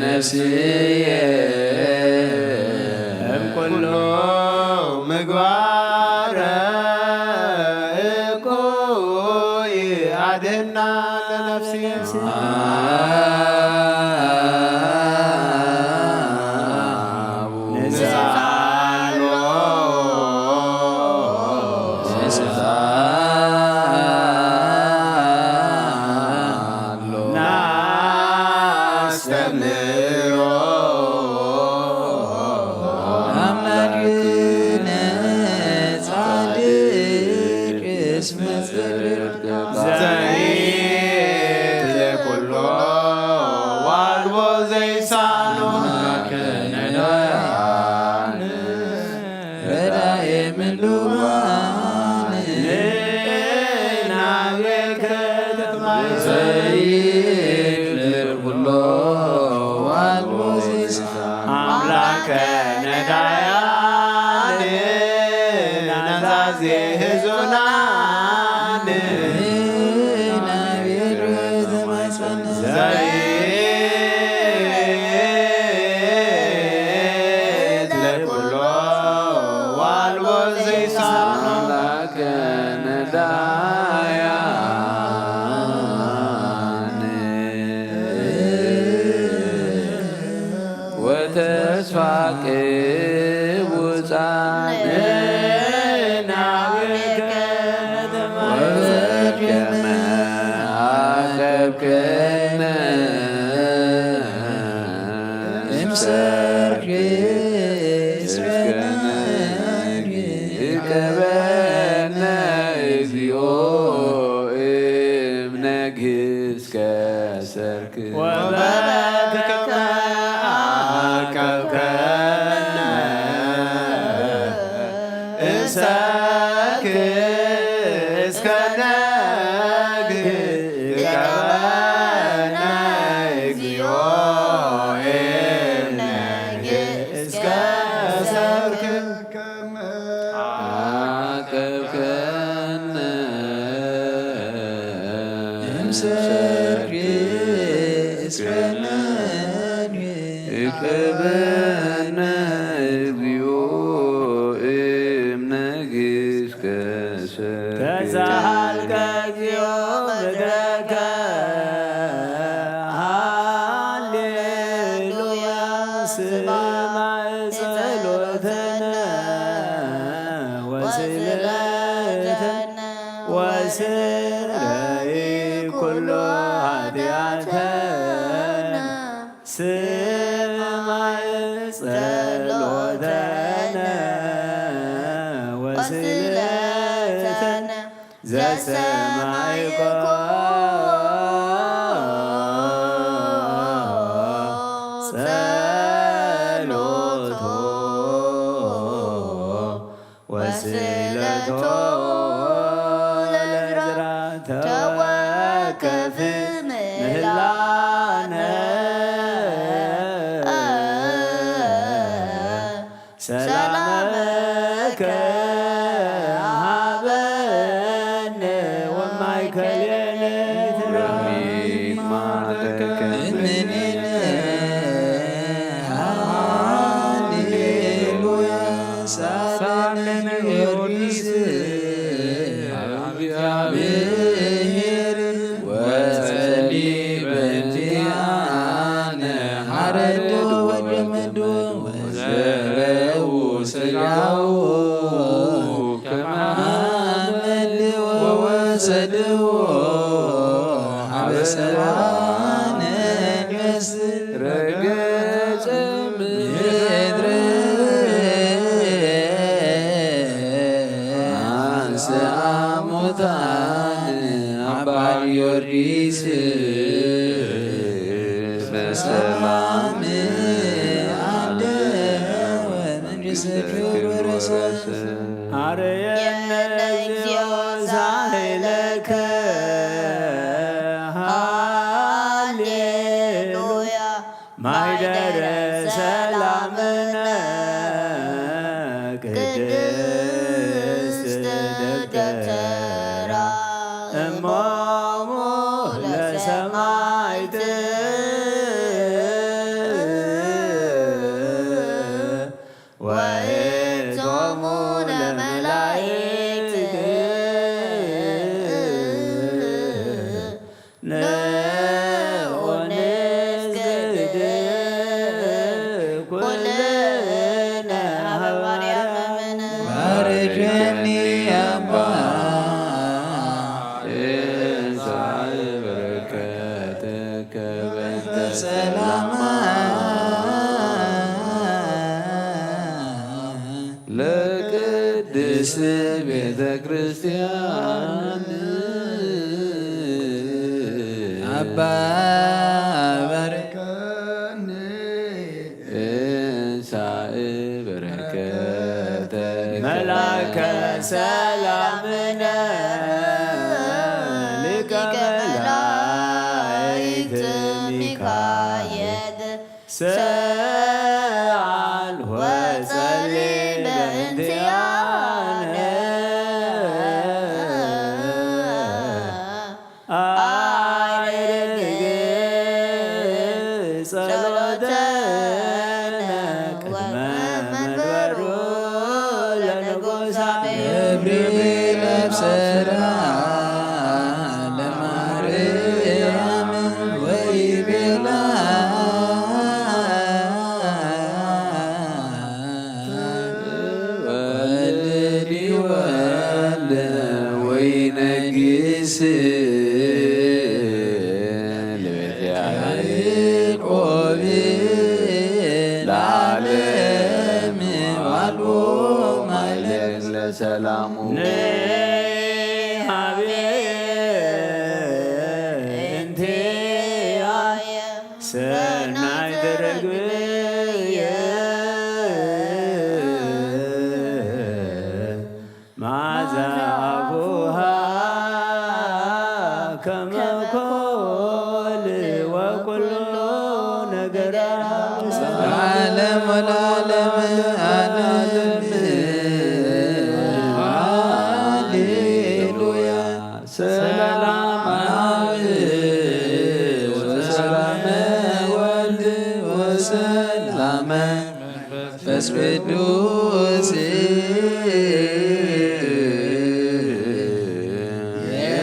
ነፍስየ እምኩሉ ምግባረ እኩይ ኣድህና ለነፍስየ ንሳሎ ናስተምሮ ኣምላክነ ጻድቅ እስመ ጽድቅ ዘይትለ ኩሎ ዋልቦ ዘይሳኖ ከነዳያን ረዳኤ ምሉዋን ናቤከ ተማይዘይ ኩሎ ዋልቦ ዘይሳ ኣምላከ ነዳያን ናዛዜ ህዞናን ናቤከ ተማይዘን ዘይት ለኩሎ ዋልቦ ዘይሳኖ ነዳያን ወተስፋ ቅቡጻን ናብከ ተማይዘን ወከመ አቀብከነ እምሰርክ እስከ ነግህ። ይቀበነ እግዚኦ እምነግህ እስከ ሰርክ። ወበከመ አቀብከነ እምሰርክ እስከ ነግህ። ይቀበነ እግዚኦ እምነግህ እስከ ሰርክ። አቀብከነ እምሰርክ እስከ ነግህ። ይቀበነ እግዚኦ እምነግህ እስከ ሰርክ። ተሳሃልከ እግዚኦ ምድረከ ሃሌሉያ ስማዕ ጸሎተነ ወስእለተነ ወስረይ ኩሎ ኃጢአተነ ስማዕ ጸሎተነ ወስእለተነ ዘሰማዕኮ ጸሎቶ ወስእለቶ ለዕዝራ ተወከፍ ምህላነ ሰላመከ ሃበነ ወማእከሌነ ትራፊ ማረከ እምኔነ ሃሌሉያ ሳሌነ ጊዮርጊስ እግዚአብሔር ወጸሊ በእንቲአነ ሐረዶ ወገመዶ ወዘረው ስጋው ከማነ ሰድዎ ሀበ ሰብአ ነገስት ረገጸ ምድረ አንስአ ሙታን አባ ጊዮርጊስ በሰላም አደወ መንግስተ ኪሮስ። አርየነ እግዚኦ ሳህለከ ሃሌሉያ ማይደረ ሰላምነ ቅድስት ደብተራ እሞሙ ለሰማይት ወእቶሙ ለመላእክት ንዑ ንስግድ ኩልነ ሀበ ማርያም እምነ። ባርከኒ አባ እንሳይ በረከትከ በእንተ ሰላማ ለቅድስት ቤተ ክርስቲያን አባ ባርከኒ እንሳእ በረከተ መላከ ሰላምነ ሊቀ መላእክት ሚካኤል ሰአል ወጸሊ በእንቲአነ አዕርግ ጸሎተነ ቅድመ መንበሩ ለንጉሳቤ። ገብርኤል አብሰራ ለማርያም ወይቤላ ወልድ ወልድ ወይነግስ ለቤት ያዕቆብ ለዓለም ዋልቦ ማይለቅ ለሰላሙ ንሃቤ እንቲአየ ሰናይት ርግብየ መዓዛ አፉሃ ከመ ኮል ወኩሉ ነገራ። ለዓለም ወለዓለም ዓለም። ሃሌሉያ። ሰላም አብ ወሰላመ ወልድ ወሰላመ መንፈስ ቅዱስ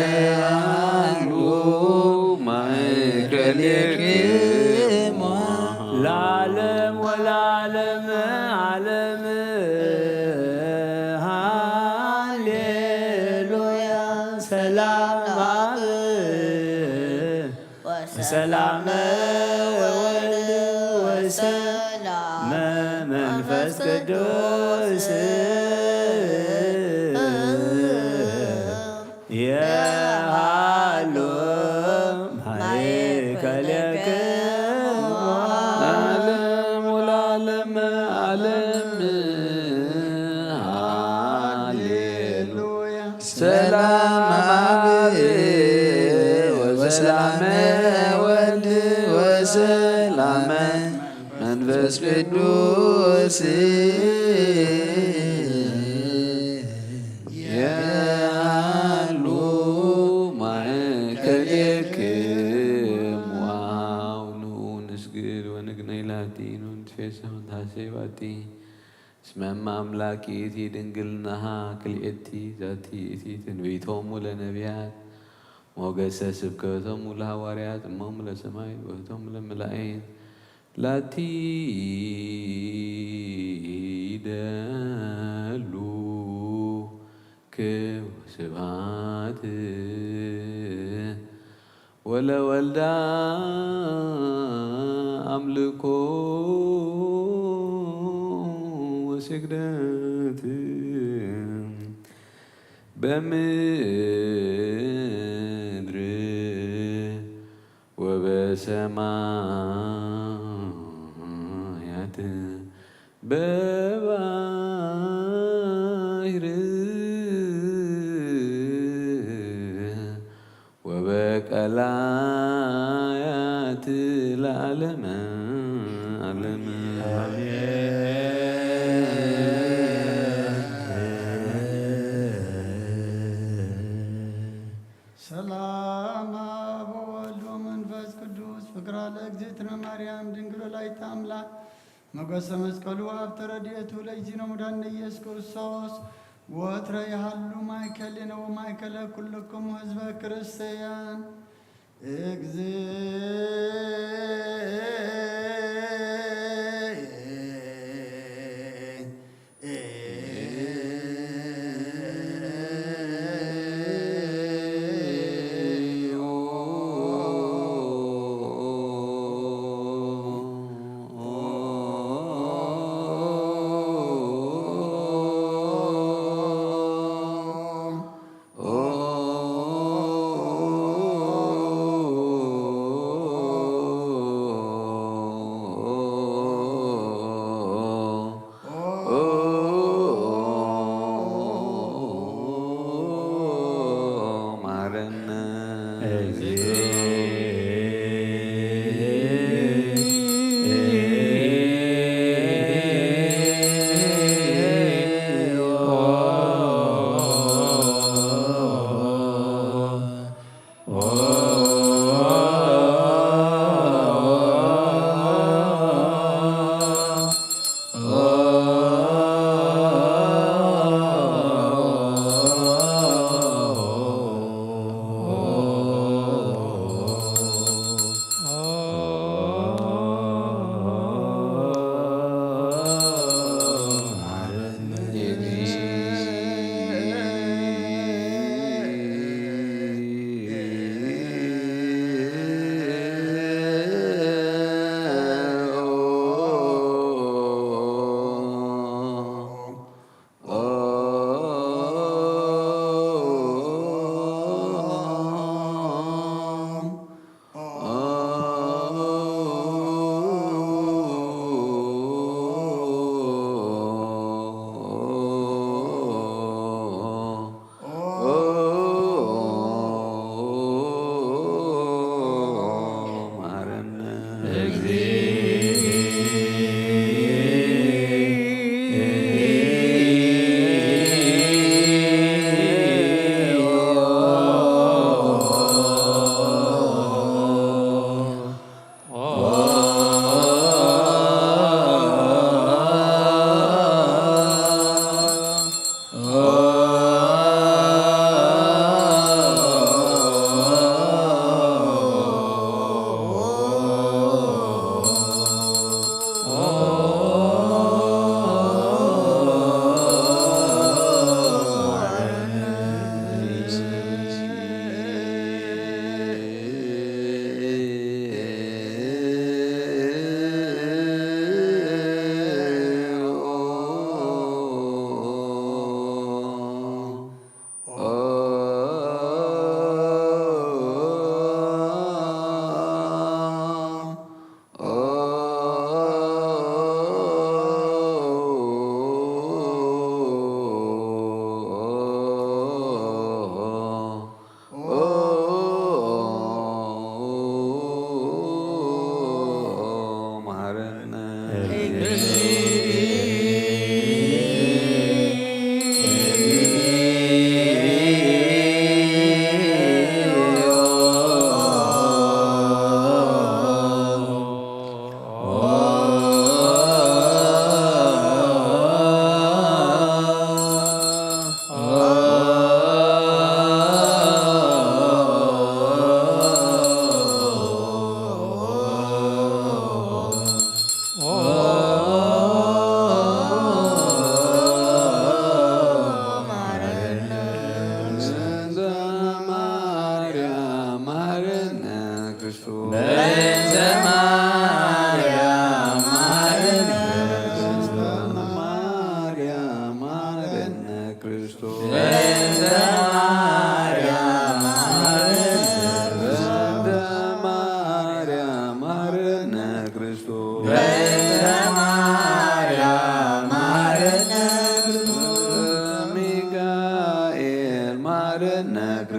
የሃሉ ማእከሌክሙ ለዓለም ወለዓለም ዓለም። ሃሌሉያ። ሰላም አብ ወሰላመ ወወልድ ወሰላመ መንፈስ ቅዱስ የሃሉ ማእከሌክሙ ለዓለም ወለዓለም ዓለም። ሃሌሉያ። ሰላም አብ ወሰላመ ወልድ ወሰላመ መንፈስ ቅዱስ የሃሉ ማእከሌክሙ። አው ኑ ንስግድ ወንግነይ ላቲ፣ ኑ ንትፌሳህ ወንትሐሴብ ባቲ። እስመ እመ አምላክ ይእቲ ድንግልናሃ ክልኤቲ ዛቲ ይእቲ ትንቢቶሙ ለነቢያት ሞገሰ ስብከቶሙ ለሐዋርያት እሞሙ ለሰማይ ወህቶሙ ለመላእክት ላቲ ይደሉ ወስብሐት ወለወልዳ ኣምልኮ ወስግደት በምድር ወበሰማያት በባሕር ወበቀላያት ለዓለመ ዓለም። ሰላም አብ ወወልድ ወመንፈስ ቅዱስ ፍቅራ ለእግዝእትነ ማርያም ድንግል ወላዲተ አምላክ ሞገሰ መስቀሉ ሀብተ ረድኤቱ ለእግዚእነ መድኃኒነ ኢየሱስ ክርስቶስ ወትረ ይሃሉ ማእከሌነ ወማእከለ ኩልክሙ ህዝበ ክርስቲያን። እግዚእ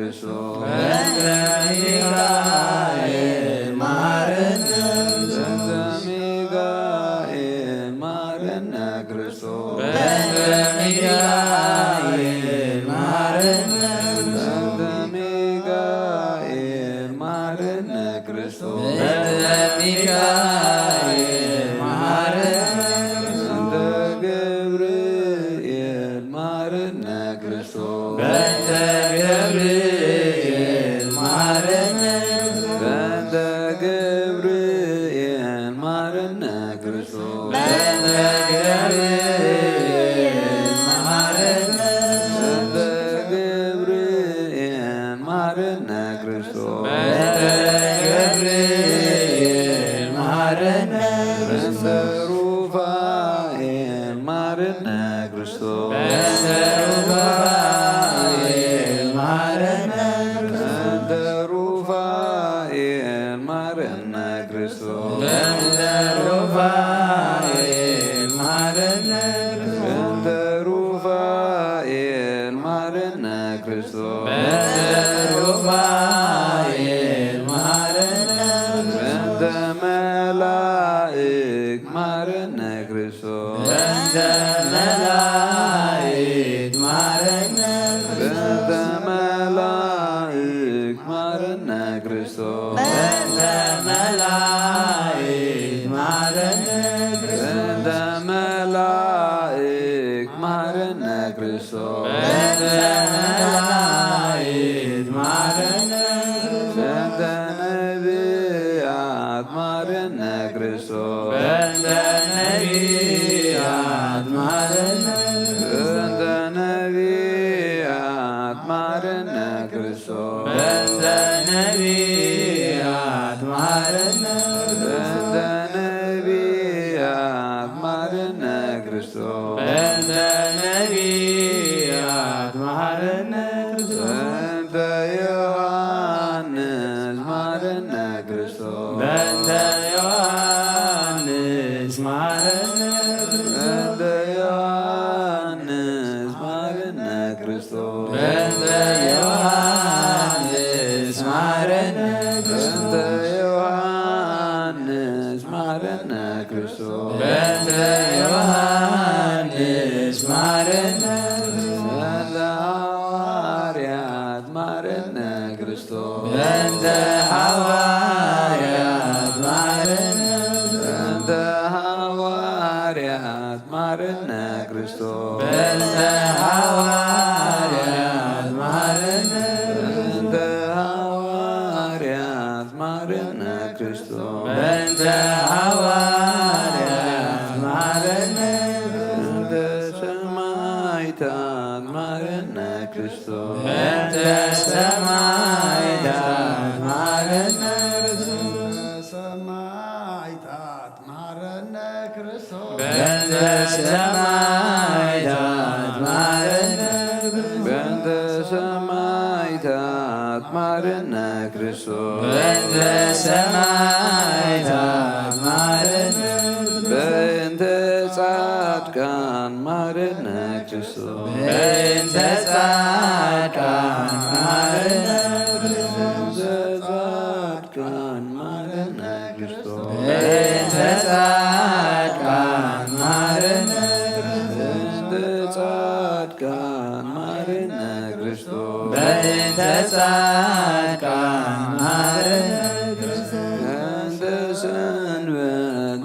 በእንተ ሚካኤል መሐረነ። በእንተ ሚካኤል መሐረነ ክርስቶስ። በእንተ ሚካኤል መሐረነ። በእንተ ሚካኤል መሐረነ ክርስቶስ። በእንተ ሚካኤል መሐረነ። በእንተ ገብርኤል መሐረነ ክርስቶስ። በእንተ ገብርኤል መሐረነ። በእንተ ገብርኤል መሐረነ ክርስቶስ። በእንተ ገብርኤል መሐረነ። በእንተ ገብርኤል መሐረነ ክርስቶስ። በእንተ ገብርኤል መሐረነ። በእንተ ሩፋኤል መሐረነ ክርስቶስ። በእንተ ሩፋኤል መሐረነ። በእንተ ሩፋኤል መሐረነ ክርስቶስ። በእንተ ሩፋኤል መሐረነ። በእንተ ሩፋኤል መሐረነ ክርስቶስ። በእንተ ሩፋኤል መሐረነ። በእንተ መላእክት መሐረነ ክርስቶስ። በእንተ መላእክት መሐረነ። በእንተ መላእክት መሐረነ ክርስቶስ። በእንተ መላእክት መሐረነ። በእንተ መላእክት መሐረነ ክርስቶስ። በእንተ መላእክት መሐረነ። በእንተ ነቢያት መሐረነ ክርስቶስ። በእንተ ነቢያት መሐረነ። በእንተ ነቢያት መሐረነ ክርስቶስ። በእንተ ነቢያት መሐረነ። በእንተ ነቢያት መሐረነ ክርስቶስ። በእንተ ነቢያት መሐረነ ክርስቶስ። በእንተ ዮሐንስ መሐረነ ክርስቶስ። በእንተ ዮሐንስ መሐረነ። በእንተ ዮሐንስ መሐረነ ክርስቶስ። በእንተ ዮሐንስ መሐረነ። በእንተ ዮሐንስ መሐረነ ክርስቶስ። በእንተ ዮሐንስ መሐረነ። በእንተ ሐዋርያት መሐረነ ክርስቶስ። በእንተ ሐዋርያት መሐረነ። በእንተ ሐዋርያት መሐረነ ክርስቶስ። በእንተ ሐዋርያት መሐረነ። በእንተ ሐዋርያት መሐረነ ክርስቶስ። በእንተ ሐዋርያት መሐረነ። በእንተ ሰማዕታት መሐረነ ክርስቶስ። በእንተ ሰማዕታት መሐረነ። ሰማዕታት መሐረነ ክርስቶስ። በእንተ ሰማዕታት መሐረነ። በእንተ ሰማዕታት መሐረነ ክርስቶስ። በእንተ ሰማዕታት መሐረነ። በእንተ ጻድቃን መሐረነ ክርስቶስ። በእንተ ጻድቃን መሐረነ። በእንተ ጻድቃን መሐረነ ክርስቶስ። በእንተ ጻድቃን መሐረነ። በእንተ ጻድቃን መሐረነ ክርስቶስ። በእንተ ጻድቃን መሐረነ። በእንተ ሰንበት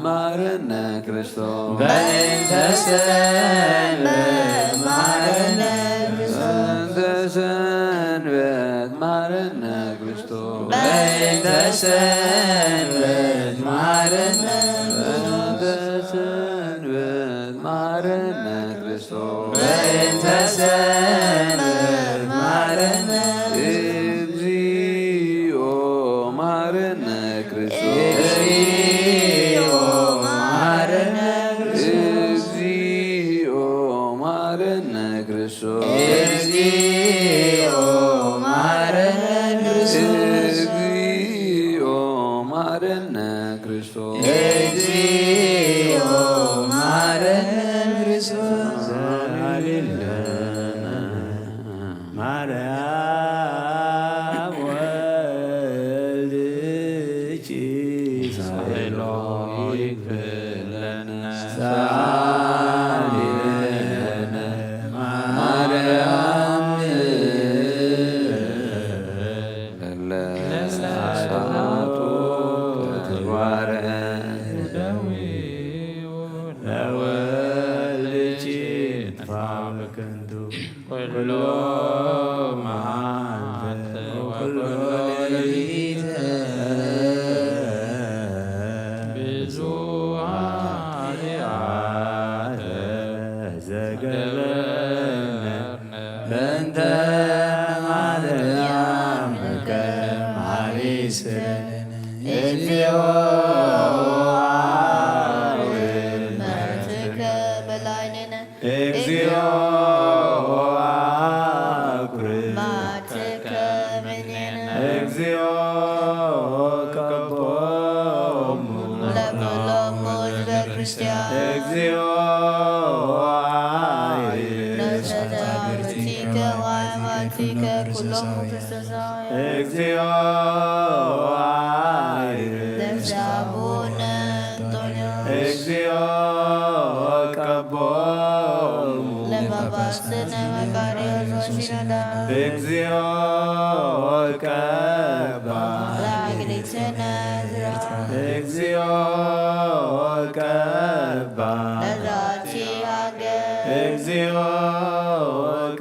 መሐረነ ክርስቶስ። በእንተ ሰንበት መሐረነ። በእንተ ሰንበት መሐረነ ክርስቶስ። በእንተ ሰንበት መሐረነ። በእንተ ሰንበት መሐረነ ክርስቶስ። በእንተ ሰንበት መሐረነ። እግዚኦ መሐረነ ክርስቶስ። እግዚኦ መሐረነ ክርስቶስ። እግዚኦ መሐረነ ክርስቶስ። እግዚኦ መሐረነ ክርስቶስ። እግዚኦ መሐረነ ክርስቶስ። እግዚኦ መሐረነ ክርስቶስ። ሳልለነ ኩሉ ሌሊት ብዙ ኃጢአት ዘገበርነ በእንተ ማርያም ከማሪስን እግዚኦ አውርድ ምሕረትከ በላዕሌነ። እግዚኦ አኩርዕ ማትከ ምኔነ። እግዚኦ ቀቦሙ ለኩሎሙ ህዝበ ክርስቲያን። እግዚኦ አይርስ ነፍሰ ጻድቃንቲከ ወአማቲከ ኩሎሙ ክርስቶሳውያን። እግዚኦ አይርስ ለዘአቡነ እንጦንዮስ። እግዚኦ ቀቦሙ ለጳጳስነ መቃርዮስ ወሲኖዳ። እግዚኦ ቀባ ለአግሪትነ ዝራ። እግዚኦ ቀባ ለዛቲ ሀገር። እግዚኦ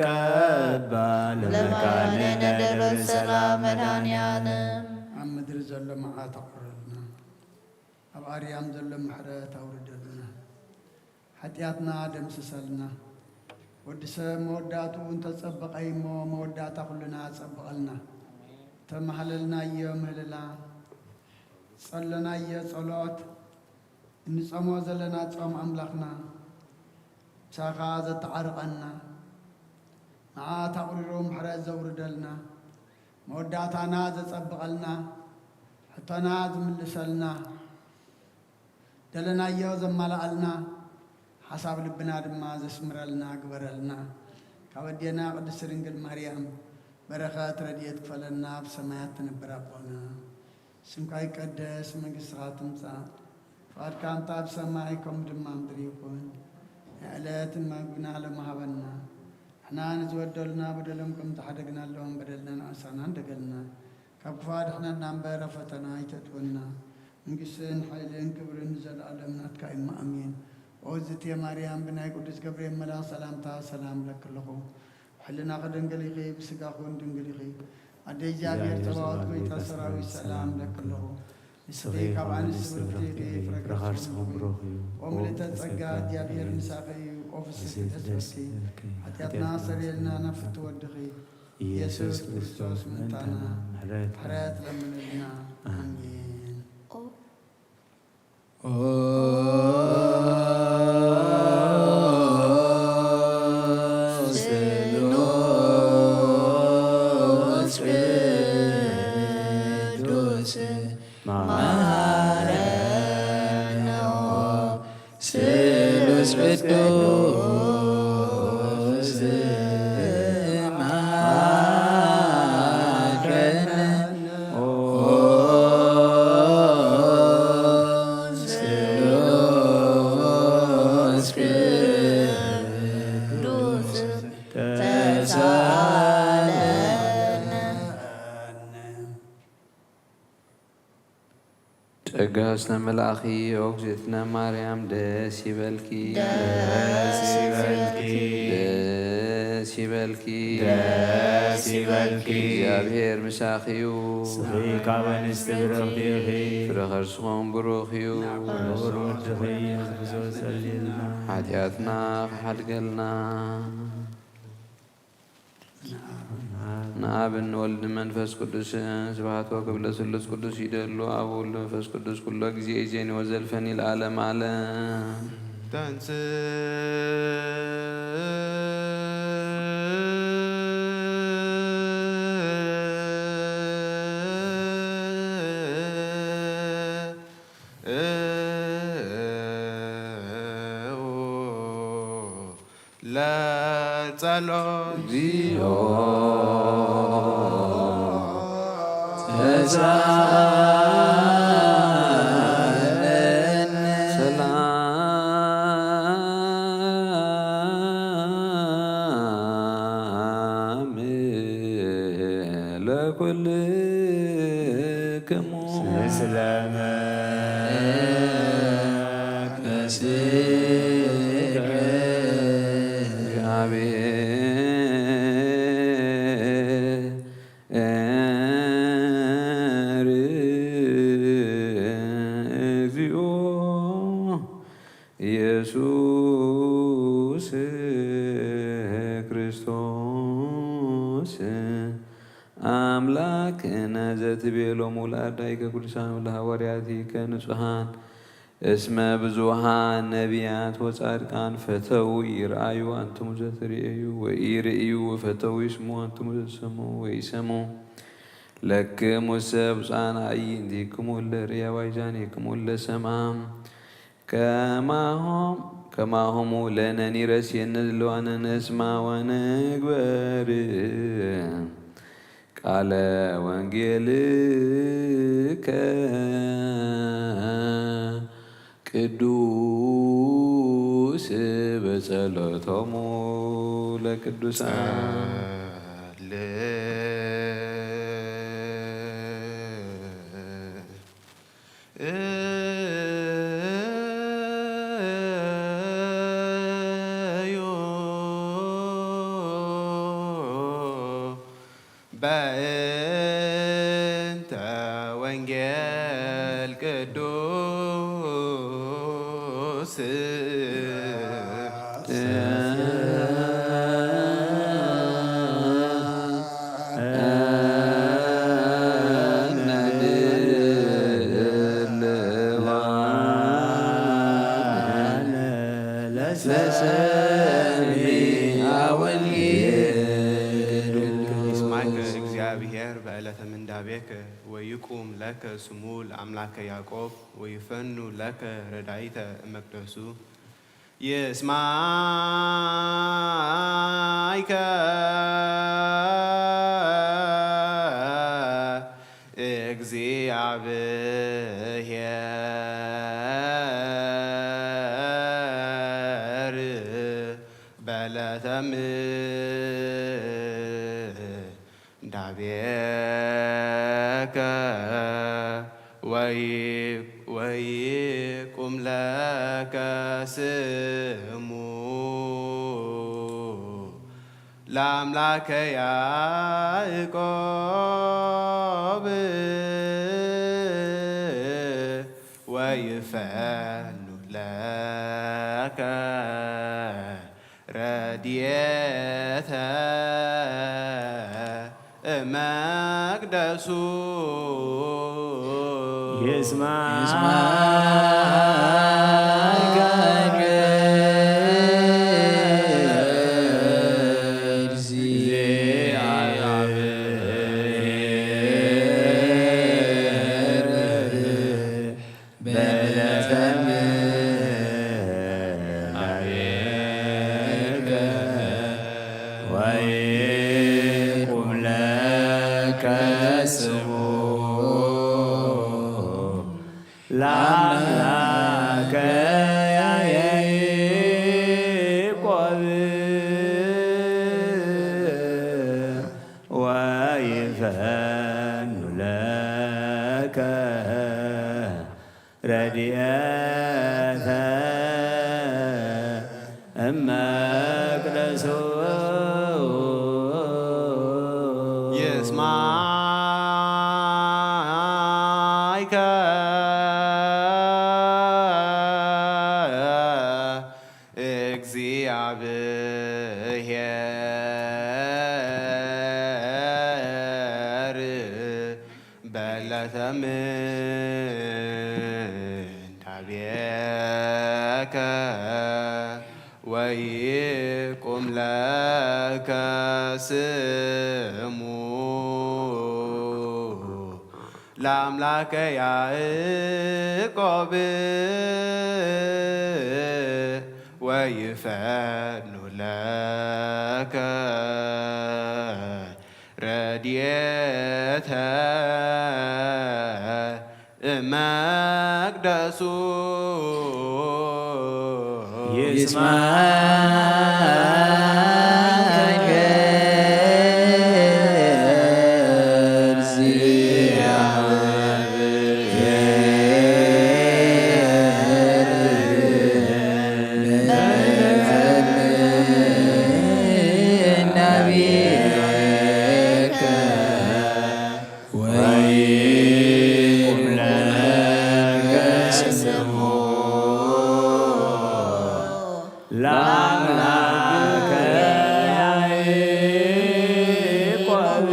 ቀባ ለመካነ ለመካነ ደብረ ደብረ ሰላም ሰላም። መድኃኔ ዓለም። ኣብ ምድሪ ዘሎ መዓት ኣቑርልና፣ ኣብ ኣርያም ዘሎ ምሕረት ኣውርደልና። ሓጢኣትና ደምስሰልና። ወዲ ሰብ መወዳእትኡ እንተጸበቐ እሞ፣ መወዳእታ ኩልና ጸብቐልና። ተማህለልናዮ ምህልላ፣ ጸለናዮ ጸሎት፣ እንጸሞ ዘለና ጾም ኣምላኽና፣ ምሳኻ ዘተዓርቐና፣ መዓት ኣቑሪሩ ምሕረት ዘውርደልና፣ መወዳእታና ዘጸብቐልና፣ ሕቶና ዝምልሰልና፣ ደለናዮ ዘማልኣልና፣ ሓሳብ ልብና ድማ ዘስምረልና ግበረልና። ካብ ኣዴና ቅድስት ድንግል ማርያም በረኸት ረድኤት ክፈለና፣ ኣብ ሰማያት ትነብር ኣቦና። ስምካ ይቀደስ፣ መንግስትኻ ትምጻእ፣ ፍቓድካ እንተ ኣብ ሰማይ ከምኡ ድማ ኣብ ምድሪ ይኹን። ናይ ዕለት መግብና ሎሚ ሃበና። ንሕና ንዝበደሉና በደሎም ከም ዝሓደግናሎም በደልና ንኣሳና እንደገልና። ካብ ክፉእ ኣድሕነና እምበር ኣብ ፈተና ኣይተእትወና። መንግስትን ሓይልን ክብርን ንዘለኣለም ናትካ እዩ። ኣሜን። ኦ ዝቴ ማርያም፣ ብናይ ቅዱስ ገብርኤል መልኣኽ ሰላምታ ሰላም እብለኪ ኣለኹ። ሕልናኺ ድንግል ኢኺ፣ ብስጋኺ እውን ድንግል ኢኺ። ኣደ እግዚኣብሔር ጸባኦት፣ ጎይታ ሰራዊት፣ ሰላም እብለኪ ኣለኹ። ንስኺ ካብ ኣንስቲ ብርኽቲ ኢኺ፣ ፍረ ከርስኺ እውን ብሩኽ እዩ። ኦ ምልዕተ ጸጋ፣ እግዚኣብሔር ምሳኺ እዩ። ኦ ፍስሕቲ ደስ በልኪ፣ ሓጢኣትና ኣስተሰርየልና፣ ናብ ፍትወ ወድኺ ኢየሱስ ክርስቶስ ምእንታና ምሕረት ለምንልና። ኣሜን። ኦ ስሉስ ቅዱስ መሐረነ፣ ኦ ስሉስ ቅዱስ መሐረነ፣ ኦ ስሉስ ቅዱስ ተሳለነ። ጸጋ ዝተመላእኺ ኦ እግዝእትነ ማርያም ደስ ይበልኪ። ደስ ይበልኪ። ደስ ይበልኪ። ደስ ይበልኪ። እግዚኣብሔር ምሳኺ እዩ። ንስኺ ካብ ኣንስቲ ብርኽቲ ኢኺ። ፍረ ከርስኹም ብሩኽ እዩ። ክቡር ወድኺ የሱስ ክርስቶስ ጸልየልና። ሓጢኣትና ክሓድገልና። ንኣብን ወልድ መንፈስ ቅዱስን ስብሐት ወክብር ለስሉስ ቅዱስ ይደሉ። ኣብ ወልድ መንፈስ ቅዱስ ኩሎ ጊዜ ይዜኒ ወዘልፈኒ ለዓለም ዓለም። ተንስ ለጸሎት እግዚኦ ተሳለነ። ሰላም ለኩልክሙ። ምስለ መንፈስከ። እግዚኦ ኢየሱስ ክርስቶስ ኣምላክነ ዘትቤሎሙ ለአርዳኢከ ቅዱሳን ወለሐዋርያቲከ ንጹሐን እስመ ብዙኃን ነቢያት ወጻድቃን ፈተው ይርአዩ አንትሙ ዘትርእዩ ወኢርእዩ ወፈተው ይስሙ አንትሙ ዘትሰምዑ ወኢሰምዑ። ለክሙሰ ብፁዓን አዕይንቲክሙ እለ ርእያ ዋይዛኒክሙ እለ ሰምዓ ከማሆም ከማሆሙ ለነኒ ረስየነ ዘለዋነ ነስማ ወንግበር ቃለ ወንጌልከ ቅዱስ በጸሎቶሙ ለቅዱሳን። እዩ በእንተ ወንጌል ቅዱስ ይስማዕከ እግዚአብሔር በዕለተ ምንዳቤከ ወይቁም ለከ ስሙ ለአምላከ ያዕቆብ ወይፈኑ ለከ ረዳይተ እመቅደሱ። ይስማዕከ እግዚአብሔር በዕለተ ምንዳቤከ ወይ ወይቁም ለከ ስሙ ለአምላከ ያዕቆብ ወይፈኑ ለከ ረድኤተ እመቅደሱ። ይስማዕከ እግዚአብሔር በዕለተ ምንዳቤከ ወይቁም ለከ ስሙ ለአምላከ ያዕቆብ ወይፈኑ ለከ ረድኤተ እመቅደሱ። ይስማዕከ እግዚአብሔር በዕለተ ምንዳቤከ ወይቁም ለከ ስሙ ለአምላከ ያዕቆብ ወይፈኑ ለከ ረድኤተ እመቅደሱ። ይስማዕከ እግዚአብሔር በዕለተ ምንዳቤከ ለአምላከ ያዕቆብ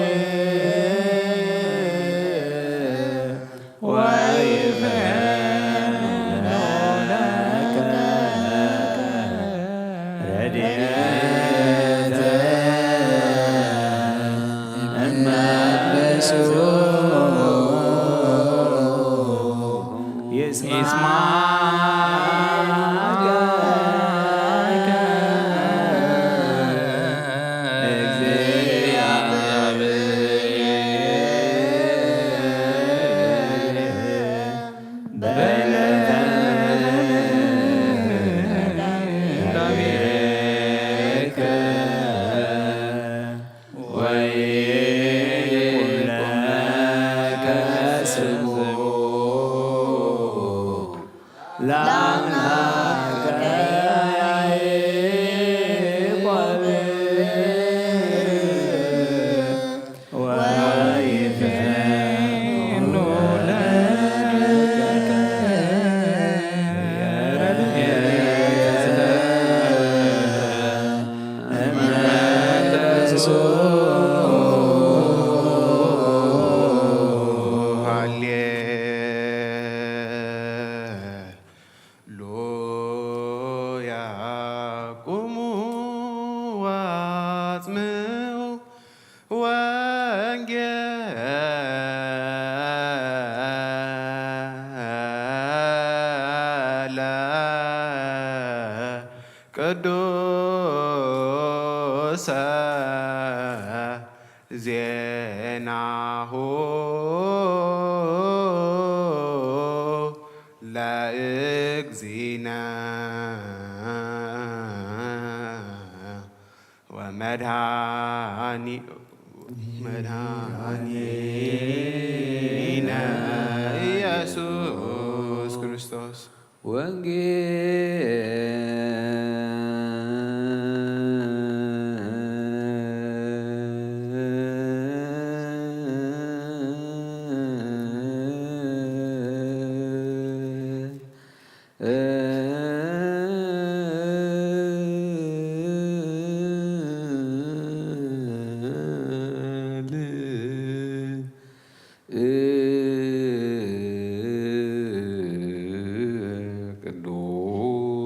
ወይፈኑ ለከ ረድኤተ እመ ብእሱ ይስማዕከ እግዚአብሔር በዕለተ ዳዊትከ ወይኩን ለከ ስሙ ለአምላከ ያዕቆብ ወይፌኑ ለከ ረድኤተ እመ ብእሱ ሃሌ ሉያ ቁሙ ወአጽምዑ ወንጌለ ቅዱሰ ዜናሁ ለእግዚእነ ወመድኃኒ መድኃኒነ ኢየሱስ ክርስቶስ። ወንጌል ቅዱስ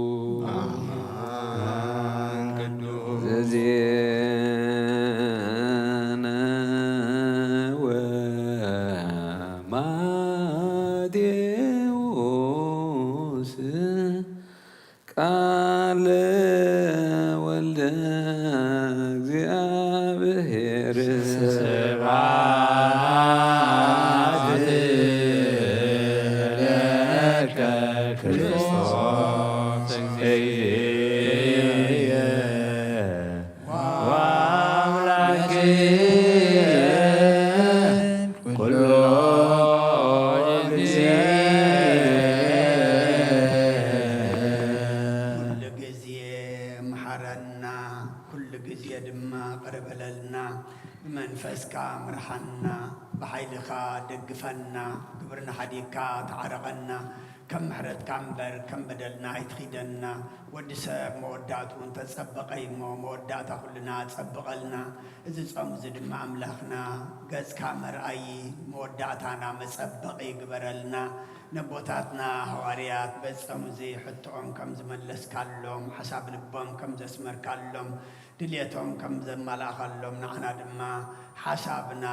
ዘዜነ ወማቴዎስ ቃለ ወልደ እግዚአብሔር። ስብሐት ለከ ክርስቶስ እግዚእየ ወአምላክየ ኩሎ ጊዜ። ኩሉ ግዜ መሓረና፣ ኩሉ ግዜ ድማ ቅር በለልና። ብመንፈስካ ምርሓና፣ ብሓይልኻ ደግፈና፣ ግብርና ሓዲግካ ተዓረቐና። ከም ምሕረትካ እምበር ከም በደልና ኣይትኺደና። ወዲ ሰብ መወዳእትኡ እንተጸበቐ እሞ፣ መወዳእታ ኩልና ጸብቐልና። እዚ ጾም እዚ ድማ ኣምላኽና ገጽካ መርኣዪ መወዳእታና መጸበቒ ግበረልና። ነቦታትና ሃዋርያት በዚ ጾም እዚ ሕቶኦም ከም ዝመለስካሎም፣ ሓሳብ ልቦም ከም ዘስመርካሎም፣ ድልየቶም ከም ዘማላእኻሎም፣ ንዓና ድማ ሓሳብና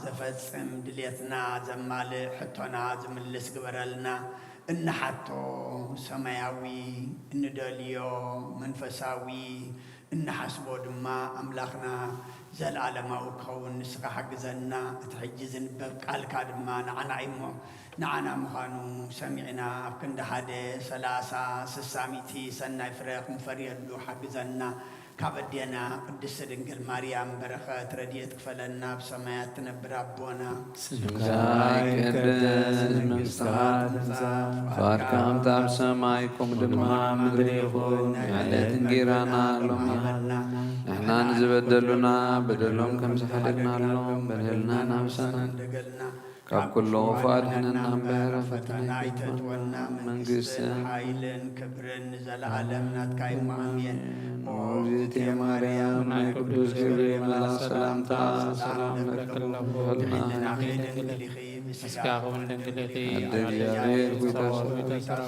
ዘፈጽም፣ ድልየትና ዘማልእ፣ ሕቶና ዝምልስ ግበረልና። እንሓቶ ሰማያዊ፣ እንደልዮ መንፈሳዊ፣ እንሓስቦ ድማ ኣምላኽና ዘለኣለማዊ ክኸውን ንስኻ ሓግዘና። እቲ ሕጂ ዝንበብ ቃልካ ድማ ንዓና እዩ እሞ፣ ንዓና ምዃኑ ሰሚዕና ኣብ ክንዲ ሓደ፣ ሰላሳ፣ ስሳ፣ ሚእቲ ሰናይ ፍረ ክንፈርየሉ ሓግዘና። ካብ ኣዴና ቅድስቲ ድንግል ማርያም በረኸት ረድኤት ክፈለና። ኣብ ሰማያት ትነብር ኣቦና፣ ስምካ ይቀደስ፣ መንግስትኻ ትምጻእ፣ ፍቓድካ ከምቲ ኣብ ሰማይ ከምኡ ድማ ኣብ ምድሪ ይኹን። ዕለት እንጌራና ሎሚ ሃበና። ንሕና ንዝበደሉና በደሎም ከም ዝሓደግናሎም በደልና ናብሳና እንደገልና ካብ ኩሉ ክፉእ ኣድሕነና እምበር፣ ፈተና ኣይተእትወና። መንግስትን መንግስትን ሓይልን ክብርን ንዘለኣለም ናትካ እዩ። ኣሜን። ኣሜን። ኦ እግዝእትየ ማርያም፣ ናይ ቅዱስ ገብርኤል መልኣክ ሰላምታ ሰላም ንብለኪ ኣለኹ። ብሕልናኺ ድንግል ኢኺ፣ ብስጋኺ እውን ድንግል ኢኺ። ኣደ እግዚኣብሔር፣ ጐይታ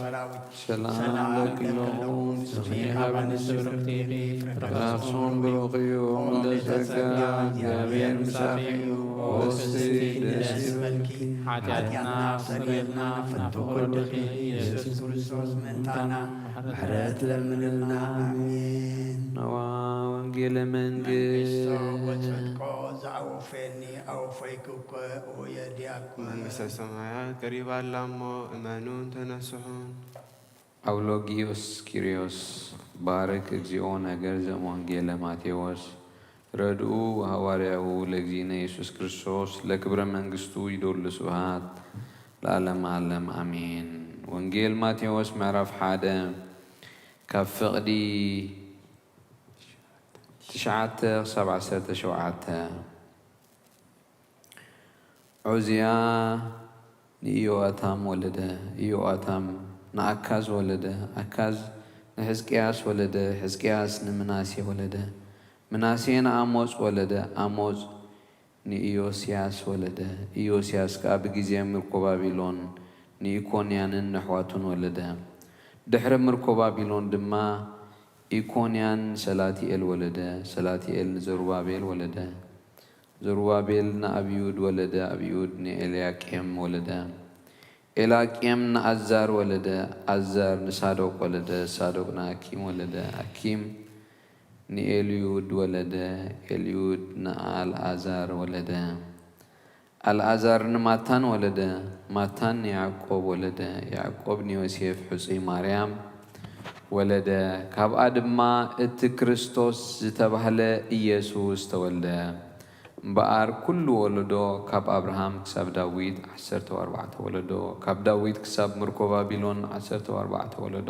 ሰራዊት፣ ሰላም ንብለኪ ኣለኹ። ንስኺ ካብ ኣንስቲ ብርኽቲ ኢኺ፣ ፍረ ከርሥኺ እውን ብሩኽ እዩ። ምልዕተ ጸጋ፣ እግዚኣብሔር ምሳኺ እዩ። ኦ ፍስሕቲ፣ ደስ ይበልኪ፣ ሓጢኣትና ኣስተሰርየልና፣ ፍቱው ወድኺ ኢየሱስ ክርስቶስ ምእንታና ምሕረት ለምንልና። ኣሜን። ነዋ ወንጌለ መንግስት። መንግስቶ ወጽድቆ ዘአወፈኒ አወፈይኩ እኮ ኦየ ዲያቆን። መንግስተ ሰማያት ቀሪባ ኣላ እሞ እመኑን ተነስሑን። አውሎጊዮስ ኪርዮስ፣ ባርክ እግዚኦ ነገር ዘእም ወንጌለ ማቴዎስ፣ ረድኡ ወሐዋርያሁ ለእግዚእነ ኢየሱስ ክርስቶስ ለክብረ መንግስቱ ይደሉ ስብሐት ለዓለመ ዓለም አሜን። ወንጌል ማቴዎስ ምዕራፍ ሓደ ካብ ፍቕዲ ትሽዓተ ክሳብ ዓሰርተ ሸውዓተ። ዖዝያ ንኢዮአታም ወለደ፣ ኢዮአታም ንአካዝ ወለደ፣ አካዝ ንሕዝቅያስ ወለደ፣ ሕዝቅያስ ንምናሴ ወለደ፣ ምናሴ ንአሞጽ ወለደ፣ አሞጽ ንኢዮስያስ ወለደ፣ ኢዮስያስ ከኣ ብግዜ ምርኮ ባቢሎን ንኢኮንያንን ነሕዋቱን ወለደ። ድሕሪ ምርኮ ባቢሎን ድማ ኢኮንያን ንሰላትኤል ወለደ፣ ሰላትኤል ንዘሩባቤል ወለደ። ዘሩባቤል ንአብዩድ ወለደ፣ አብዩድ ንኤልያቄም ወለደ። ኤልያቄም ንአዛር ወለደ፣ አዛር ንሳዶቅ ወለደ፣ ሳዶቅ ንአኪም ወለደ፣ አኪም ንኤልዩድ ወለደ፣ ኤልዩድ ንአልዓዛር ወለደ። አልዓዛር ንማታን ወለደ፣ ማታን ንያዕቆብ ወለደ፣ ያዕቆብ ንዮሴፍ ሕጹይ ማርያም ወለደ። ካብኣ ድማ እቲ ክርስቶስ ዝተባህለ ኢየሱስ ተወልደ። እምበኣር ኩሉ ወለዶ ካብ ኣብርሃም ክሳብ ዳዊት ዓሰርተ ኣርባዕተ ወለዶ፣ ካብ ዳዊት ክሳብ ምርኮ ባቢሎን ዓሰርተ ኣርባዕተ ወለዶ፣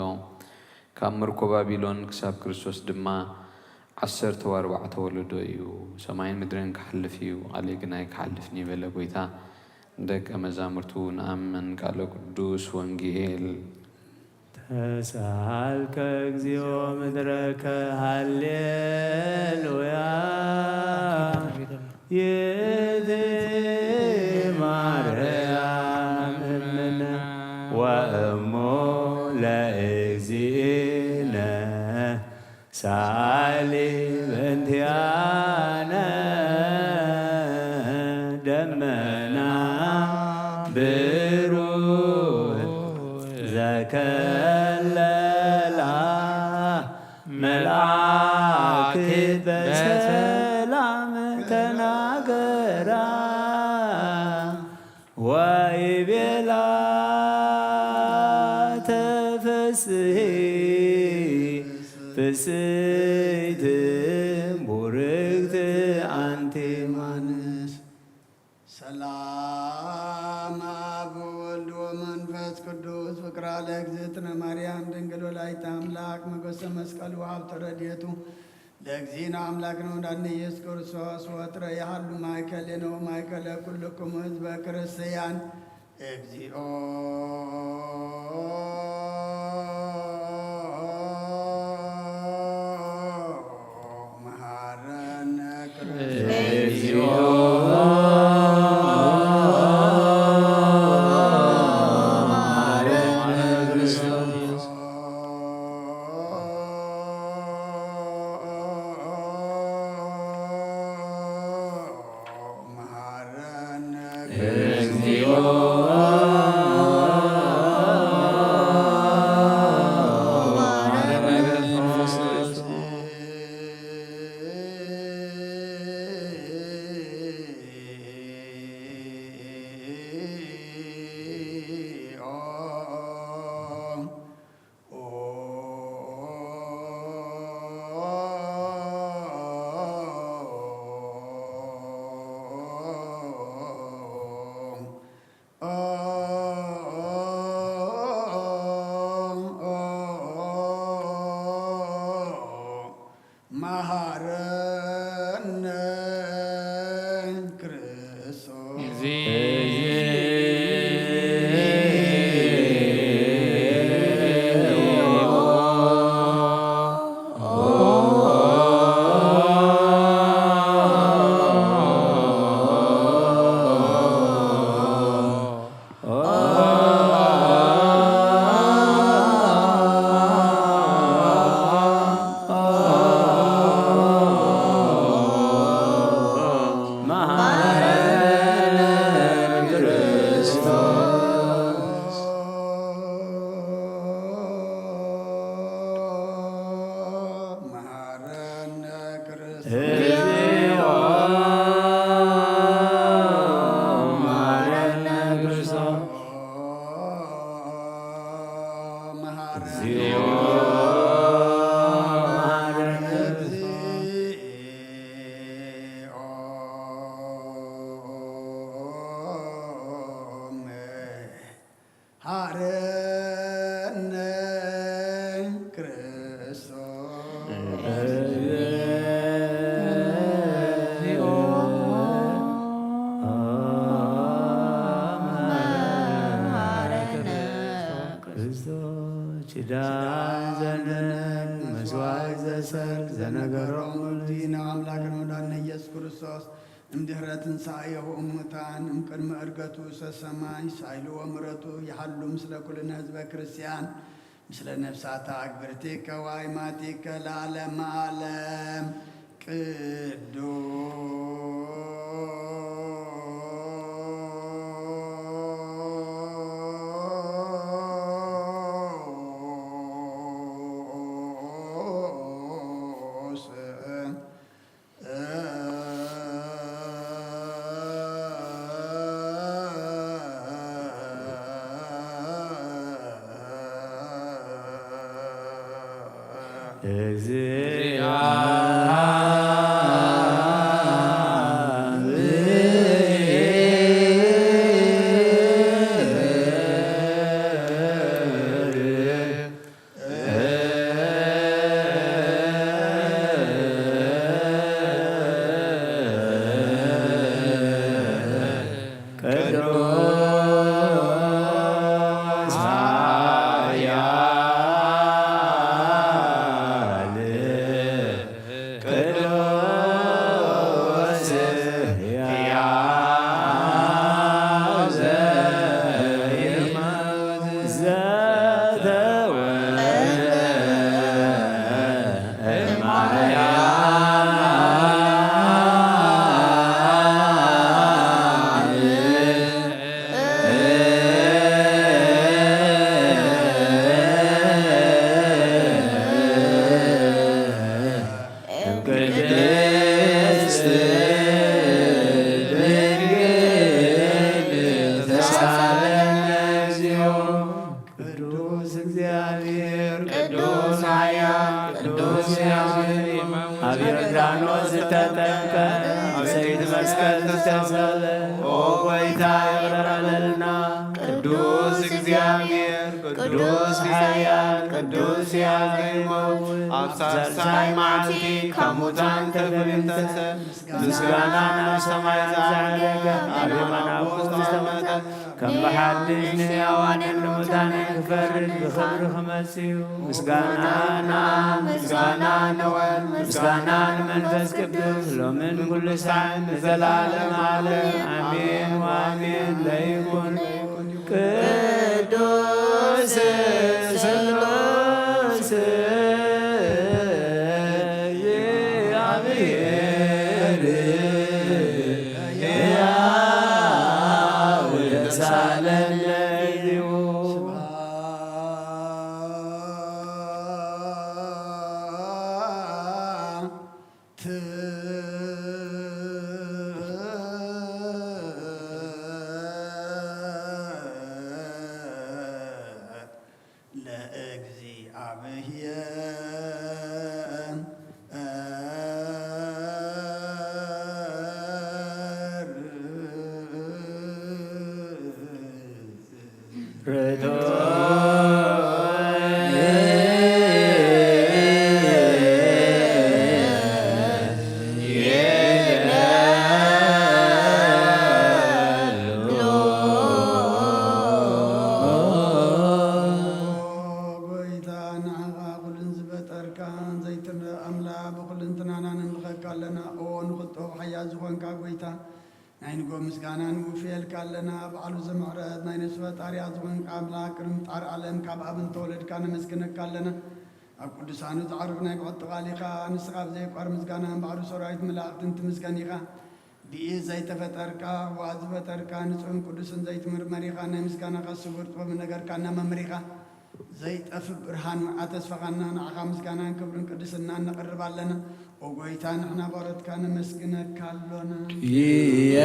ካብ ምርኮ ባቢሎን ክሳብ ክርስቶስ ድማ ዓሰርተ ኣርባዕተ ወለዶ እዩ። ሰማይን ምድርን ክሓልፍ እዩ፣ ቃለይ ግን ኣይክሓልፍን እዩ በለ ጐይታ። ንደቀ መዛሙርቱ ንኣምን። ቃለ ቅዱስ ወንጌል። ተሳሃልከ እግዚኦ ምድረከ፣ ሃሌሉያ። ይእቲ ማርያም እምነ ወእሞ ለእግዚእነ፣ ሳሊ በንቲያነ። ደመና ብሩህ ዘከለላ፣ መልአክ በሰላም ተናገራ። ወይቤላ ተፈስሒ ፍስሕቲ ቡርክቲ አንቲ ማንስ። ሰላም አብ ወወልድ ወመንፈስ ቅዱስ፣ ፍቅራ ለእግዝእትነ ማርያም ድንግል ወላዲተ አምላክ፣ ሞገሰ መስቀሉ ሀብተ ረድኤቱ ለእግዚእነ አምላክነ ወመድኃኒነ ኢየሱስ ክርስቶስ ወትረ ይሃሉ ማእከሌነ ወማእከለ ኩልክሙ ህዝበ ክርስቲያን። እግዚኦ መሐረነ ክርስቶስ። እግዚኦ መሐረነ ክርስቶስ። መሐረነ እግዚኦ መሐረነ መንፈስ ቅዱስ። መሐረነ ክርስቶስ። እግዚኦ መሐረነ ክርስቶስ። ኪዳን ዘንበን መስዋዕት ዘሰር ዘነገሮም ወልዲ ንኣምላክን ወዳነ ኢየሱስ ክርስቶስ እምድህረ ትንሳኤሁ እሙታን እምቅድሚ ዕርገቱ ሰሰማይ ሳይልዎ ምረቱ ይሃሉ ምስለ ኩልነ ህዝበ ክርስቲያን ምስለ ነፍሳታ ኣግብርቲከ ዋይማቲከ ለዓለመ ዓለም ቅዱስ ቅዱስ ኃያል ቅዱስ ሕያው ዘይመውት ዘተወልደ እማርያም ቅድስት ድንግል ተሳለነ እግዚኦ። ቅዱስ እግዚአብሔር፣ ቅዱስ ኃያል፣ ቅዱስ ሕያው፣ ኣብ ዮርዳኖስ ዝተጠምቀ፣ ኣብ ሰይፍ መስቀል ዝተሰቕለ፣ ኦ ጐይታ፣ ይቕረ በለልና። ቅዱስ እግዚኣብሔር፣ ቅዱስ ኃያል፣ ቅዱስ ሕያው ዘይመውት፣ ኣብ ሳልሳይ መዓልቲ ካብ ሙታን ተፈልዩ ዝተንስአ፣ ምስጋና ናብ ሰማይ ዝዓረገ፣ ኣብ የማን ኣቦ ዝተቐመጠ፣ ከም ብሓድሽ ንሕያዋንን ንሙታንን ክፈርድ ብኽብሪ ክመጽእ እዩ። ምስጋና ንኣብ፣ ምስጋና ንወልድ፣ ምስጋና ንመንፈስ ቅዱስ፣ ሎምን ኩሉ ሳዕን ንዘለዓለም ዓለም ኣሜን ወኣሜን ለይኩን። ቅዱስ ስሉስ እግዚአብሔር ሕያው ተሳለነ። ጐይታ፣ ንዓኻ ኩሉን ዝፈጠርካ ዘይትረእ ኣምላኽ፣ ብኹልንትናና ነምልኸካ ኣለና። እዎ ንኽልጦ ሓያል ዝኾንካ ጐይታ፣ ናይ ንጎ ምስጋና ንውፍየልካ ኣለና። በዓሉ ዘምሕረት ናይ ነፍሲ ፈጣሪያ ዝኾንካ ኣምላኽ፣ ቅድሚ ምፍጣር ዓለም ካብ ኣብ እንተወለድካ ነመስግነካ ኣለና። ኣብ ቅዱሳኑ ዝዓርፍ ናይ ብሕቲ ቃል ኢኻ። ንስኻ ብዘይቋር ምስጋና እምበኣር ብሰራዊት መላእኽትን ትምስገን ኢኻ። ብኢድ ዘይተፈጠርካ፣ ህዋ ዝፈጠርካ፣ ንጹህን ቅዱስን ዘይትምርመር ኢኻ። ናይ ምስጋናኻ ስውር ጥበብ ነገርካና መምህር ኢኻ። ዘይጠፍእ ብርሃን መርዓ ተስፋኻና፣ ንዓኻ ምስጋናን ክብርን ቅድስናን ነቕርብ ኣለና። ኦ ጐይታ፣ ንሕና ባሮትካ ነመስግነካ ኣሎና። ያ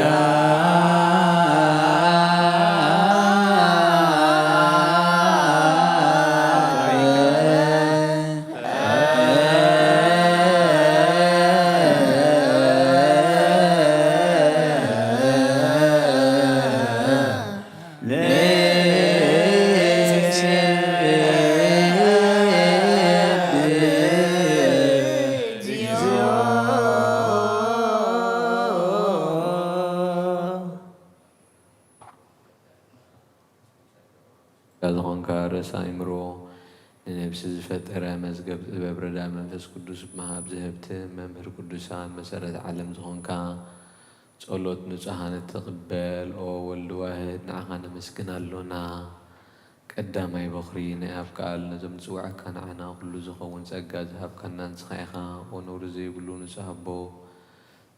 ዝኾንካ ርእሰ ኣእምሮ፣ ንነብሲ ዝፈጠረ መዝገብ ጥበብ ረዳ መንፈስ ቅዱስ መሃብ ዝህብቲ መምህር ቅዱሳን መሰረት ዓለም ዝኾንካ ጸሎት ንጹሃን እትቕበል ኦ ወልድ ዋህድ ንዓኻ ነመስግን ኣሎና። ቀዳማይ በኹሪ ናይ ኣብ ቃል ነዞም ንጽውዐካ ንዓና ኩሉ ዝኸውን ጸጋ ዝሃብካና ንስኻ ኢኻ። ኦ ነውሪ ዘይብሉ ንጹህ ኣቦ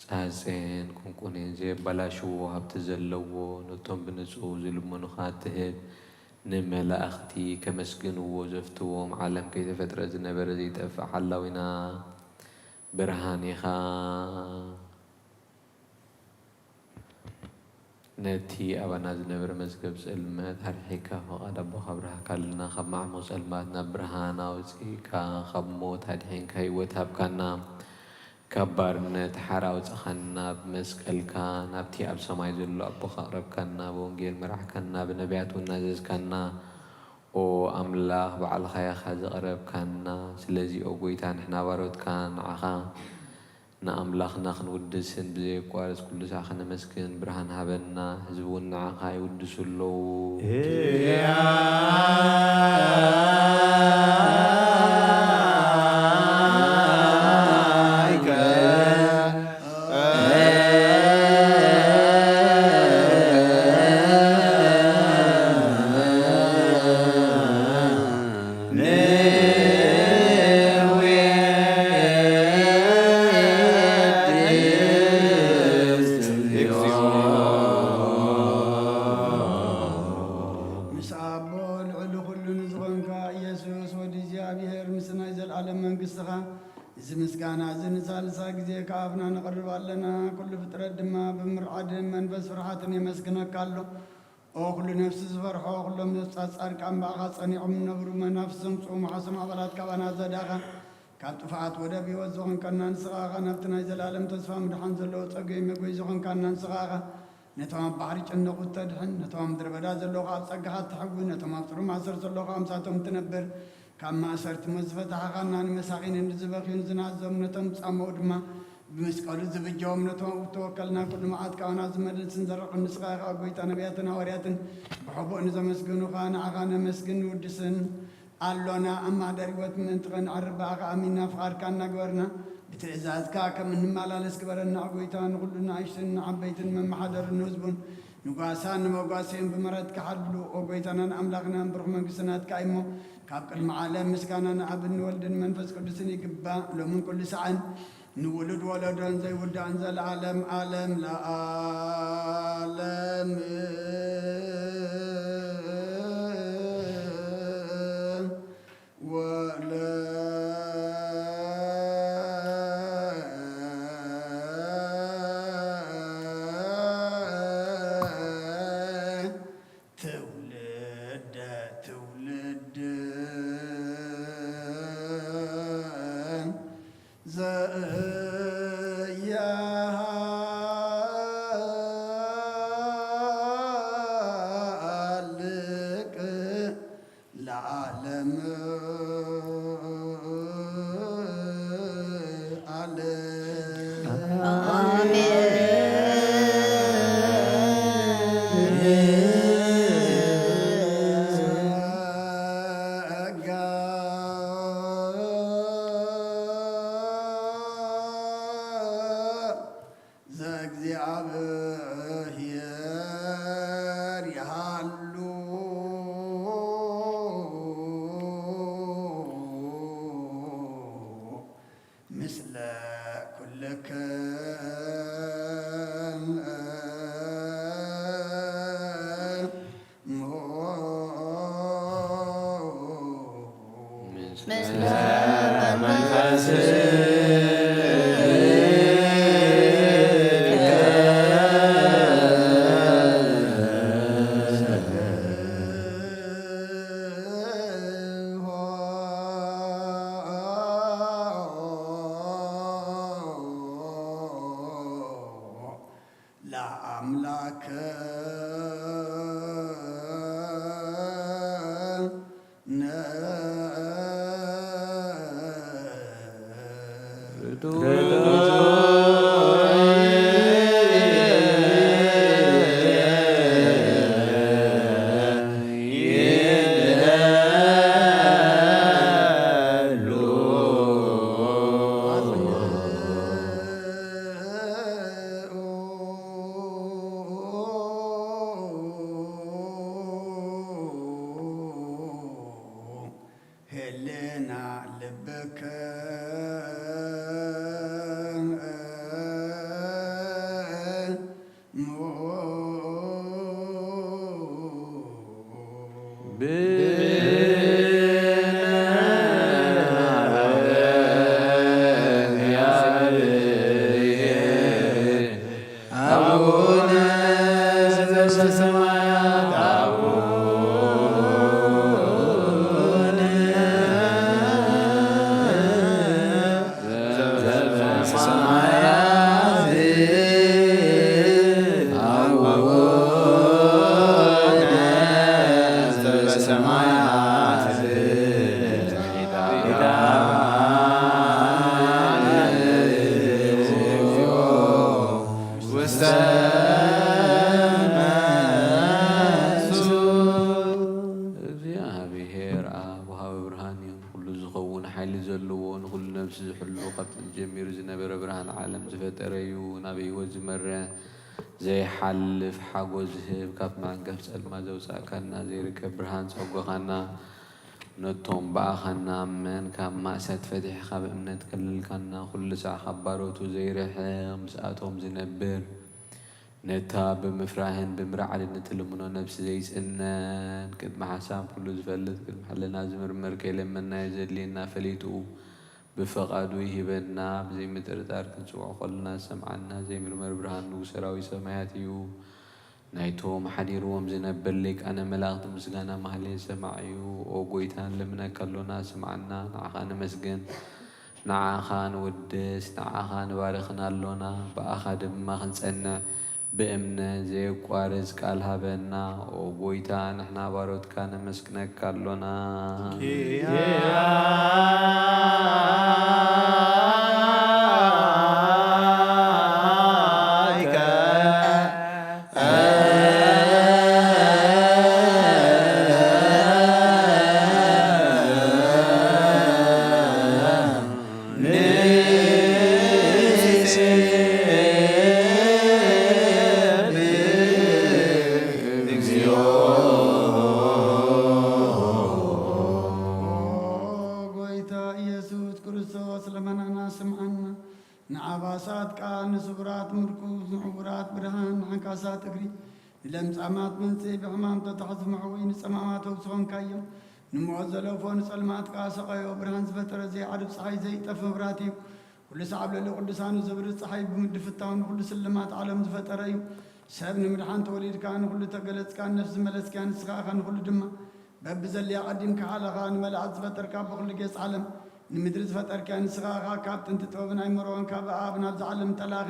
ጻህጽን ቁንቁንን ዘየባላሽዎ ሃብቲ ዘለዎ ነቶም ብንጹህ ዝልምኑኻ እትህብ ንመላእኽቲ ከመስግንዎ ዘፍትዎም ዓለም ከይተፈጥረ ዝነበረ ዘይጠፍእ ሓላዊና ብርሃን ኢኻ። ነቲ ኣባና ዝነበረ መዝገብ ጽልመት ኣርሒካ ፍቓድ ኣቦኻ ኣብርሃካልና፣ ካብ ማዕሞ ጸልማት ናብ ብርሃን ኣውጺእካ፣ ካብ ሞት ኣድሒንካ ህይወት ሃብካና፣ ካብ ባርነት ሓራ ኣውጻኻና፣ ብመስቀልካ ናብቲ ኣብ ሰማይ ዘሎ ኣቦኻ ኣቕረብካና፣ ብወንጌል መራሕካና፣ ብነቢያት እውን ኣዘዝካና። ኦ ኣምላኽ ባዕልኻ ኢኻ ዘቕረብካና። ስለዚ ኦ ጎይታ ንሕና ባሮትካ ንዓኻ ንኣምላኽና ክንውድስን ብዘየቋርጽ ኩሉ ሳዕ ከነመስግን ብርሃን ሃበና። ህዝቢ እውን ንዓኻ ይውድሱ ኣለዉ። ምስ ኣቦ ልዕሊ ኩሉ ንዝኾንካ ኢየሱስ ወዲ እግዚኣብሔር፣ ምስ ናይ ዘለዓለም መንግስትኻ፣ እዚ ምስጋና እዚ ንሳልሳይ ግዜ ካብ ኣፍና ነቕርብ ኣለና። ኩሉ ፍጥረት ድማ ብምርዓድን መንፈስ ፍርሃትን የመስግነካ ኣሎ። ኦ ኩሉ ነፍሲ ዝፈርሖ፣ ኩሎም ነፍሳት ጻድቃን ብኣኻ ጸኒዖም ዝነብሩ፣ መናፍስቶም ጽሙሓሶም ኣባላት ካባና ዘዳኻ፣ ካብ ጥፍኣት ወደብ ህይወት ዝኾንካና ንስኻ ኢኻ። ናብቲ ናይ ዘለኣለም ተስፋ ምድሓን ዘለዎ ጸገይ መጎይ ዝኾንካና ንስኻ ኢኻ። ነቶም ኣብ ባሕሪ ጨነቑ እተድሕን፣ ነቶም ኣብ ምድረ በዳ ዘለዉ ኣብ ጸጋኻ እትሕዊ፣ ነቶም ኣብ ጽሩይ ማእሰር ዘለዉ ምሳቶም እትነብር፣ ካብ ማእሰርቲ ሞት ዝፈታሕኻና፣ ንመሳኺንን ንዝበኽዩን ዝናዘሙ ነቶም ዝጻመኡ ድማ ብመስቀሉ ዝብጀዎም፣ ነቶም ኣብ እተወከልና ኩሉ መዓት ካባና ዝመልስን ዘርቕን ንስኻ ኢኻ። ጎይታ ነቢያትን ሃዋርያትን ብሕቡእ ንዘመስግኑኻ ንዓኻ ነመስግን ንውድስን ኣሎና። ኣብ ማሕደር ህይወት ምእንቲ ኸነዕርፍ ብኣኻ ኣሚንና ፍቓድካ እናገበርና ብትእዛዝካ ከም እንመላለስ ግበረና። ጎይታ ንኹሉ ንኣሽቱን ንዓበይትን መመሓደርን ንህዝቡን ንጓሳን ንመጓሰዩን ብምሕረትካ ሓሉ። ኦ ጎይታናን ኣምላኽናን ብሩኽ መንግስቲ ናትካ እሞ ካብ ቅድሚ ዓለም ምስጋና ንኣብን ንወልድን መንፈስ ቅዱስን ይግባእ ሎምን ኩሉ ሰዓን ንውሉድ ወለዶን ዘይውዳእን ዘለዓለም ዓለም ለዓለም። ወለ ትውልደ ትውልድ ዘያሃልቅ ለዓለም ዓለም። ዘእግዚኣብሔር ይሃሉ ምስለ ኩልክን። ምስለ መንፈስከ። ለአምላክ አቡነ ዘበሰማያት አቡነ ዘበሰማያት አቡነ ዘበሰማያት ውስተ መሱ። እግዚኣብሔር ኣብ ወሃቢ ብርሃን እዩ። ንኹሉ ዝኸውን ሓይሊ ዘለዎ፣ ንኹሉ ነፍሲ ዝሕሉ፣ ካብ ጥንቲ ጀሚሩ ዝነበረ፣ ብርሃን ዓለም ዝፈጠረ እዩ። ናብ ህይወት ዝመርሕ ዘይሓልፍ ሓጎስ ዝህብ፣ ካብ መዓንቀፍ ጸልማት ዘውጻእካና፣ ዘይርከብ ብርሃን ጸጎኻና፣ ነቶም ብኣኻ እናኣመን ካብ ማእሰት ፈቲሕኻ ብእምነት ከለልካና፣ ኩሉ ሳዕ ካብ ባሮቱ ዘይርሕቕ ምስኣቶም ዝነብር፣ ነታ ብምፍራህን ብምርዓድን እትልምኖ ነፍሲ ዘይጽነን፣ ቅድሚ ሓሳብ ኩሉ ዝፈልጥ፣ ቅድሚ ሕልና ዝምርምር፣ ከይለመናዮ ዘድልየና ፈሊጡ፣ ብፈቓዱ ይህበና። ብዘይምጥርጣር ክንጽውዖ ከለና ዝሰምዓና ዘይምርመር ብርሃን ንጉስ ሰራዊት ሰማያት እዩ። ናይቶም ሓዲርዎም ዝነብር ሊቃነ መላእኽቲ ምስጋና ማህሌት ሰማዕ እዩ። ኦ ጎይታ፣ ንልምነካ ኣሎና፣ ስምዓና። ንዓኻ ነመስግን፣ ንዓኻ ንውድስ፣ ንዓኻ ንባርኽን ኣሎና። ብኣኻ ድማ ክንጸንዕ ብእምነት ዘየቋርጽ ቃል ሃበና። ኦ ጎይታ፣ ንሕና ባሮትካ ነመስግነካ ኣሎና። ንሴብህ እግዚኦ። ጎይታ ኢየሱስ ክርስቶስ፣ ልመናና ስምዓና። ንዓባሳት ቃል፣ ንስውራት ምርኩስ፣ ንዕውራት ብርሃን፣ ንዓንካሳት እግሪ፣ ንለምጻማት መንጽሂ፣ ብሕማም ተታሕዙ መሕውይ፣ ንጸማማት ፈውሲ ኾንካዮም። ንሞት ዘለፎ፣ ንጸልማት ከኣ ሰቐዮ። ብርሃን ዝፈጠረ፣ ዘይዓርብ ጸሓይ፣ ዘይጠፍ መብራህቲ እዩ። ኩሉ ሳዕ ኣብ ልዕሊ ቅዱሳኑ ዘብርህ ጸሓይ ብምድፍታው ንኹሉ ስልማት ዓለም ዝፈጠረ እዩ። ሰብ ንምድሓን ተወሊድካ፣ ንኹሉ ተገለጽካ፣ ነፍሲ ዝመለስካ ንስኻ ኢኻ፣ ንኹሉ ድማ በብዘድልያ ቀዲምካ ሓለኻ። ንመላእኽት ዝፈጠርካ፣ ብኹሉ ጌጽ ዓለም ንምድሪ ዝፈጠርካ ንስኻ ኢኻ። ካብ ጥንቲ ጥበብን ኣይመረዋን ካብ ኣብ ናብዚ ዓለም እተላእኸ፣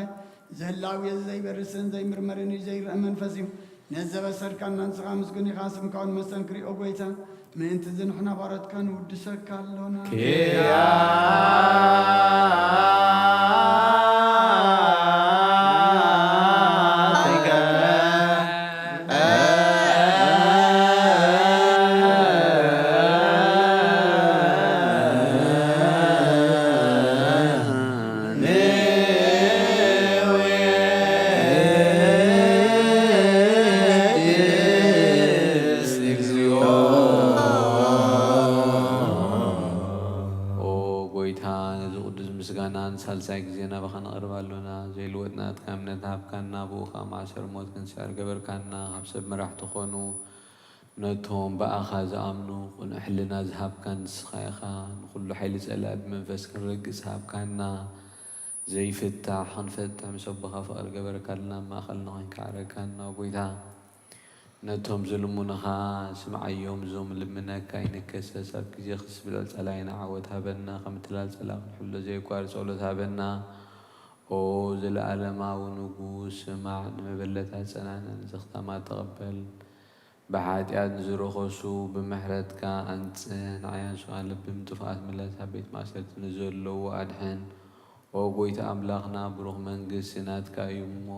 ዝህላው እዩ፣ ዘይበርስን ዘይምርመርን እዩ፣ ዘይረአ መንፈስ እዩ። ነዚ ዘበሰርካና ንስኻ ምስጉን ኢኻ፣ ስምካ እውን መስተንክር እዩ። ኦ ጎይታ፣ ምእንቲ እዚ ንሕና ባሮትካ ንውድሰካ ኣሎና። ኪያቲከ ንዌድስ እግዚኦ። ኦ ጎይታ፣ ነዚ ቅዱስ ምስጋና ንሳልሳይ ግዜ ናባኻ ነቕርብ ኣሎና። ዘይልወጥ ናትካ እምነት ሃብካና፣ ብኡ ኸኣ ማእሰር ሞት ክንስዕር ገበርካና። ካብ ሰብ መራሕቲ ኾኑ፣ ነቶም ብኣኻ ዝኣምኑ ቅኑዕ ሕልና ዝሃብካ ንስኻ ኢኻ። ንኹሉ ሓይሊ ጸላኢ ብመንፈስ ክንረግጽ ሃብካና። ዘይፍታሕ ክንፈትሕ ምስ ኣቦኻ ፍቕሪ ገበርካልና፣ ኣብ ማእኸልና ኮይንካ ዓረካና። ጎይታ፣ ነቶም ዝልምኑኻ ስምዓዮም፣ እዞም ልምነካ ኣይንከሰስ። ኣብ ግዜ ክስብለል ጸላኢና ዓወት ሃበና፣ ከም ትላል ጸላኢ ክንሕሎ ዘየቋርጽ ጸሎት ሃበና። ኦ ዘለኣለማዊ ንጉስ፣ ስማዕ፣ ንመበለታት ጸናንዕ፣ ንዘኽታማት ተቐበል። ብሓጢኣት ንዝረኸሱ ብምሕረትካ ኣንጽህ፣ ንዓያሱን ልቢ ምጥፋኣት ምለስ፣ ኣብ ቤት ማእሰርቲ ንዘለዉ ኣድሕን። ኦ ጎይታ ኣምላኽና፣ ብሩኽ መንግስቲ ናትካ እዩ እሞ፣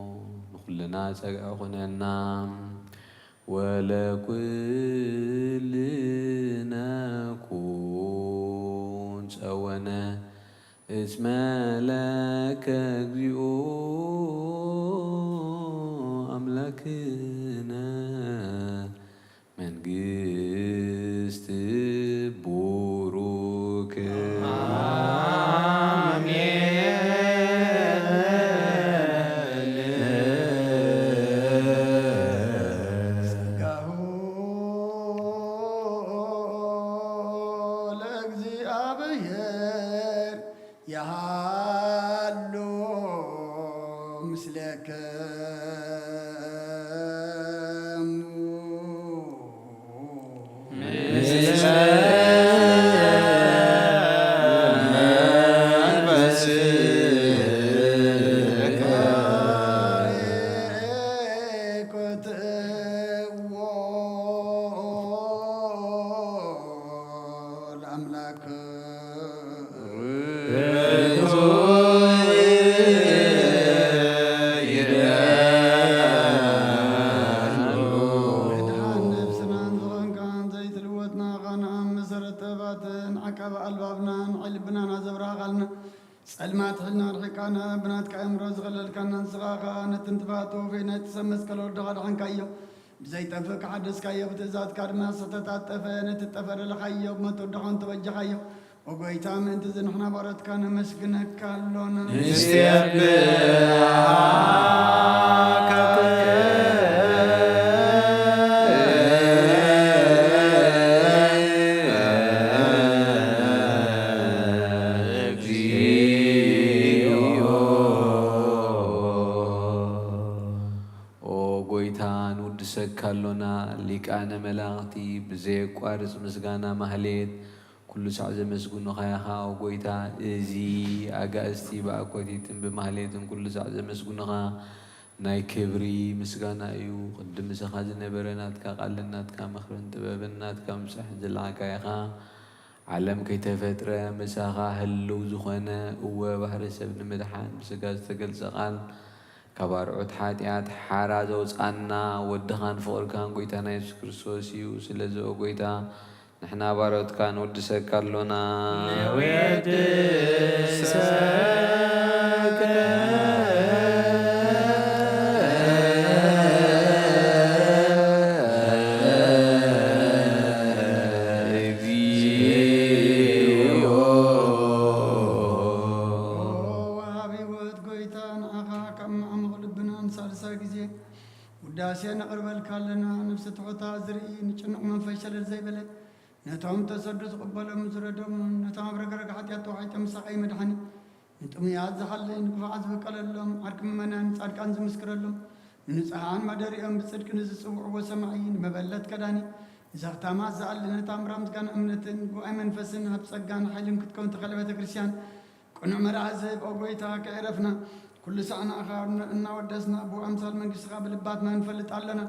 ንኹልና ጸግዒ ኩነና። ወለኩልነ ኩን ጸወነ እስመ ለከ እግዚኦ ኣምላክነ መንግስት ቡሩክ። አሜን። ጸጋሁ ጸልማት ሒልና ኣርሒቃና፣ ብናትካ ኣእምሮ ዝኸለልካና ንስኻ ኸኣ ነቲ ንጥፋት ተወፊ ናይቲ ሰብ መስቀል ወድኻ ኣድሓንካዮ። ብዘይጠፍእ ከሓደስካዮ፣ ብትእዛዝካ ድማ ዝተታጠፈ ነቲ ጠፈ ደለኻዮ፣ ብሞት ወድኻ ተበጀኻዮ። ኦ ጎይታ፣ ምእንቲ እዚ ንሕና ባሮትካ ነመስግነካ ኣሎና። ንስየብሐካ እግዚኦ። ኦ ጎይታ፣ ንውድሰካ ኣሎና። ሊቃነ መላእኽቲ ብዘየቋርጽ ምስጋና ማህሌት ኩሉ ሳዕ ዘመስግኑኻ ኢኻ። ኦ ጎይታ፣ እዚ ኣጋእዝቲ ብኣኮቲትን ብማህሌትን ኩሉ ሳዕ ዘመስግኑኻ፣ ናይ ክብሪ ምስጋና እዩ። ቅድም ምሳኻ ዝነበረ ናትካ ቃልን ናትካ ምኽርን ጥበብን ናትካ ምብጻሕን ዝለዓልካ ኢኻ። ዓለም ከይተፈጥረ ምሳኻ ህልው ዝኾነ፣ እወ፣ ባህሪ ሰብ ንምድሓን ብስጋ ዝተገልጸ ቃል፣ ካብ ኣርዑት ሓጢኣት ሓራ ዘውጻና ወድኻን ፍቕርካን ጎይታና የሱስ ክርስቶስ እዩ። ስለዚ ኦ ጎይታ፣ ንሕና ባሮትካ ንውድሰካ ኣሎና። ነወድሰከ እግዚኦ። ወሃቢ ህይወት ጎይታ፣ ንዓኻ ካብ መዓሙቕ ልብና ንሳልሳይ ግዜ ውዳሴ ነቕርበልካ ኣለና። ነፍሲ ትሑታ ዝርኢ፣ ንጭኑቕ መንፈስ ሸለል ዘይበለ፣ ነቶም ተሰዱ ዝቕበሎም ዝረዶም፣ ነቶም ኣብ ረግረግ ሓጢኣት ተዋሒጦም ዝሳቐዩ መድሓኒ፣ ንጥሙያት ዝሓሊ፣ ንክፉዓት ዝብቀለሎም፣ ዓርኪ ምእመናን ጻድቃን ዝምስክረሎም፣ ንንጹሓን ማደሪኦም ብጽድቂ ንዝጽውዕዎ ሰማዒ፣ ንመበለት ከዳኒ፣ ንዘኽታማት ዝኣሊ፣ ነታ እምራ ምስጋና እምነትን ጉባኤ መንፈስን ሃብ ጸጋን ሓይልን ክትከውን ተኸለ ቤተ ክርስቲያን፣ ቅኑዕ መርዓ ዝህብ ኦ ጎይታ፣ ከይረፍና ኩሉ ሳዕ ንኣኻ እናወደስና፣ ብኡ ኣምሳል መንግስትኻ ብልባትና ንፈልጥ ኣለና።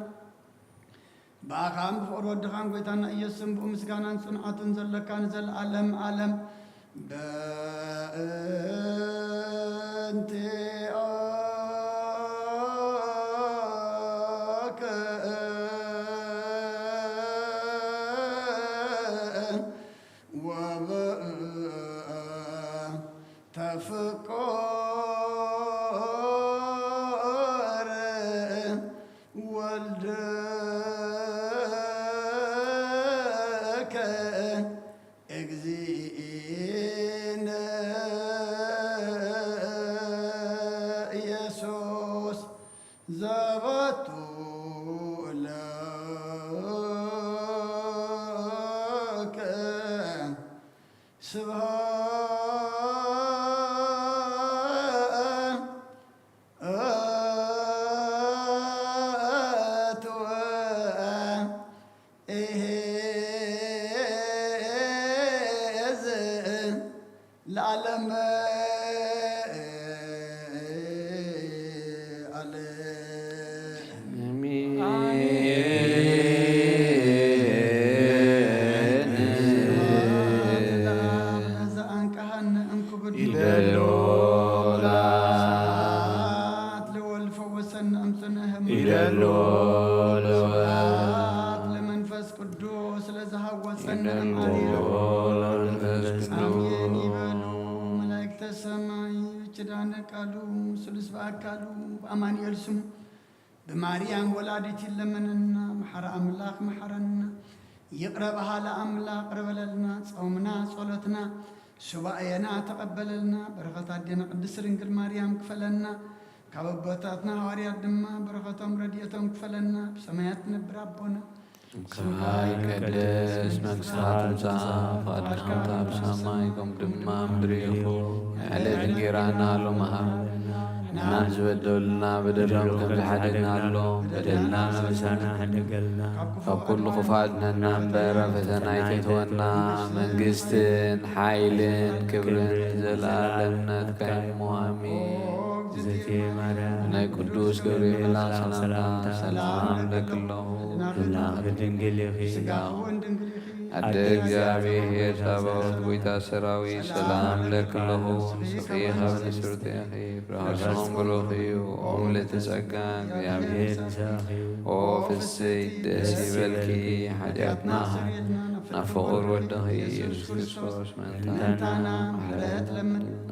ብኣኻን ብፍቕሪ ወድኻን ጎይታና ኢየሱስን ብኡ ምስጋናን ጽንዓቱን ዘለካ ንዘለዓለም ዓለም። በእንቲኦከ ወበእንተ ፍቁር ወልድከ እግዚእነ ኢየሱስ ዘባቱ ለከ ስብሐት ወእሄዝ ለዓለመ ዓለም። ኣሜን። ስብሐት ለአብ ለዘአንቀሐነ እንኩብድ ይደሎ ስብሐት ለወልድ ፈወሰነ እምጽነ ህማም። ይደሎ ለወልድ። ስብሐት ለመንፈስ ቅዱስ ለዘሃወሰነ ይደሎ እምአርያም። ለመንፈስ ቅዱስ። አሜን ይበሉ መላእክተ ሰማይ። ኪዳነ ቃሉ ስሉስ በአካሉ በአማኑኤል ስሙ ብማርያም ወላዲት ይለመነና። መሓሪ ኣምላኽ መሓረና። ይቕረ በሃሊ ኣምላኽ ቅረ በለልና። ጾምና ጸሎትና ሱባኤና ተቐበለልና። በረኸት ኣዴና ቅድስት ድንግል ማርያም ክፈለና። ካብ ኣቦታትና ሃዋርያት ድማ በረኸቶም ረድኤቶም ክፈለና። ብሰማያት ትነብር ኣቦና ስምካ ይቀደስ፣ መንግስትኻ ትምጻእ፣ ፍቓድካ ከምቲ ኣብ ሰማይ ከምኡ ድማ ኣብ ምድሪ ይኹን። ናይ ዕለት እንጌራና ሎሚ ሃበና። ንሕናን ዝበደሉና በደሎም ከም ዝሓደግናሎም በደልና መሳና ሕደገልና። ካብ ኩሉ ክፉእ ኣድነና እምበር ኣብ ፈተና ኣይተእትወና። መንግስትን ሓይልን ክብርን ዘለኣለም ናትካ እዩ። ኣሜን። እግዝእትየ ማርያም ናይ ቅዱስ ገብርኤል መልኣክ ሰላምታ ሰላም እብለኪ ኣለኹ። ድንግል ኢኺ። ስጋኺ እውን ድንግል ኢኺ። ኣደ እግዚኣብሔር፣ ሳባኦት፣ ጎይታ ሰራዊት፣ ሰላም እብለኪ ኣለኹ። ንስኺ ካብ ኣንስቲ ብሩኽቲ ኢኺ፣ ፍሬ ከርሥኺ ብሩኽ እዩ። ኦ ምልእቲ ጸጋ፣ እግዚኣብሔር ምሳኺ እዩ። ኦ ፍስሕቲ ደስ ይበልኪ፣ ሓጢኣትና ናብ ፍቑር ወድኺ ኢየሱስ ክርስቶስ ምእንታና ምሕረት ለምንልና።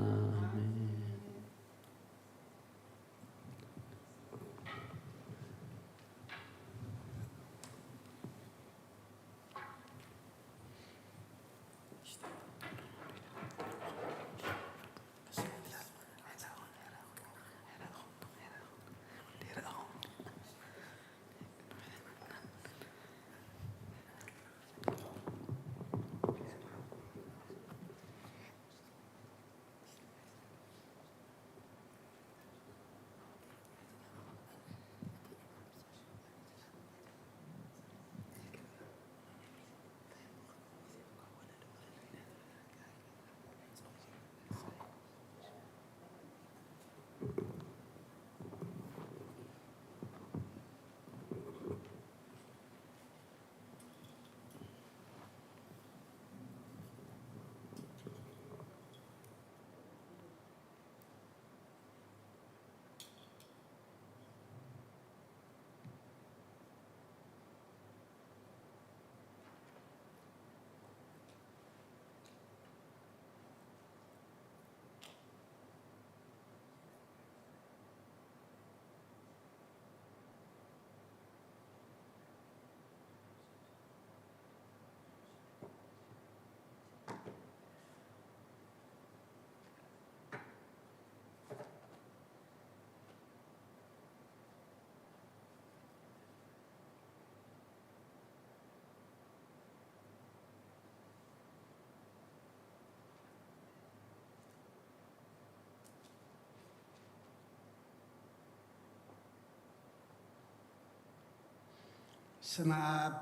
በስመ አብ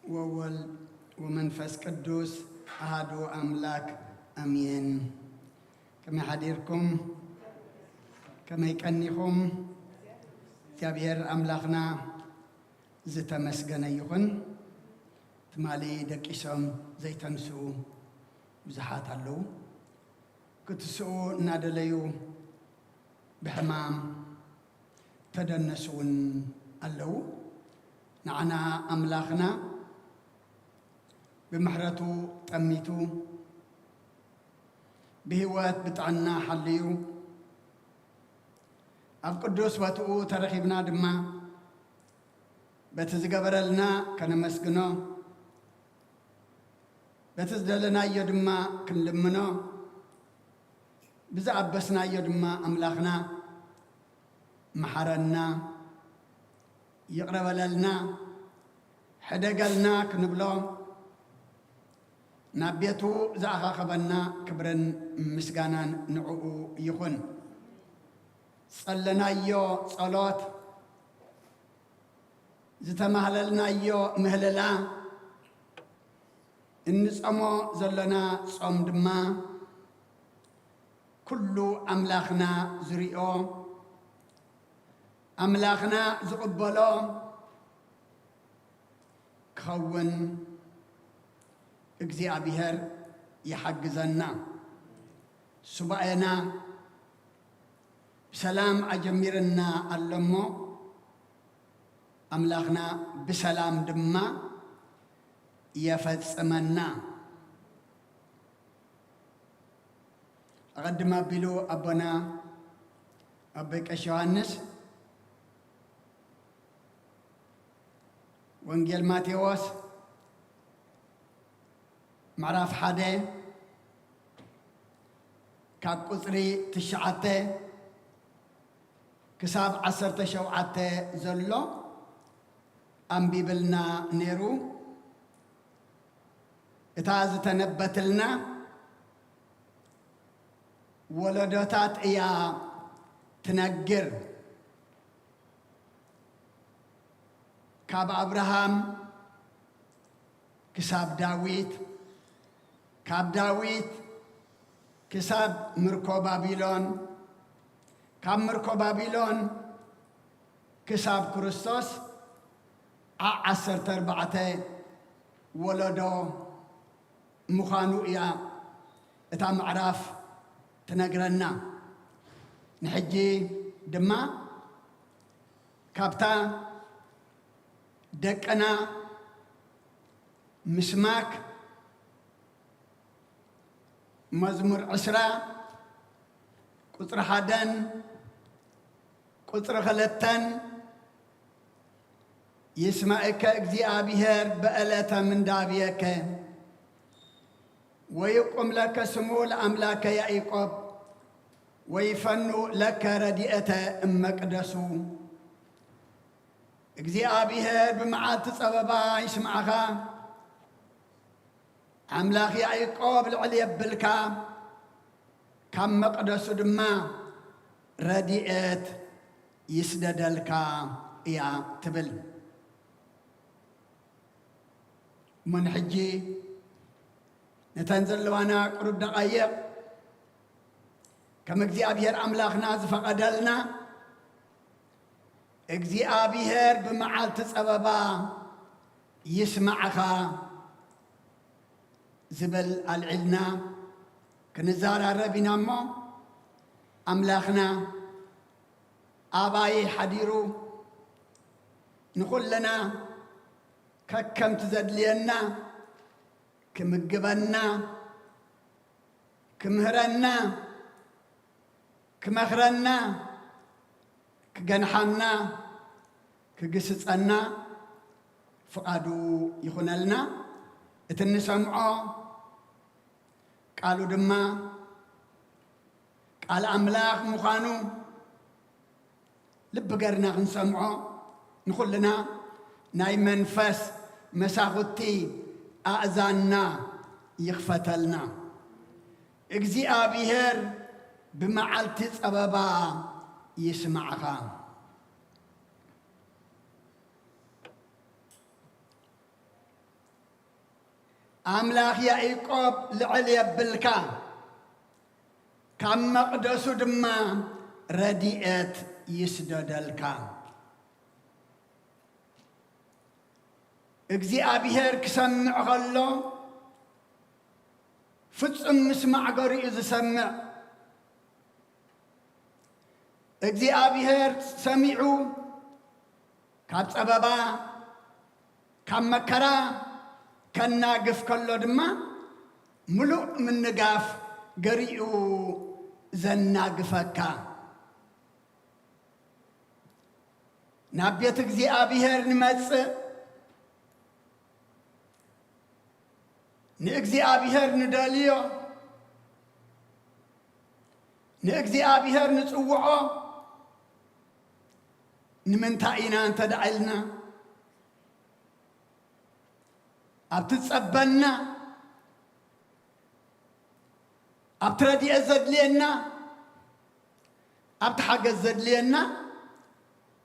ወወልድ ወመንፈስ ቅዱስ አሐዱ አምላክ አሜን። ከመይ ሓዲርኩም? ከመይ ቀኒኹም? እግዚኣብሔር ኣምላኽና ዝተመስገነ ይኹን። ትማሊ ደቂሶም ዘይተንስኡ ብዙሓት ኣለዉ። ክትስኡ እናደለዩ ብሕማም ተደነሱ እውን ኣለዉ። ንዓና ኣምላኽና ብምሕረቱ ጠሚቱ ብህይወት ብጥዕና ሓልዩ ኣብ ቅዱስ ቦትኡ ተረኺብና ድማ በቲ ዝገበረልና ከነመስግኖ፣ በቲ ዝደለናዮ ድማ ክንልምኖ፣ ብዝኣበስናዮ ድማ ኣምላኽና መሓረና፣ ይቕረ በለልና፣ ሕደገልና ክንብሎ፣ ናብ ቤቱ ዝኣኻኸበና ክብርን ምስጋናን ንዕኡ ይኹን። ጸለናዮ ጸሎት፣ ዝተማህለልናዮ ምህለላ፣ እንጸሞ ዘለና ጾም ድማ፣ ኩሉ ኣምላኽና ዝሪኦ፣ ኣምላኽና ዝቕበሎ ክኸውን እግዚኣብሔር ይሓግዘና። ሱባኤና ብሰላም ኣጀሚርና ኣሎ እሞ፣ ኣምላኽና ብሰላም ድማ የፈጽመና። ኣቐድም ኣቢሉ ኣቦና ኣቦይ ቀሺ ዮሃንስ ወንጌል ማቴዎስ ምዕራፍ ሓደ ካብ ቁጽሪ ትሽዓተ ክሳብ ዓሰርተ ሸውዓተ ዘሎ ኣንቢብልና ነይሩ። እታ ዝተነበትልና ወለዶታት እያ ትነግር። ካብ ኣብርሃም ክሳብ ዳዊት፣ ካብ ዳዊት ክሳብ ምርኮ ባቢሎን፣ ካብ ምርኮ ባቢሎን ክሳብ ክርስቶስ ዓ-፣ ዓሰርተ ኣርባዕተ ወለዶ ምዃኑ እያ እታ ምዕራፍ ትነግረና። ንሕጂ ድማ ካብታ ደቅና ምስማክ መዝሙር ዕስራ ቁጽሪ ሓደን ቁጽሪ ክልተን፣ ይስማዕከ እግዚኣብሔር በዕለተ ምንዳብየከ ወይቁም ለከ ስሙ ለኣምላከ ያዕቆብ ወይፈኑ ለከ ረድኤተ እመቅደሱ። እግዚኣብሔር ብመዓልቲ ጸበባ ይስማዕኻ፣ ኣምላኽ ያዕቆብ ልዕል የብልካ፣ ካብ መቕደሱ ድማ ረድኤት ይስደደልካ እያ ትብል። እሞ ንሕጂ ነተን ዘለዋና ቁሩብ ደቓይቕ ከም እግዚኣብሔር ኣምላኽና ዝፈቐደልና እግዚኣብሔር ብመዓልቲ ጸበባ ይስማዕኻ ዝብል ኣልዒልና ክንዘራረብ ኢና እሞ፣ ኣምላኽና ኣባይ ሓዲሩ ንኹልና ከከምቲ ዘድልየና ክምግበና፣ ክምህረና፣ ክመኽረና፣ ክገንሓና፣ ክግስጸና ፍቓዱ ይኹነልና። እቲ እንሰምዖ ቃሉ ድማ ቃል ኣምላኽ ምዃኑ ልቢ ገርና ክንሰምዖ፣ ንኹልና ናይ መንፈስ መሳኹቲ ኣእዛንና ይኽፈተልና። እግዚኣብሔር ብመዓልቲ ጸበባ ይስማዕኻ። ኣምላኽ ያዕቆብ ልዕል የብልካ፣ ካብ መቕደሱ ድማ ረድኤት ይስደደልካ። እግዚኣብሔር ክሰምዕ ከሎ፣ ፍጹም ምስማዕ ገሪኡ ዝሰምዕ፣ እግዚኣብሔር ሰሚዑ ካብ ጸበባ፣ ካብ መከራ ከናግፍ ከሎ ድማ፣ ምሉእ ምንጋፍ ገሪኡ ዘናግፈካ። ናብ ቤት እግዚኣብሔር ንመጽእ፣ ንእግዚኣብሔር ንደልዮ፣ ንእግዚኣብሔር ንጽውዖ። ንምንታይ ኢና እንተ ደኣ ኢልና፣ ኣብቲ ጸበና፣ ኣብቲ ረድኤት ዘድልየና፣ ኣብቲ ሓገዝ ዘድልየና፣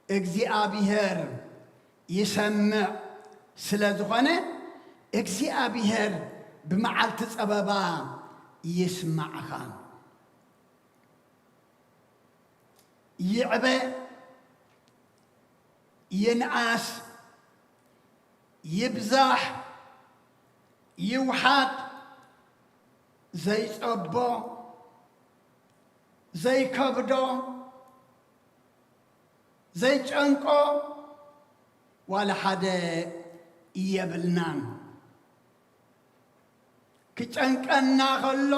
እግዚኣብሔር ይሰምዕ ስለ ዝኾነ፣ እግዚኣብሔር ብመዓልቲ ጸበባ ይስማዕኻ። ይዕበ፣ ይንኣስ፣ ይብዛሕ፣ ይውሓድ፣ ዘይጸቦ፣ ዘይከብዶ፣ ዘይጨንቆ ዋላ ሓደ የብልናን። ክጨንቀና ከሎ፣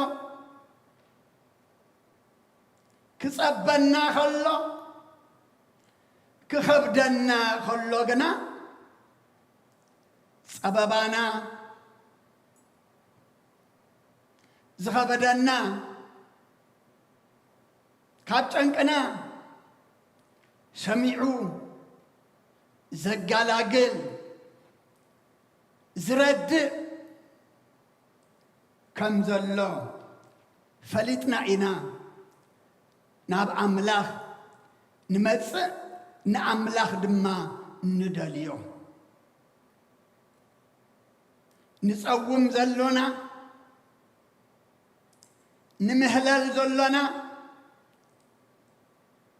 ክጸበና ከሎ፣ ክኸብደና ከሎ ግና፣ ጸበባና፣ ዝኸበደና፣ ካብ ጨንቅና ሰሚዑ ዘጋላግል፣ ዝረድእ ከም ዘሎ ፈሊጥና ኢና ናብ ኣምላኽ ንመጽእ፣ ንኣምላኽ ድማ ንደልዮ። ንጸውም ዘሎና፣ ንምህለል ዘሎና፣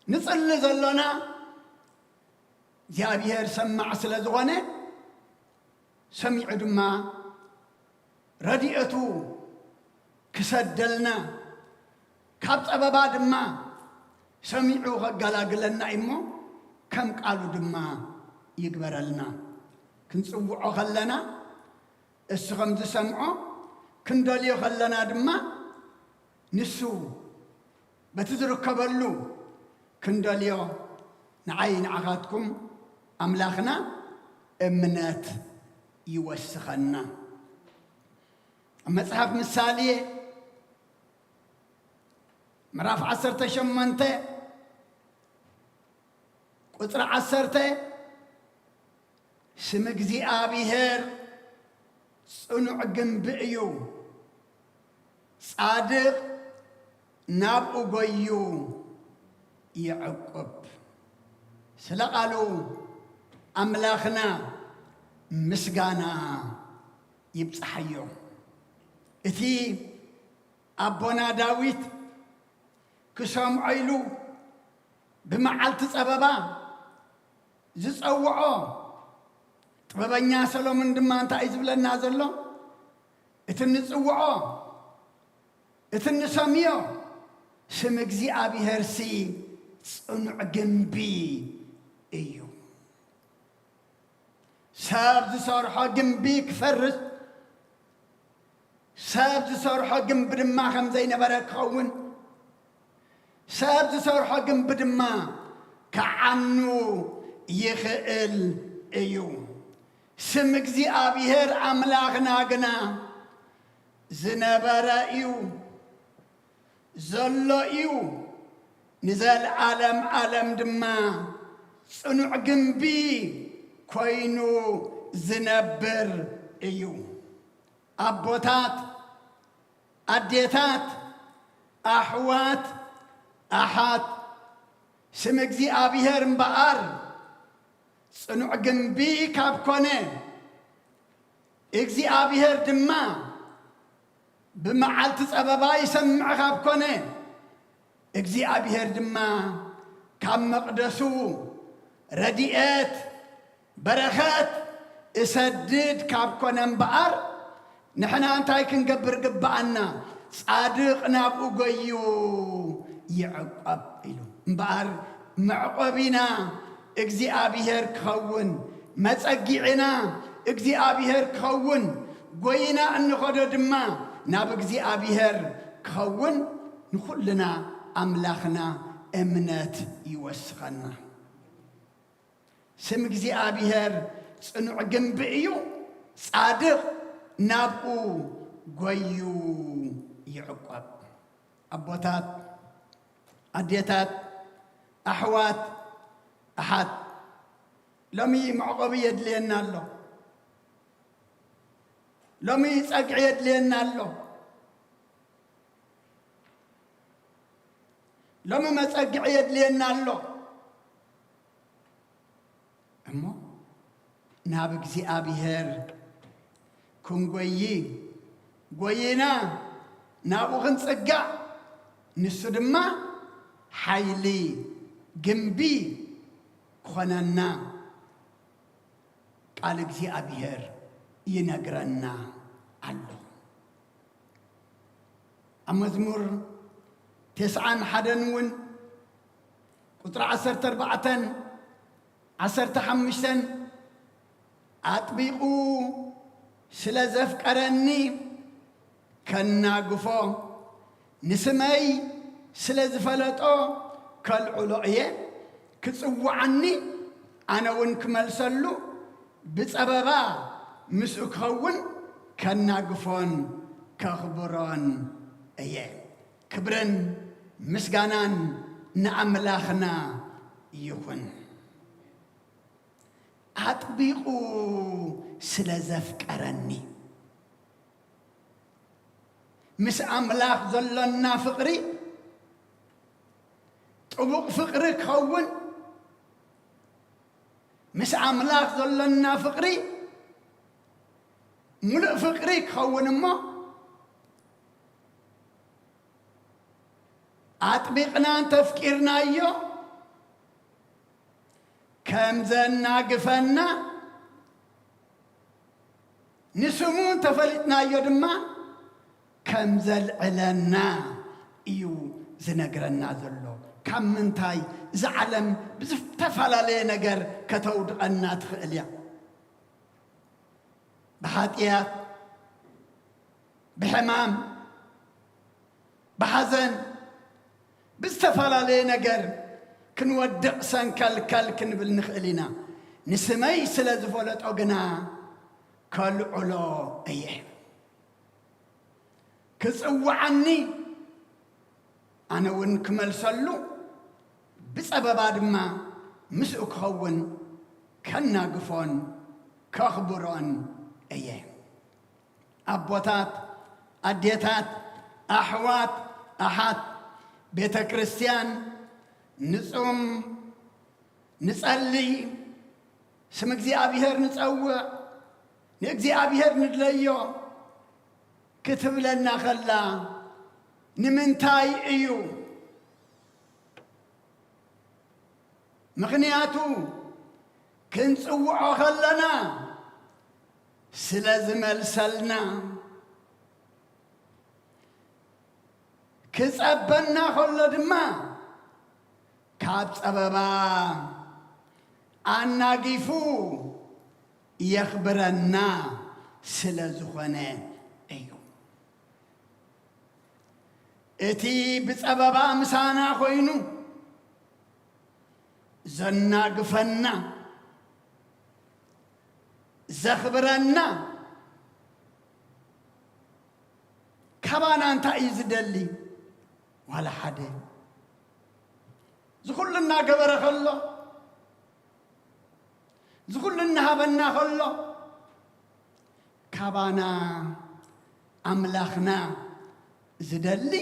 ንጽሊ ዘሎና፣ እግዚኣብሔር ሰማዕ ስለ ዝኾነ፣ ሰሚዑ ድማ ረድኤቱ ክሰደልና፣ ካብ ጸበባ ድማ ሰሚዑ ከገላግለና እሞ፣ ከም ቃሉ ድማ ይግበረልና። ክንጽውዖ ከለና፣ እሱ ከም ዝሰምዖ፣ ክንደልዮ ከለና ድማ፣ ንሱ በቲ ዝርከበሉ ክንደልዮ፣ ንዓይ ንዓኻትኩም ኣምላኽና እምነት ይወስኸና። ኣብ መጽሓፍ ምሳሌ ምዕራፍ ዓሰርተ ሸሞንተ ቁጽሪ ዓሰርተ፣ ስም እግዚኣብሔር ጽኑዕ ግንቢ እዩ፣ ጻድቕ ናብኡ ጐዩ ይዕቁብ። ስለ ቃሉ ኣምላኽና ምስጋና ይብጽሓዮ። እቲ ኣቦና ዳዊት ክሰምዖ ኢሉ ብመዓልቲ ጸበባ ዝጸውዖ፣ ጥበበኛ ሰሎሞን ድማ እንታይ እዩ ዝብለና ዘሎ? እቲ እንጽውዖ፣ እቲ እንሰምዮ ስም እግዚኣብሔርሲ ጽኑዕ ግንቢ እዩ። ሰብ ዝሰርሖ ግንቢ ክፈርስ፣ ሰብ ዝሰርሖ ግንቢ ድማ ከም ዘይነበረ ክኸውን፣ ሰብ ዝሰርሖ ግንቢ ድማ ክዓኑ ይኽእል እዩ። ስም እግዚኣብሔር ኣምላኽና ግና ዝነበረ እዩ፣ ዘሎ እዩ፣ ንዘለዓለም ዓለም ድማ ጽኑዕ ግንቢ ኮይኑ ዝነብር እዩ። ኣቦታት፣ ኣዴታት፣ ኣሕዋት፣ ኣሓት፣ ስም እግዚኣብሔር እምበኣር ጽኑዕ ግንቢ ካብ ኮነ፣ እግዚኣብሔር ድማ ብመዓልቲ ጸበባ ይሰምዕ ካብ ኮነ፣ እግዚኣብሔር ድማ ካብ መቕደሱ ረድኤት በረኸት እሰድድ ካብ ኮነ እምበኣር፣ ንሕና እንታይ ክንገብር ግብኣና? ጻድቕ ናብኡ ጎዩ ይዕቆብ ኢሉ። እምበኣር መዕቆቢና እግዚኣብሔር ክኸውን፣ መጸጊዕና እግዚኣብሔር ክኸውን፣ ጎይና እንኸዶ ድማ ናብ እግዚኣብሔር ክኸውን ንኹልና ኣምላኽና እምነት ይወስኸና። ስም እግዚኣብሔር ጽኑዕ ግንቢ እዩ፣ ጻድቕ ናብኡ ጎዩ ይዕቆብ። ኣቦታት፣ ኣዴታት፣ ኣሕዋት፣ ኣሓት፣ ሎሚ መዕቆቢ የድልየና ኣሎ። ሎሚ ጸግዒ የድልየና ኣሎ። ሎሚ መጸግዒ የድልየና ኣሎ። እሞ ናብ እግዚኣብሔር ክንጎዪ፣ ጎይና ናብኡ ክንጽጋዕ፣ ንሱ ድማ ሓይሊ ግንቢ ክኾነና ቃል እግዚኣብሔር ይነግረና ኣሎ። ኣብ መዝሙር ተስዓን ሓደን እውን ቁጽሪ ዓሰርተ ኣርባዕተን ዓሰርተ ሓሙሽተን ኣጥቢቑ ስለ ዘፍቀረኒ ከናግፎ፣ ንስመይ ስለ ዝፈለጦ ከልዕሎ እየ። ክጽውዓኒ ኣነ እውን ክመልሰሉ፣ ብጸበባ ምስኡ ክኸውን ከናግፎን ከኽብሮን እየ። ክብርን ምስጋናን ንኣምላኽና ይኹን። ኣጥቢቑ ስለ ዘፍቀረኒ። ምስ ኣምላኽ ዘሎና ፍቕሪ ጥቡቕ ፍቕሪ ክኸውን፣ ምስ ኣምላኽ ዘሎና ፍቕሪ ምሉእ ፍቕሪ ክኸውን እሞ፣ ኣጥቢቕና እንተፍቂርናዮ ከም ዘናግፈና፣ ንስሙ እንተፈሊጥናዮ ድማ ከም ዘልዕለና እዩ ዝነግረና ዘሎ። ካብ ምንታይ? እዛ ዓለም ብዝተፈላለየ ነገር ከተውድቐና ትኽእል እያ። ብሓጢኣት፣ ብሕማም፣ ብሓዘን፣ ብዝተፈላለየ ነገር ክንወድቕ ሰንከልከል ክንብል ንኽእል ኢና። ንስመይ ስለ ዝፈለጦ ግና ከልዕሎ እየ። ክጽውዓኒ ኣነ እውን ክመልሰሉ፣ ብጸበባ ድማ ምስኡ ክኸውን ከናግፎን ከኽብሮን እየ። ኣቦታት፣ ኣዴታት፣ ኣሕዋት፣ ኣሓት፣ ቤተ ክርስቲያን ንጹም፣ ንጸሊ፣ ስም እግዚኣብሔር ንጸውዕ፣ ንእግዚኣብሔር ንድለዮ ክትብለና ከላ ንምንታይ እዩ? ምኽንያቱ ክንጽውዖ ከለና ስለ ዝመልሰልና፣ ክጸበና ከሎ ድማ ካብ ጸበባ ኣናጊፉ የኽብረና ስለ ዝኾነ እዩ። እቲ ብጸበባ ምሳና ኮይኑ ዘናግፈና፣ ዘኽብረና ካባና እንታይ እዩ ዝደሊ? ዋላ ሓደ። ዝኹሉ እናገበረ ከሎ፣ ዝኹሉ እናሃበና ከሎ፣ ካባና ኣምላኽና ዝደሊ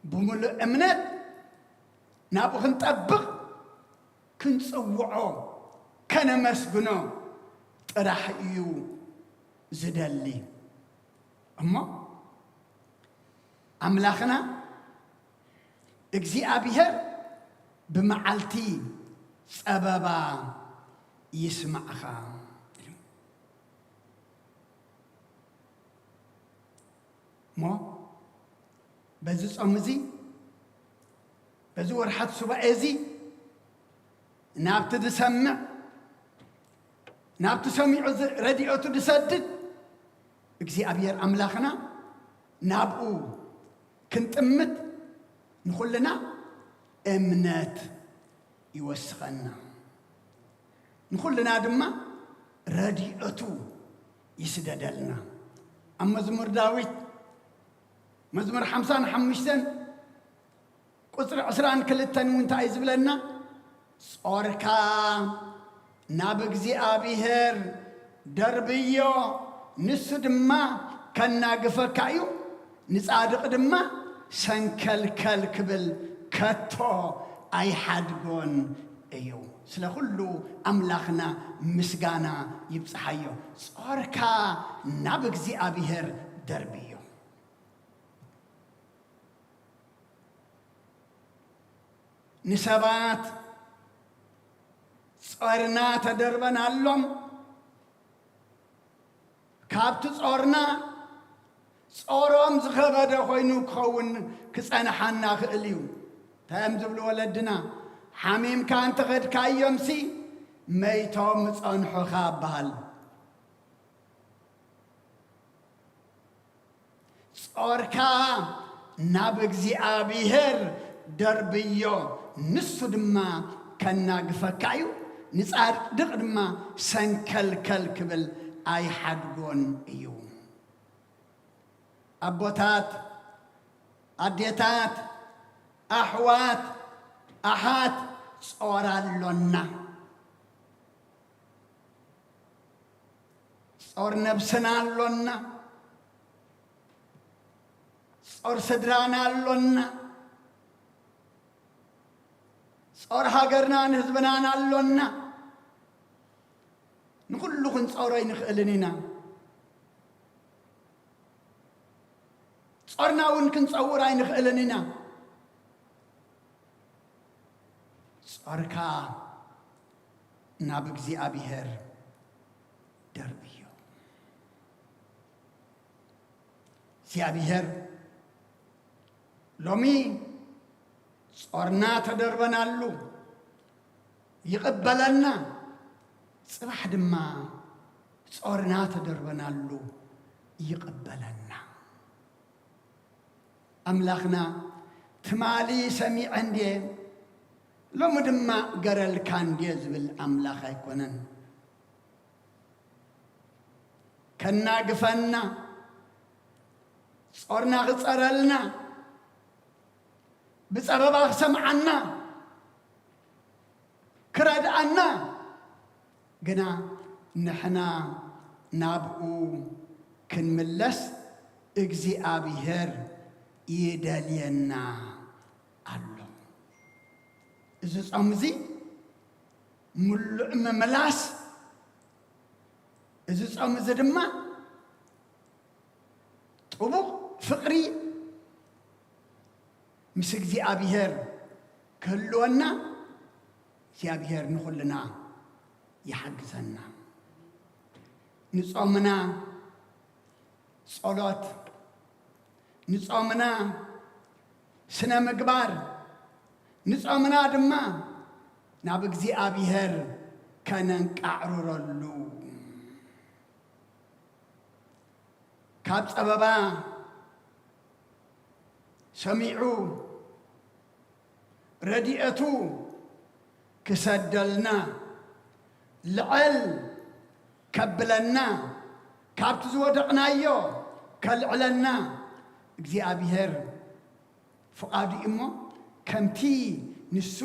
ብምሉእ እምነት ናብኡ ክንጠብቕ፣ ክንጽውዖ፣ ከነመስግኖ ጥራሕ እዩ ዝደሊ እሞ ኣምላኽና እግዚኣብሔር ብመዓልቲ ጸበባ ይስማዕኻ ኢሉ። እሞ በዚ ጾም እዚ፣ በዚ ወርሓት ሱባኤ እዚ ናብቲ ዝሰምዕ፣ ናብቲ ሰሚዑ ዝ-፣ ረድኤቱ ዝሰድድ እግዚኣብሔር ኣምላኽና ናብኡ ክንጥምት ንኹልና እምነት ይወስኸና። ንኹልና ድማ ረድኤቱ ይስደደልና። ኣብ መዝሙር ዳዊት መዝሙር ሓምሳን ሓሙሽተን ቁጽሪ ዕስራን ክልተን እውን እንታይ እዩ ዝብለና? ጾርካ ናብ እግዚኣብሔር ደርብዮ፣ ንሱ ድማ ከናግፈካ እዩ፣ ንጻድቕ ድማ ሰንከልከል ክብል ከቶ ኣይሓድጎን እዩ። ስለ ኩሉ ኣምላኽና ምስጋና ይብጽሓዮ። ጾርካ ናብ እግዚኣብሔር ደርብዮ። ንሰባት ጾርና ተደርበናሎም፣ ካብቲ ጾርና ጾሮም ዝኸበደ ኮይኑ ክኸውን ክጸንሓና ክእል እዩ። እንታይ እዮም ዝብሉ ወለድና? ሓሚምካ እንተኸድካዮምሲ መይቶም ጸንሑኻ ይበሃል። ጾርካ ናብ እግዚኣብሔር ደርብዮ፣ ንሱ ድማ ከናግፈካ እዩ፣ ንጻድቕ ድማ ሰንከልከል ክብል ኣይሓድጎን እዩ። ኣቦታት፣ ኣዴታት፣ ኣሕዋት፣ ኣሓት፣ ጾር ኣሎና። ጾር ነብስና ኣሎና። ጾር ስድራና ኣሎና። ጾር ሃገርናን ህዝብናን ኣሎና። ንኹሉ ክንጾሮ ኣይንኽእልን ኢና። ጾርና እውን ክንጸውር ኣይንኽእልን ኢና። ጾርካ ናብ እግዚኣብሔር ደርብዮ። እግዚኣብሔር ሎሚ ጾርና ተደርበናሉ ይቕበለና፣ ጽባሕ ድማ ጾርና ተደርበናሉ ይቕበለና። ኣምላኽና ትማሊ ሰሚዐ እንድየ፣ ሎሚ ድማ ገረልካ እንድየ ዝብል ኣምላኽ ኣይኮነን። ከናግፈና፣ ጾርና ክጸረልና፣ ብጸበባ ክሰምዓና፣ ክረድኣና፣ ግና ንሕና ናብኡ ክንምለስ እግዚኣብሔር ይደልየና ኣሎ። እዚ ጾም እዚ ምሉእ ምምላስ፣ እዚ ጾም እዚ ድማ ጥቡቕ ፍቕሪ ምስ እግዚኣብሔር ክህልወና እግዚኣብሔር ንኹልና ይሓግዘና። ንጾምና ጸሎት፣ ንጾምና ስነ ምግባር፣ ንጾምና ድማ ናብ እግዚኣብሔር ከነንቃዕርረሉ፣ ካብ ጸበባ ሰሚዑ ረድኤቱ ክሰደልና፣ ልዐል ከብለና፣ ካብቲ ዝወደቕናዮ ከልዕለና እግዚኣብሔር ፍቓዱ እዩ እሞ፣ ከምቲ ንሱ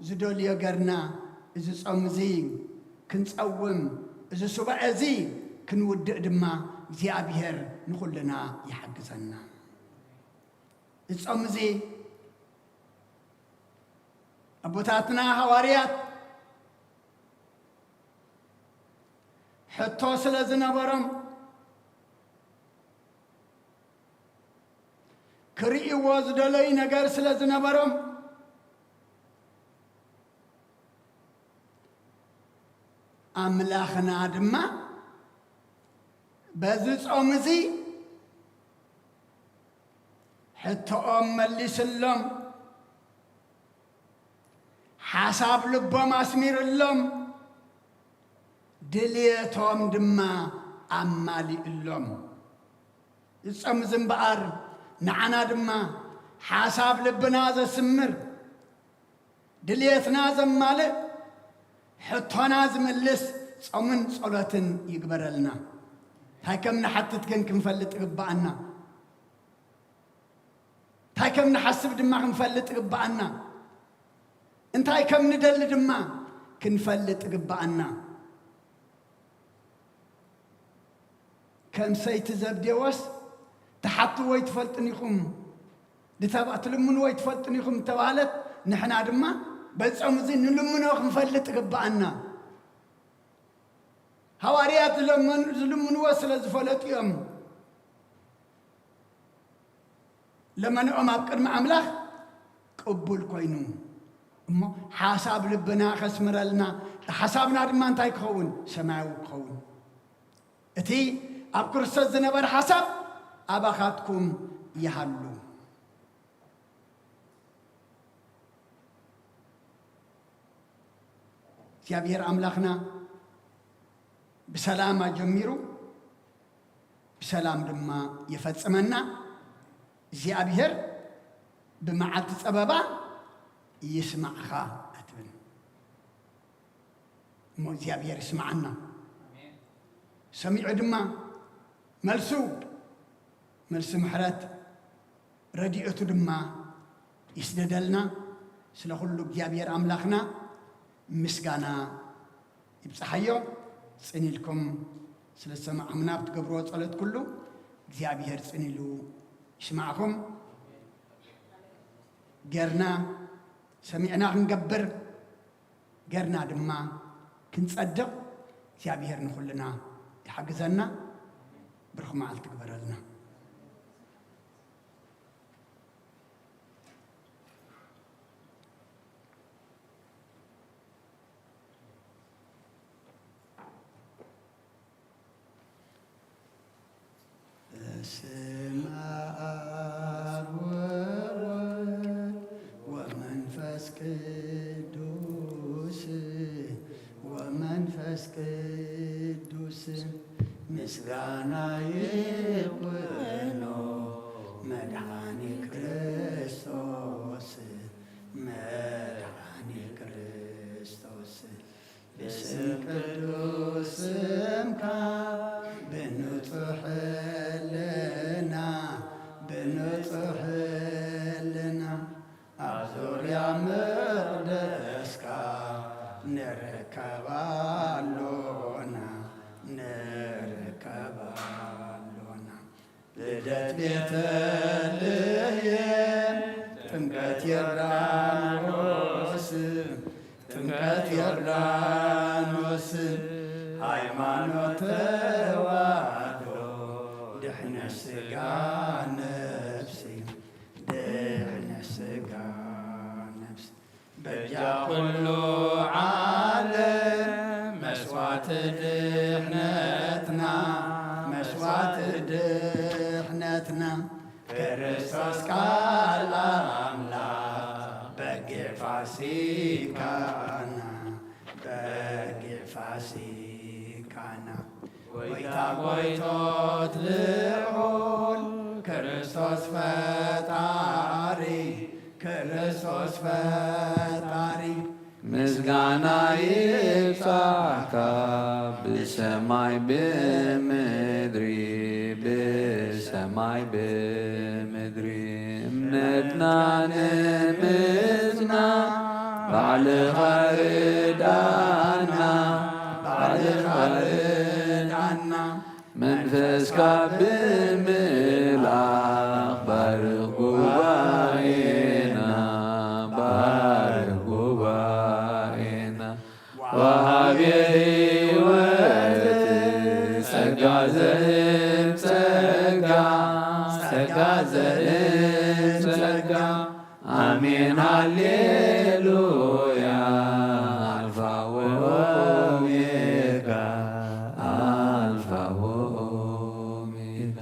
ዝደልዮ ገርና እዚ ጾም እዚ ክንጸውም፣ እዚ ሱባኤ እዚ ክንውድእ ድማ እግዚኣብሔር ንኹልና ይሓግዘና። እዚ ጾም እዚ ኣቦታትና ሃዋርያት ሕቶ ስለ ዝነበሮም፣ ክርእይዎ ዝደለዩ ነገር ስለ ዝነበሮም፣ ኣምላኽና ድማ በዚ ጾም እዚ ሕቶኦም መሊስሎም፣ ሓሳብ ልቦም ኣስሚርሎም፣ ድልየቶም ድማ ኣማሊእሎም። እዚ ጾም እዚ እምበኣር ንዓና ድማ ሓሳብ ልብና ዘስምር፣ ድልየትና ዘማልእ፣ ሕቶና ዝምልስ ጾምን ጸሎትን ይግበረልና። እንታይ ከም ንሓትት ግን ክንፈልጥ ይግብኣና። እንታይ ከም ንሓስብ ድማ ክንፈልጥ ይግብኣና። እንታይ ከም ንደሊ ድማ ክንፈልጥ ይግብኣና። ከም ሰይቲ ዘብዴዎስ፣ "ትሓቱ ወይ ትፈልጡን ኢኹም" ዝተባ-፣ "ትልምኑ ወይ ትፈልጡን ኢኹም" እተባህለት፣ ንሕና ድማ በጾም እዚ ንልምኖ ክንፈልጥ ይግብኣና። ሃዋርያት ዝለመኑ-፣ ዝልምንዎ ስለ ዝፈለጡ እዮም። ለመንኦም ኣብ ቅድሚ ኣምላኽ ቅቡል ኮይኑ። እሞ ሓሳብ ልብና ከስምረልና፣ ሓሳብና ድማ እንታይ ክኸውን? ሰማያዊ ክኸውን። እቲ ኣብ ክርስቶስ ዝነበረ ሓሳብ ኣባኻትኩም ይሃሉ። እግዚኣብሔር ኣምላኽና ብሰላም ኣጀሚሩ ብሰላም ድማ ይፈጽመና። እግዚኣብሔር ብመዓልቲ ጸበባ ይስማዕኻ ኣትብል። እሞ እግዚኣብሔር ይስማዓና። ሰሚዑ ድማ መልሱ፣ መልሲ ምሕረት ረድኤቱ ድማ ይስደደልና። ስለ ኩሉ እግዚኣብሔር ኣምላኽና ምስጋና ይብጽሓዮ። ጽን ኢልኩም ስለ ዝሰማዕኹምና ብትገብርዎ ጸሎት ኩሉ እግዚኣብሔር ጽን ኢሉ ይስማዕኩም። ጌርና ሰሚዕና ክንገብር፣ ጌርና ድማ ክንጸድቕ እግዚኣብሔር ንኹልና ይሓግዘና። ብሩኽ መዓልቲ ግበረልና። በስመ አብ ወወልድ ወመንፈስ ቅዱስ፣ ወመንፈስ ቅዱስ ምስጋና ይኩኖ መድኃኒ ክርስቶስ፣ መድኃኒ ክርስቶስ። ብስም ቅዱስ ስምካ ብንጹሕ ሕልና፣ ብንጹሕ ሕልና ኣብ ዙርያ መቕደስካ ንርከብ ኣሎና፣ ንርከብ ኣሎና። ልደት ቤተልሔም፣ ጥምቀት ዮርዳኖስ፣ ጥምቀት ዮርዳኖስ፣ ሃይማኖት ተዋህዶ፣ ድሕነት ሥጋ ነፍሲ፣ ድሕነት ሥጋ ነፍሲ። በጃ ኩሉ ዓለም መስዋዕቲ ድሕነትና፣ መስዋዕቲ ድሕነትና፣ ክርስቶስ ቃል ኣምላኽ በጊዕ ፋሲካና፣ በጊዕ ፋሲካና። ጎይታ ጎይቶት ልዑል ክርስቶስ ፈጣሪ፣ ክርስቶስ ፈጣሪ። ምስጋና ይብጻሕካ ብሰማይ ብምድሪ፣ ብሰማይ ብምድሪ። እምነትና ንምጽና ባዕልኻ ርዳና፣ ባዕልኻ ርዳና። መንፈስካ ብምልኣኽ ባርኽ ጉባኤና፣ ባርኽ ጉባኤና። ወሃቤ ሕይወት ጸጋ ዘህብ ጸጋ፣ ጸጋ ዘህብ ኣሜን ሃሌሉያ። ኣልፋ ወኦሜጋ፣ ኣልፋ ወኦሜጋ።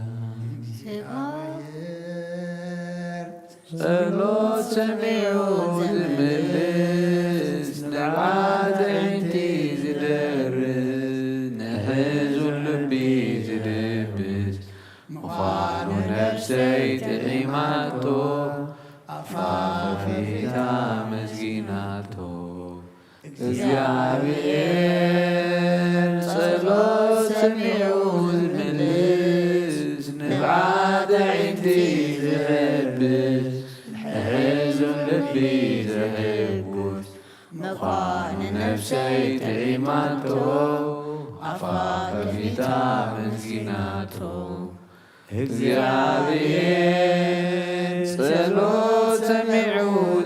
ጸሎት ሰሚዑ ዝምልስ፣ ንብዓት ኣዒንቲ ዝደርስ፣ ንሕዙን ልቢ ዝድብስ፣ ምዃኑ ነፍሰይ ጥዒማቶ፣ ኣፋ ከፊታ ኣመስጊናቶ። እግዚኣብሔር ጸሎት ሰሚዑ ዝምልስ፣ ንብዓት ኣዒንቲ ዝሕብስ፣ ንሕዙን ልቢ ዘሕጉስ፣ ምዃኑ ነፍሰይ ጥዒማቶ፣ ኣፋ ከፊታ ኣመስጊናቶ። እግዚኣብሔር ጸሎት ሰሚዑ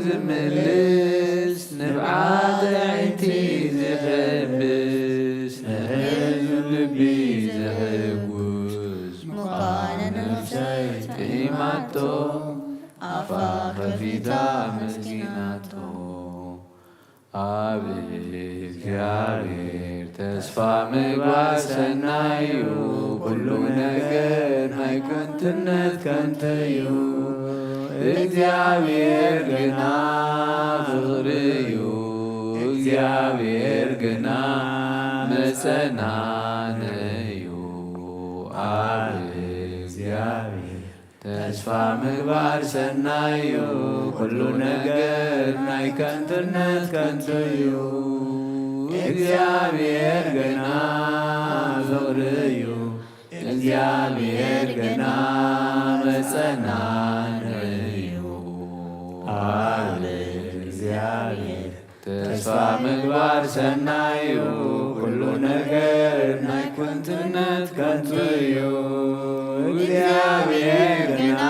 ዝምልስ፣ ንብዓት ኣዒንቲ ዝሕብስ፣ ንሕዙን ልቢ ዘሕጉስ፣ ምዃኑ ነፍሰይ ጥዒማቶ፣ ኣፋ ከፊታ ኣመስጊናቶ። ኣብ እግዚኣብሔር ተስፋ ምግባር ሰናይ እዩ፣ ኩሉ ነገር ናይ ከንቱነት ከንቱ እዩ። እግዚኣብሔር ግና ፍቕሪ እዩ፣ እግዚኣብሔር ግና መጸናንዒ እዩ። ኣብ እግዚኣብሔር ተስፋ ምግባር ሰናይ እዩ፣ ኩሉ ነገር ናይ ከንቱነት ከንቱ እዩ። እግዚኣብሔር ግና ፍቕሪ እዩ፣ እግዚኣብሔር ግና መጸናንዒ እዩ። ኣብ እግዚኣብሔር ተስፋ ምግባር ሰናይ እዩ፣ ኩሉ ነገር ናይ ከንቱነት ከንቱ እዩ። እግዚኣብሔር ግና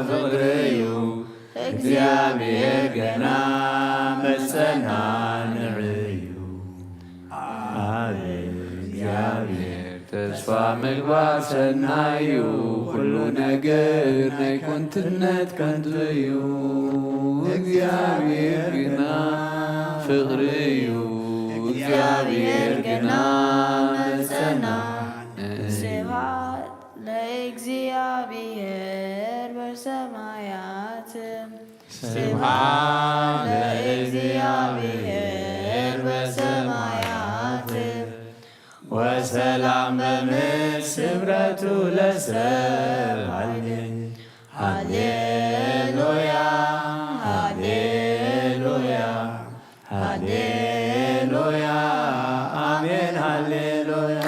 ፍቕሪ እዩ፣ እግዚኣብሔር ግና መጸናንዒ እዩ። ኣብ እግዚኣብሔር ተስፋ ምግባር ሰናይ እዩ፣ ኩሉ ነገር ናይ ከንቱነት ከንቱ እዩ። እግዚኣብሔር ግና ፍቕሪ እዩ፣ እግዚኣብሔር ግና መጸናንዒ እዩ። ስብሐት ለእግዚኣብሔር በሰማያት። ስብሐት ለእግዚኣብሔር በሰማያት ወሰላም በምድር ስምረቱ ለሰብ። ሃሌ-፣ ሃሌሉያ፣ ሃሌሉያ፣ ሃሌሉያ፣ አሜን፣ ሃሌሉያ።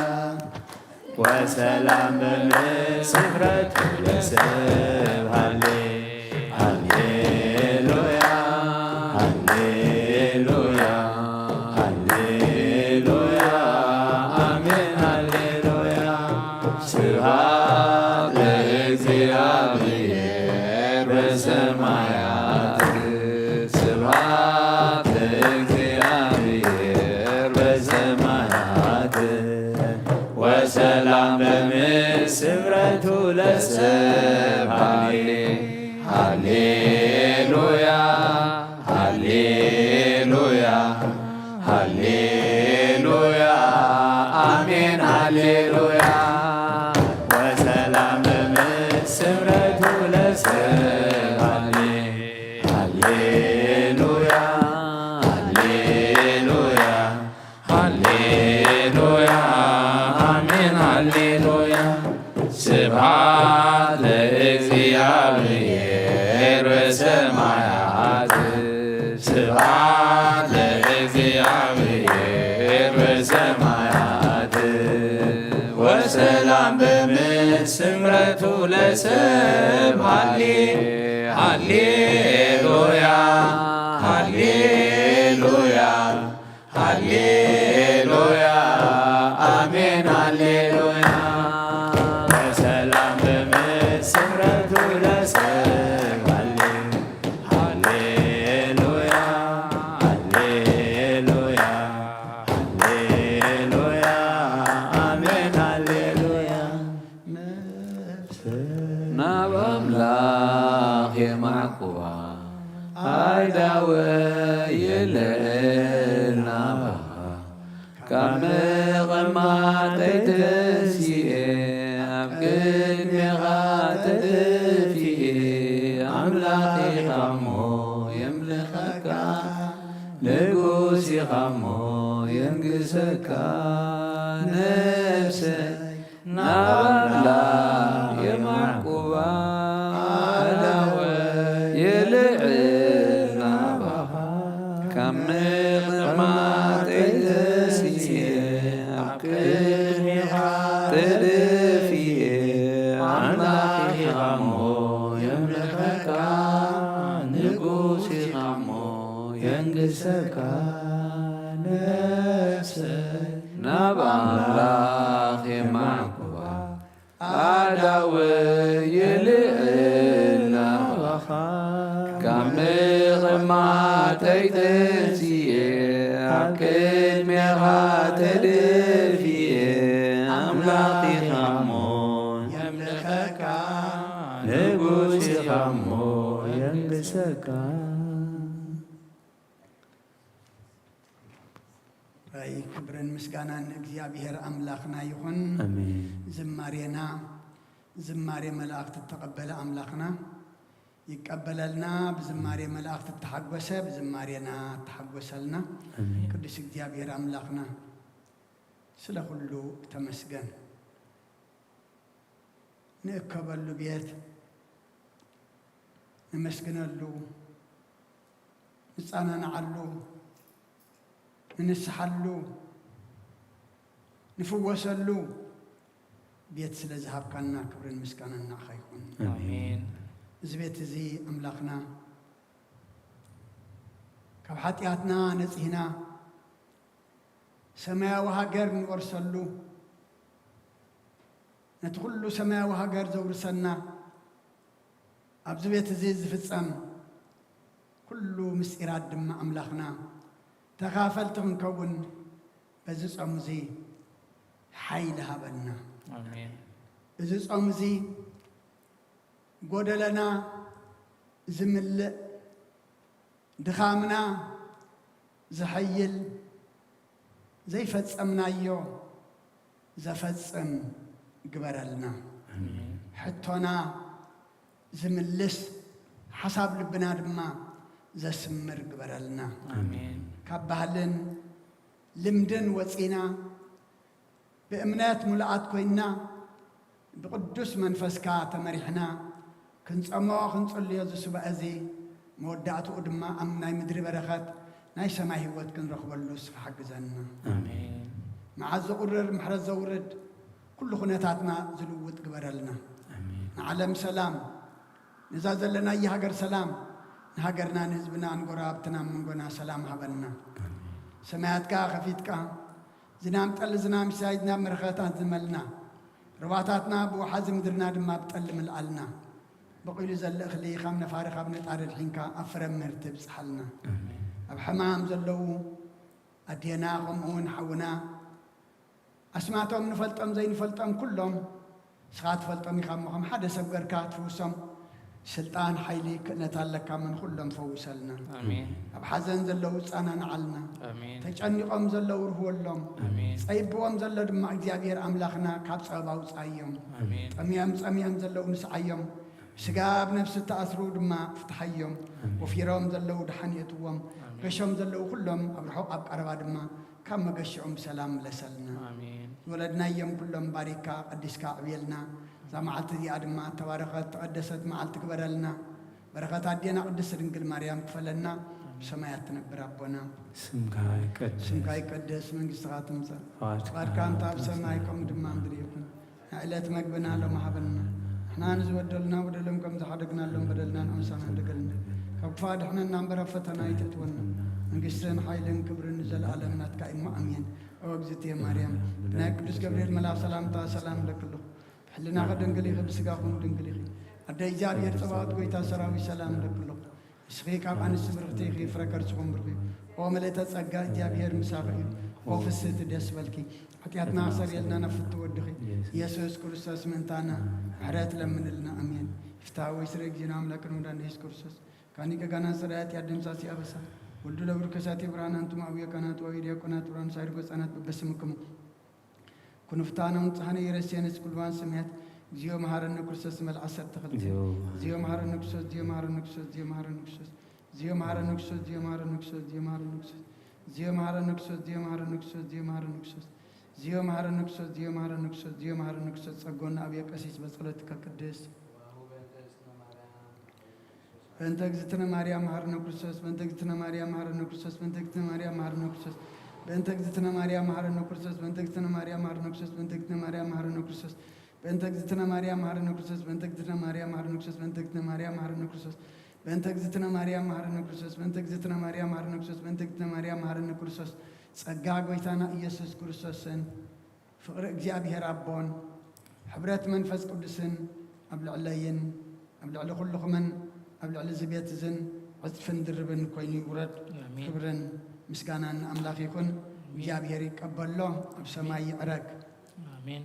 ወሰላም በምድር ስምረቱ ለሰብ። ሃሌ-፣ ሃሌሉያ፣ ሃሌሉያ፣ ሃሌሉያ፣ አሜን፣ ሃሌሉያ። ስብሐት ለእግዚኣብሔር በሰማያት፣ ስብሐት ለእግዚኣብሔር በሰማያት፣ ወሰላም በምድር ስምረቱ ለሰብ። ሃሌ-፣ ሃሌሉያ፣ ሃሌሉያ፣ ሃሌሉያ፣ አሜን፣ ሃሌሉያ። ወሰላም በምድር ስምረቱ ለሰብ። ሃሌ-፣ ሃሌሉያ፣ ሃሌሉያ፣ ሃሌሉያ፣ አሜን፣ ሃሌሉያ። ስብሐት ለእግዚኣብሔር በሰማያት፣ ስብሐት ለእግዚኣብሔር በሰማያት፣ ወሰላም በምድር ስምረቱ ለሰብ። ሃሌ-፣ ሃሌሉያ፣ ሃሌሉያ፣ ሃሌሉያ፣ አሜን፣ ሃሌሉያ። በሰላም በምድር ስምረቱ ለሰብ። ሃሌ-፣ ሃሌሉያ፣ ሃሌሉያ፣ ሃሌሉያ፣ አሜን፣ ሃሌሉያ። ናብ ኣምላኽ የማዕቁባ፣ ኣእዳወይ የልዕል ናባኻ፣ ካብ ምቕማጠይ ተንሲኤ፣ ኣብ ቅድሜኻ ተደፊኤ። ኣምላኽ ኢኻ እሞ የምልኸካ፣ ንጉስ ኢኻ እሞ የንግሰካ። ነፍሰይ ናብ ኣምላኽ የማዕቁባ፣ ኣእዳወይ የልዕል ናባኻ፣ ካብ ምቕማጠይ ተንሲኤ፣ ኣብ ቅድሜኻ ተደፊኤ። ኣምላኽ ኢኻ እሞ የምልኸካ፣ ንጉስ ኢኻ እሞ የንግሰካ። ነፍሰይ ናብ ኣምላኽ የማዕቁባ፣ ኣእዳወይ የልዕል ናባኻ፣ ካብ ምቕማጠይ ተንሲኤ፣ ኣብ ቅድሜኻ ተደፊኤ። ኣምላኽ ኢኻ እሞ የምልኸካ፣ ንጉስ ኢኻ እሞ የንግሰካ። ራእይ ክብርን ምስጋናን ንእግዚኣብሔር ኣምላኽና ይኹን። ኣሜን። ዝማሬና ዝማሬ መላእኽቲ እተቐበለ ኣምላኽና ይቀበለልና። ብዝማሬ መላእኽቲ እተሓጎሰ ብዝማሬና እተሓጎሰልና። ኣሜን። ቅዱስ እግዚኣብሔር ኣምላኽና ስለ ኩሉ ተመስገን። ንእከበሉ ቤት፣ ነመስግነሉ፣ ንጸናንዓሉ፣ ንንስሓሉ፣ ንፍወሰሉ ቤት ስለ ዝሃብካና ክብርን ምስጋናን ንዓኻ ይኹን። ኣሜን። እዚ ቤት እዚ ኣምላኽና ካብ ሓጢኣትና ነጺህና ሰማያዊ ሃገር ንወርሰሉ፣ ነቲ ኩሉ ሰማያዊ ሃገር ዘውርሰና፣ ኣብዚ ቤት እዚ ዝፍጸም ኩሉ ምስጢራት ድማ ኣምላኽና ተኻፈልቲ ክንከውን በዚ ጾም እዚ ሓይሊ ሃበልና። ኣሜን። እዚ ጾም እዚ ጎደለና ዝምልእ፣ ድኻምና ዘሐይል፣ ዘይፈጸምናዮ ዘፈጽም ግበረልና። ኣሜን። ሕቶና ዝምልስ፣ ሓሳብ ልብና ድማ ዘስምር ግበረልና። ኣሜን። ካብ ባህልን ልምድን ወጺና ብእምነት ምሉኣት ኮይንና፣ ብቅዱስ መንፈስካ ተመሪሕና፣ ክንጸሞ ክንጽልዮ እዚ ሱባኤ እዚ፣ መወዳእትኡ ድማ ኣብ ናይ ምድሪ በረኸት ናይ ሰማይ ህይወት ክንረኽበሉ ንስኻ ሓግዘና። ኣሜን። መዓት ዘቑርር፣ ምሕረት ዘውርድ፣ ኩሉ ኩነታትና ዝልውጥ ግበረልና። ኣሜን። ንዓለም ሰላም፣ ነዛ ዘለናያ ሃገር ሰላም፣ ንሃገርና፣ ንህዝብና፣ ንጎረባብትና፣ ኣብ መንጎና ሰላም ሃበና። ኣሜን። ሰማያትካ ከፊትካ፣ ዝናም ጠሊ፣ ዝናም ሲሳይ፣ ዝናም በረኸት ኣዝንበልና። ሩባታትና ብወሓዚ፣ ምድርና ድማ ብጠሊ ምልኣልና። በቂሉ ዘለ እኽሊ ካብ ነፋሪ፣ ካብ ነጣሪ ኣድሒንካ ኣብ ፍረ ምህርቲ ብጽሓልና። ኣሜን። ኣብ ሕማም ዘለዉ ኣዴና፣ ከምኡ እውን ሓውና፣ ኣስማቶም ንፈልጦም ዘይንፈልጦም ኩሎም ንስኻ ትፈልጦም ኢኻ እሞ፣ ከም ሓደ ሰብ ገርካ ትፍውሶም ስልጣን፣ ሓይሊ፣ ክእለት ኣለካ እሞ፣ ንኹሎም ፈውሰልና። ኣሜን። ኣብ ሓዘን ዘለዉ ጻናንዓልና። ኣሜን። ተጨኒቖም ዘለዉ ርህወሎም። ኣሜን። ጸይብዎም ዘሎ ድማ እግዚኣብሔር ኣምላኽና ካብ ጸበባ ኣውጻዮም። ኣሜን። ጠምዮም ጸሚኦም ዘለዉ ንስዓዮም። ስጋ ኣብ ነፍሲ እተኣስሩ ድማ ፍትሓዮም። ኣሜን። ወፊሮም ዘለዉ ድሓን የእትዎም። ኣሜን። ገሾም ዘለዉ ኩሎም ኣብ ርሑቕ ኣብ ቀረባ ድማ ካብ መገሽኦም ብሰላም ምለሰልና። ኣሜን። ዝወለድናዮም ኩሎም ባሪካ ቀዲስካ ዕብየልና። እዛ መዓልቲ እዚኣ ድማ እተባረኸት እተቐደሰት መዓልቲ ግበረልና። በረኸት ኣዴና ቅድስት ድንግል ማርያም ክፈለና። ብሰማያት ትነብር ኣቦና፣ ስምካ ይቀደስ። ስምካ ይቀደስ፣ መንግስትኻ ትምጻእ፣ ፍቓድካ ፍቓድካ ከምታ ኣብ ትምጻእ። ሰማይ ከምኡ ድማ ምድሪ ይኹን። ናይ ዕለት መግብና ሎም ሃበና። ንሕና ንዝበደሉና በደሎም ከም ዝሓደግናሎም በደልና ንኣምሳና ንደገልና። ካብ ክፉእ ኣድሕነና እምበር ኣብ ፈተና ኣይተእትወና። መንግስትን ሓይልን ክብርን ንዘለኣለም ናትካ እዩ እሞ ኣሜን። ኦ እግዝእትየ ማርያም፣ ብናይ ቅዱስ ገብርኤል መልኣኽ ሰላምታ ሰላም እብለኪ ኣለኹ። ብሕልናኺ ድንግል ኢኺ፣ ብስጋኺ እውን ድንግል ኢኺ። ኣደ እግዚኣብሔር ጸባኦት፣ ጎይታ ሰራዊት፣ ሰላም እብለኪ ኣለኹ። ንስኺ ካብ ኣንስቲ ብርኽቲ ኢኺ፣ ፍረ ከርስኺ እውን ብሩኽ እዩ። ኦ ምልእተ ጸጋ፣ እግዚኣብሔር ምሳኺ እዩ። ኦ ፍስህቲ፣ ደስ በልኪ፣ ሓጢኣትና ክሰርየልና ናብ ፍትው ወድኺ ኢየሱስ ክርስቶስ ምእንታና ምሕረት ለምንልና። ኣሜን። ይፍትሐ ወይስረ እግዚእነ አምላክነ ወመድኃኒነ ኢየሱስ ክርስቶስ ካኒ ገጋና ጽራያት ያደምሳሲ ኣበሳ ወልዱ ለብሩ ከሳቴ ብርሃን። ኣንቱም ኣውየ ካህናት ወአውየ ዲያቆናት ብርሃን ሳይር ጎጻናት በበስምክሙ ኩንፍታነ ውንጽሃነ ይረሴነ ስኩልዋን ስምያት። እግዚኦ መሐረነ ክርስቶስ መልዓ ሰርተ ክልተ። እግዚኦ መሐረነ። እግዚኦ መሐረነ ክርስቶስ። እግዚኦ መሐረነ ክርስቶስ። እግዚኦ መሐረነ ክርስቶስ። እግዚኦ መሐረነ ክርስቶስ። እግዚኦ መሐረነ ክርስቶስ። እግዚኦ መሐረነ ክርስቶስ። እግዚኦ መሐረነ ክርስቶስ። እግዚኦ መሐረነ ክርስቶስ። እግዚኦ መሐረነ ክርስቶስ። እግዚኦ መሐረነ ክርስቶስ። እግዚኦ መሐረነ ክርስቶስ። ጸጎና ኣብየ ቀሲስ በጸሎትከ ቅድስት በእንተ እግዝእትነ ማርያም መሐረነ ክርስቶስ። በእንተ እግዝእትነ ማርያም መሐረነ ክርስቶስ። በእንተ እግዝእትነ ማርያም መሐረነ ክርስቶስ። በእንተ እግዝእትነ ማርያም መሐረነ ክርስቶስ። በእንተ እግዝእትነ ማርያም መሐረነ ክርስቶስ። በእንተ እግዝእትነ ማርያም መሐረነ ክርስቶስ። በእንተ እግዝእትነ ማርያም መሐረነ ክርስቶስ። በእንተ እግዝእትነ ማርያም መሐረነ ክርስቶስ። በእንተ እግዝእትነ ማርያም መሐረነ ክርስቶስ። በእንተ እግዝእትነ ማርያም መሐረነ ክርስቶስ። በእንተ እግዝእትነ ማርያም መሐረነ ክርስቶስ። በእንተ እግዝእትነ ማርያም መሐረነ ክርስቶስ። ጸጋ ጎይታና ኢየሱስ ክርስቶስን ፍቕሪ እግዚኣብሔር ኣቦን ሕብረት መንፈስ ቅዱስን ኣብ ልዕለይን ኣብ ልዕሊ ኩልኹምን ኣብ ልዕሊ እዚ ቤት እዝን ዕጽፍን ድርብን ኮይኑ ይውረድ። ኣሜን። ክብርን ምስጋናን ንኣምላኽ ይኹን። እግዚኣብሔር ይቀበሎ፣ ኣብ ሰማይ ይዕረግ። ኣሜን።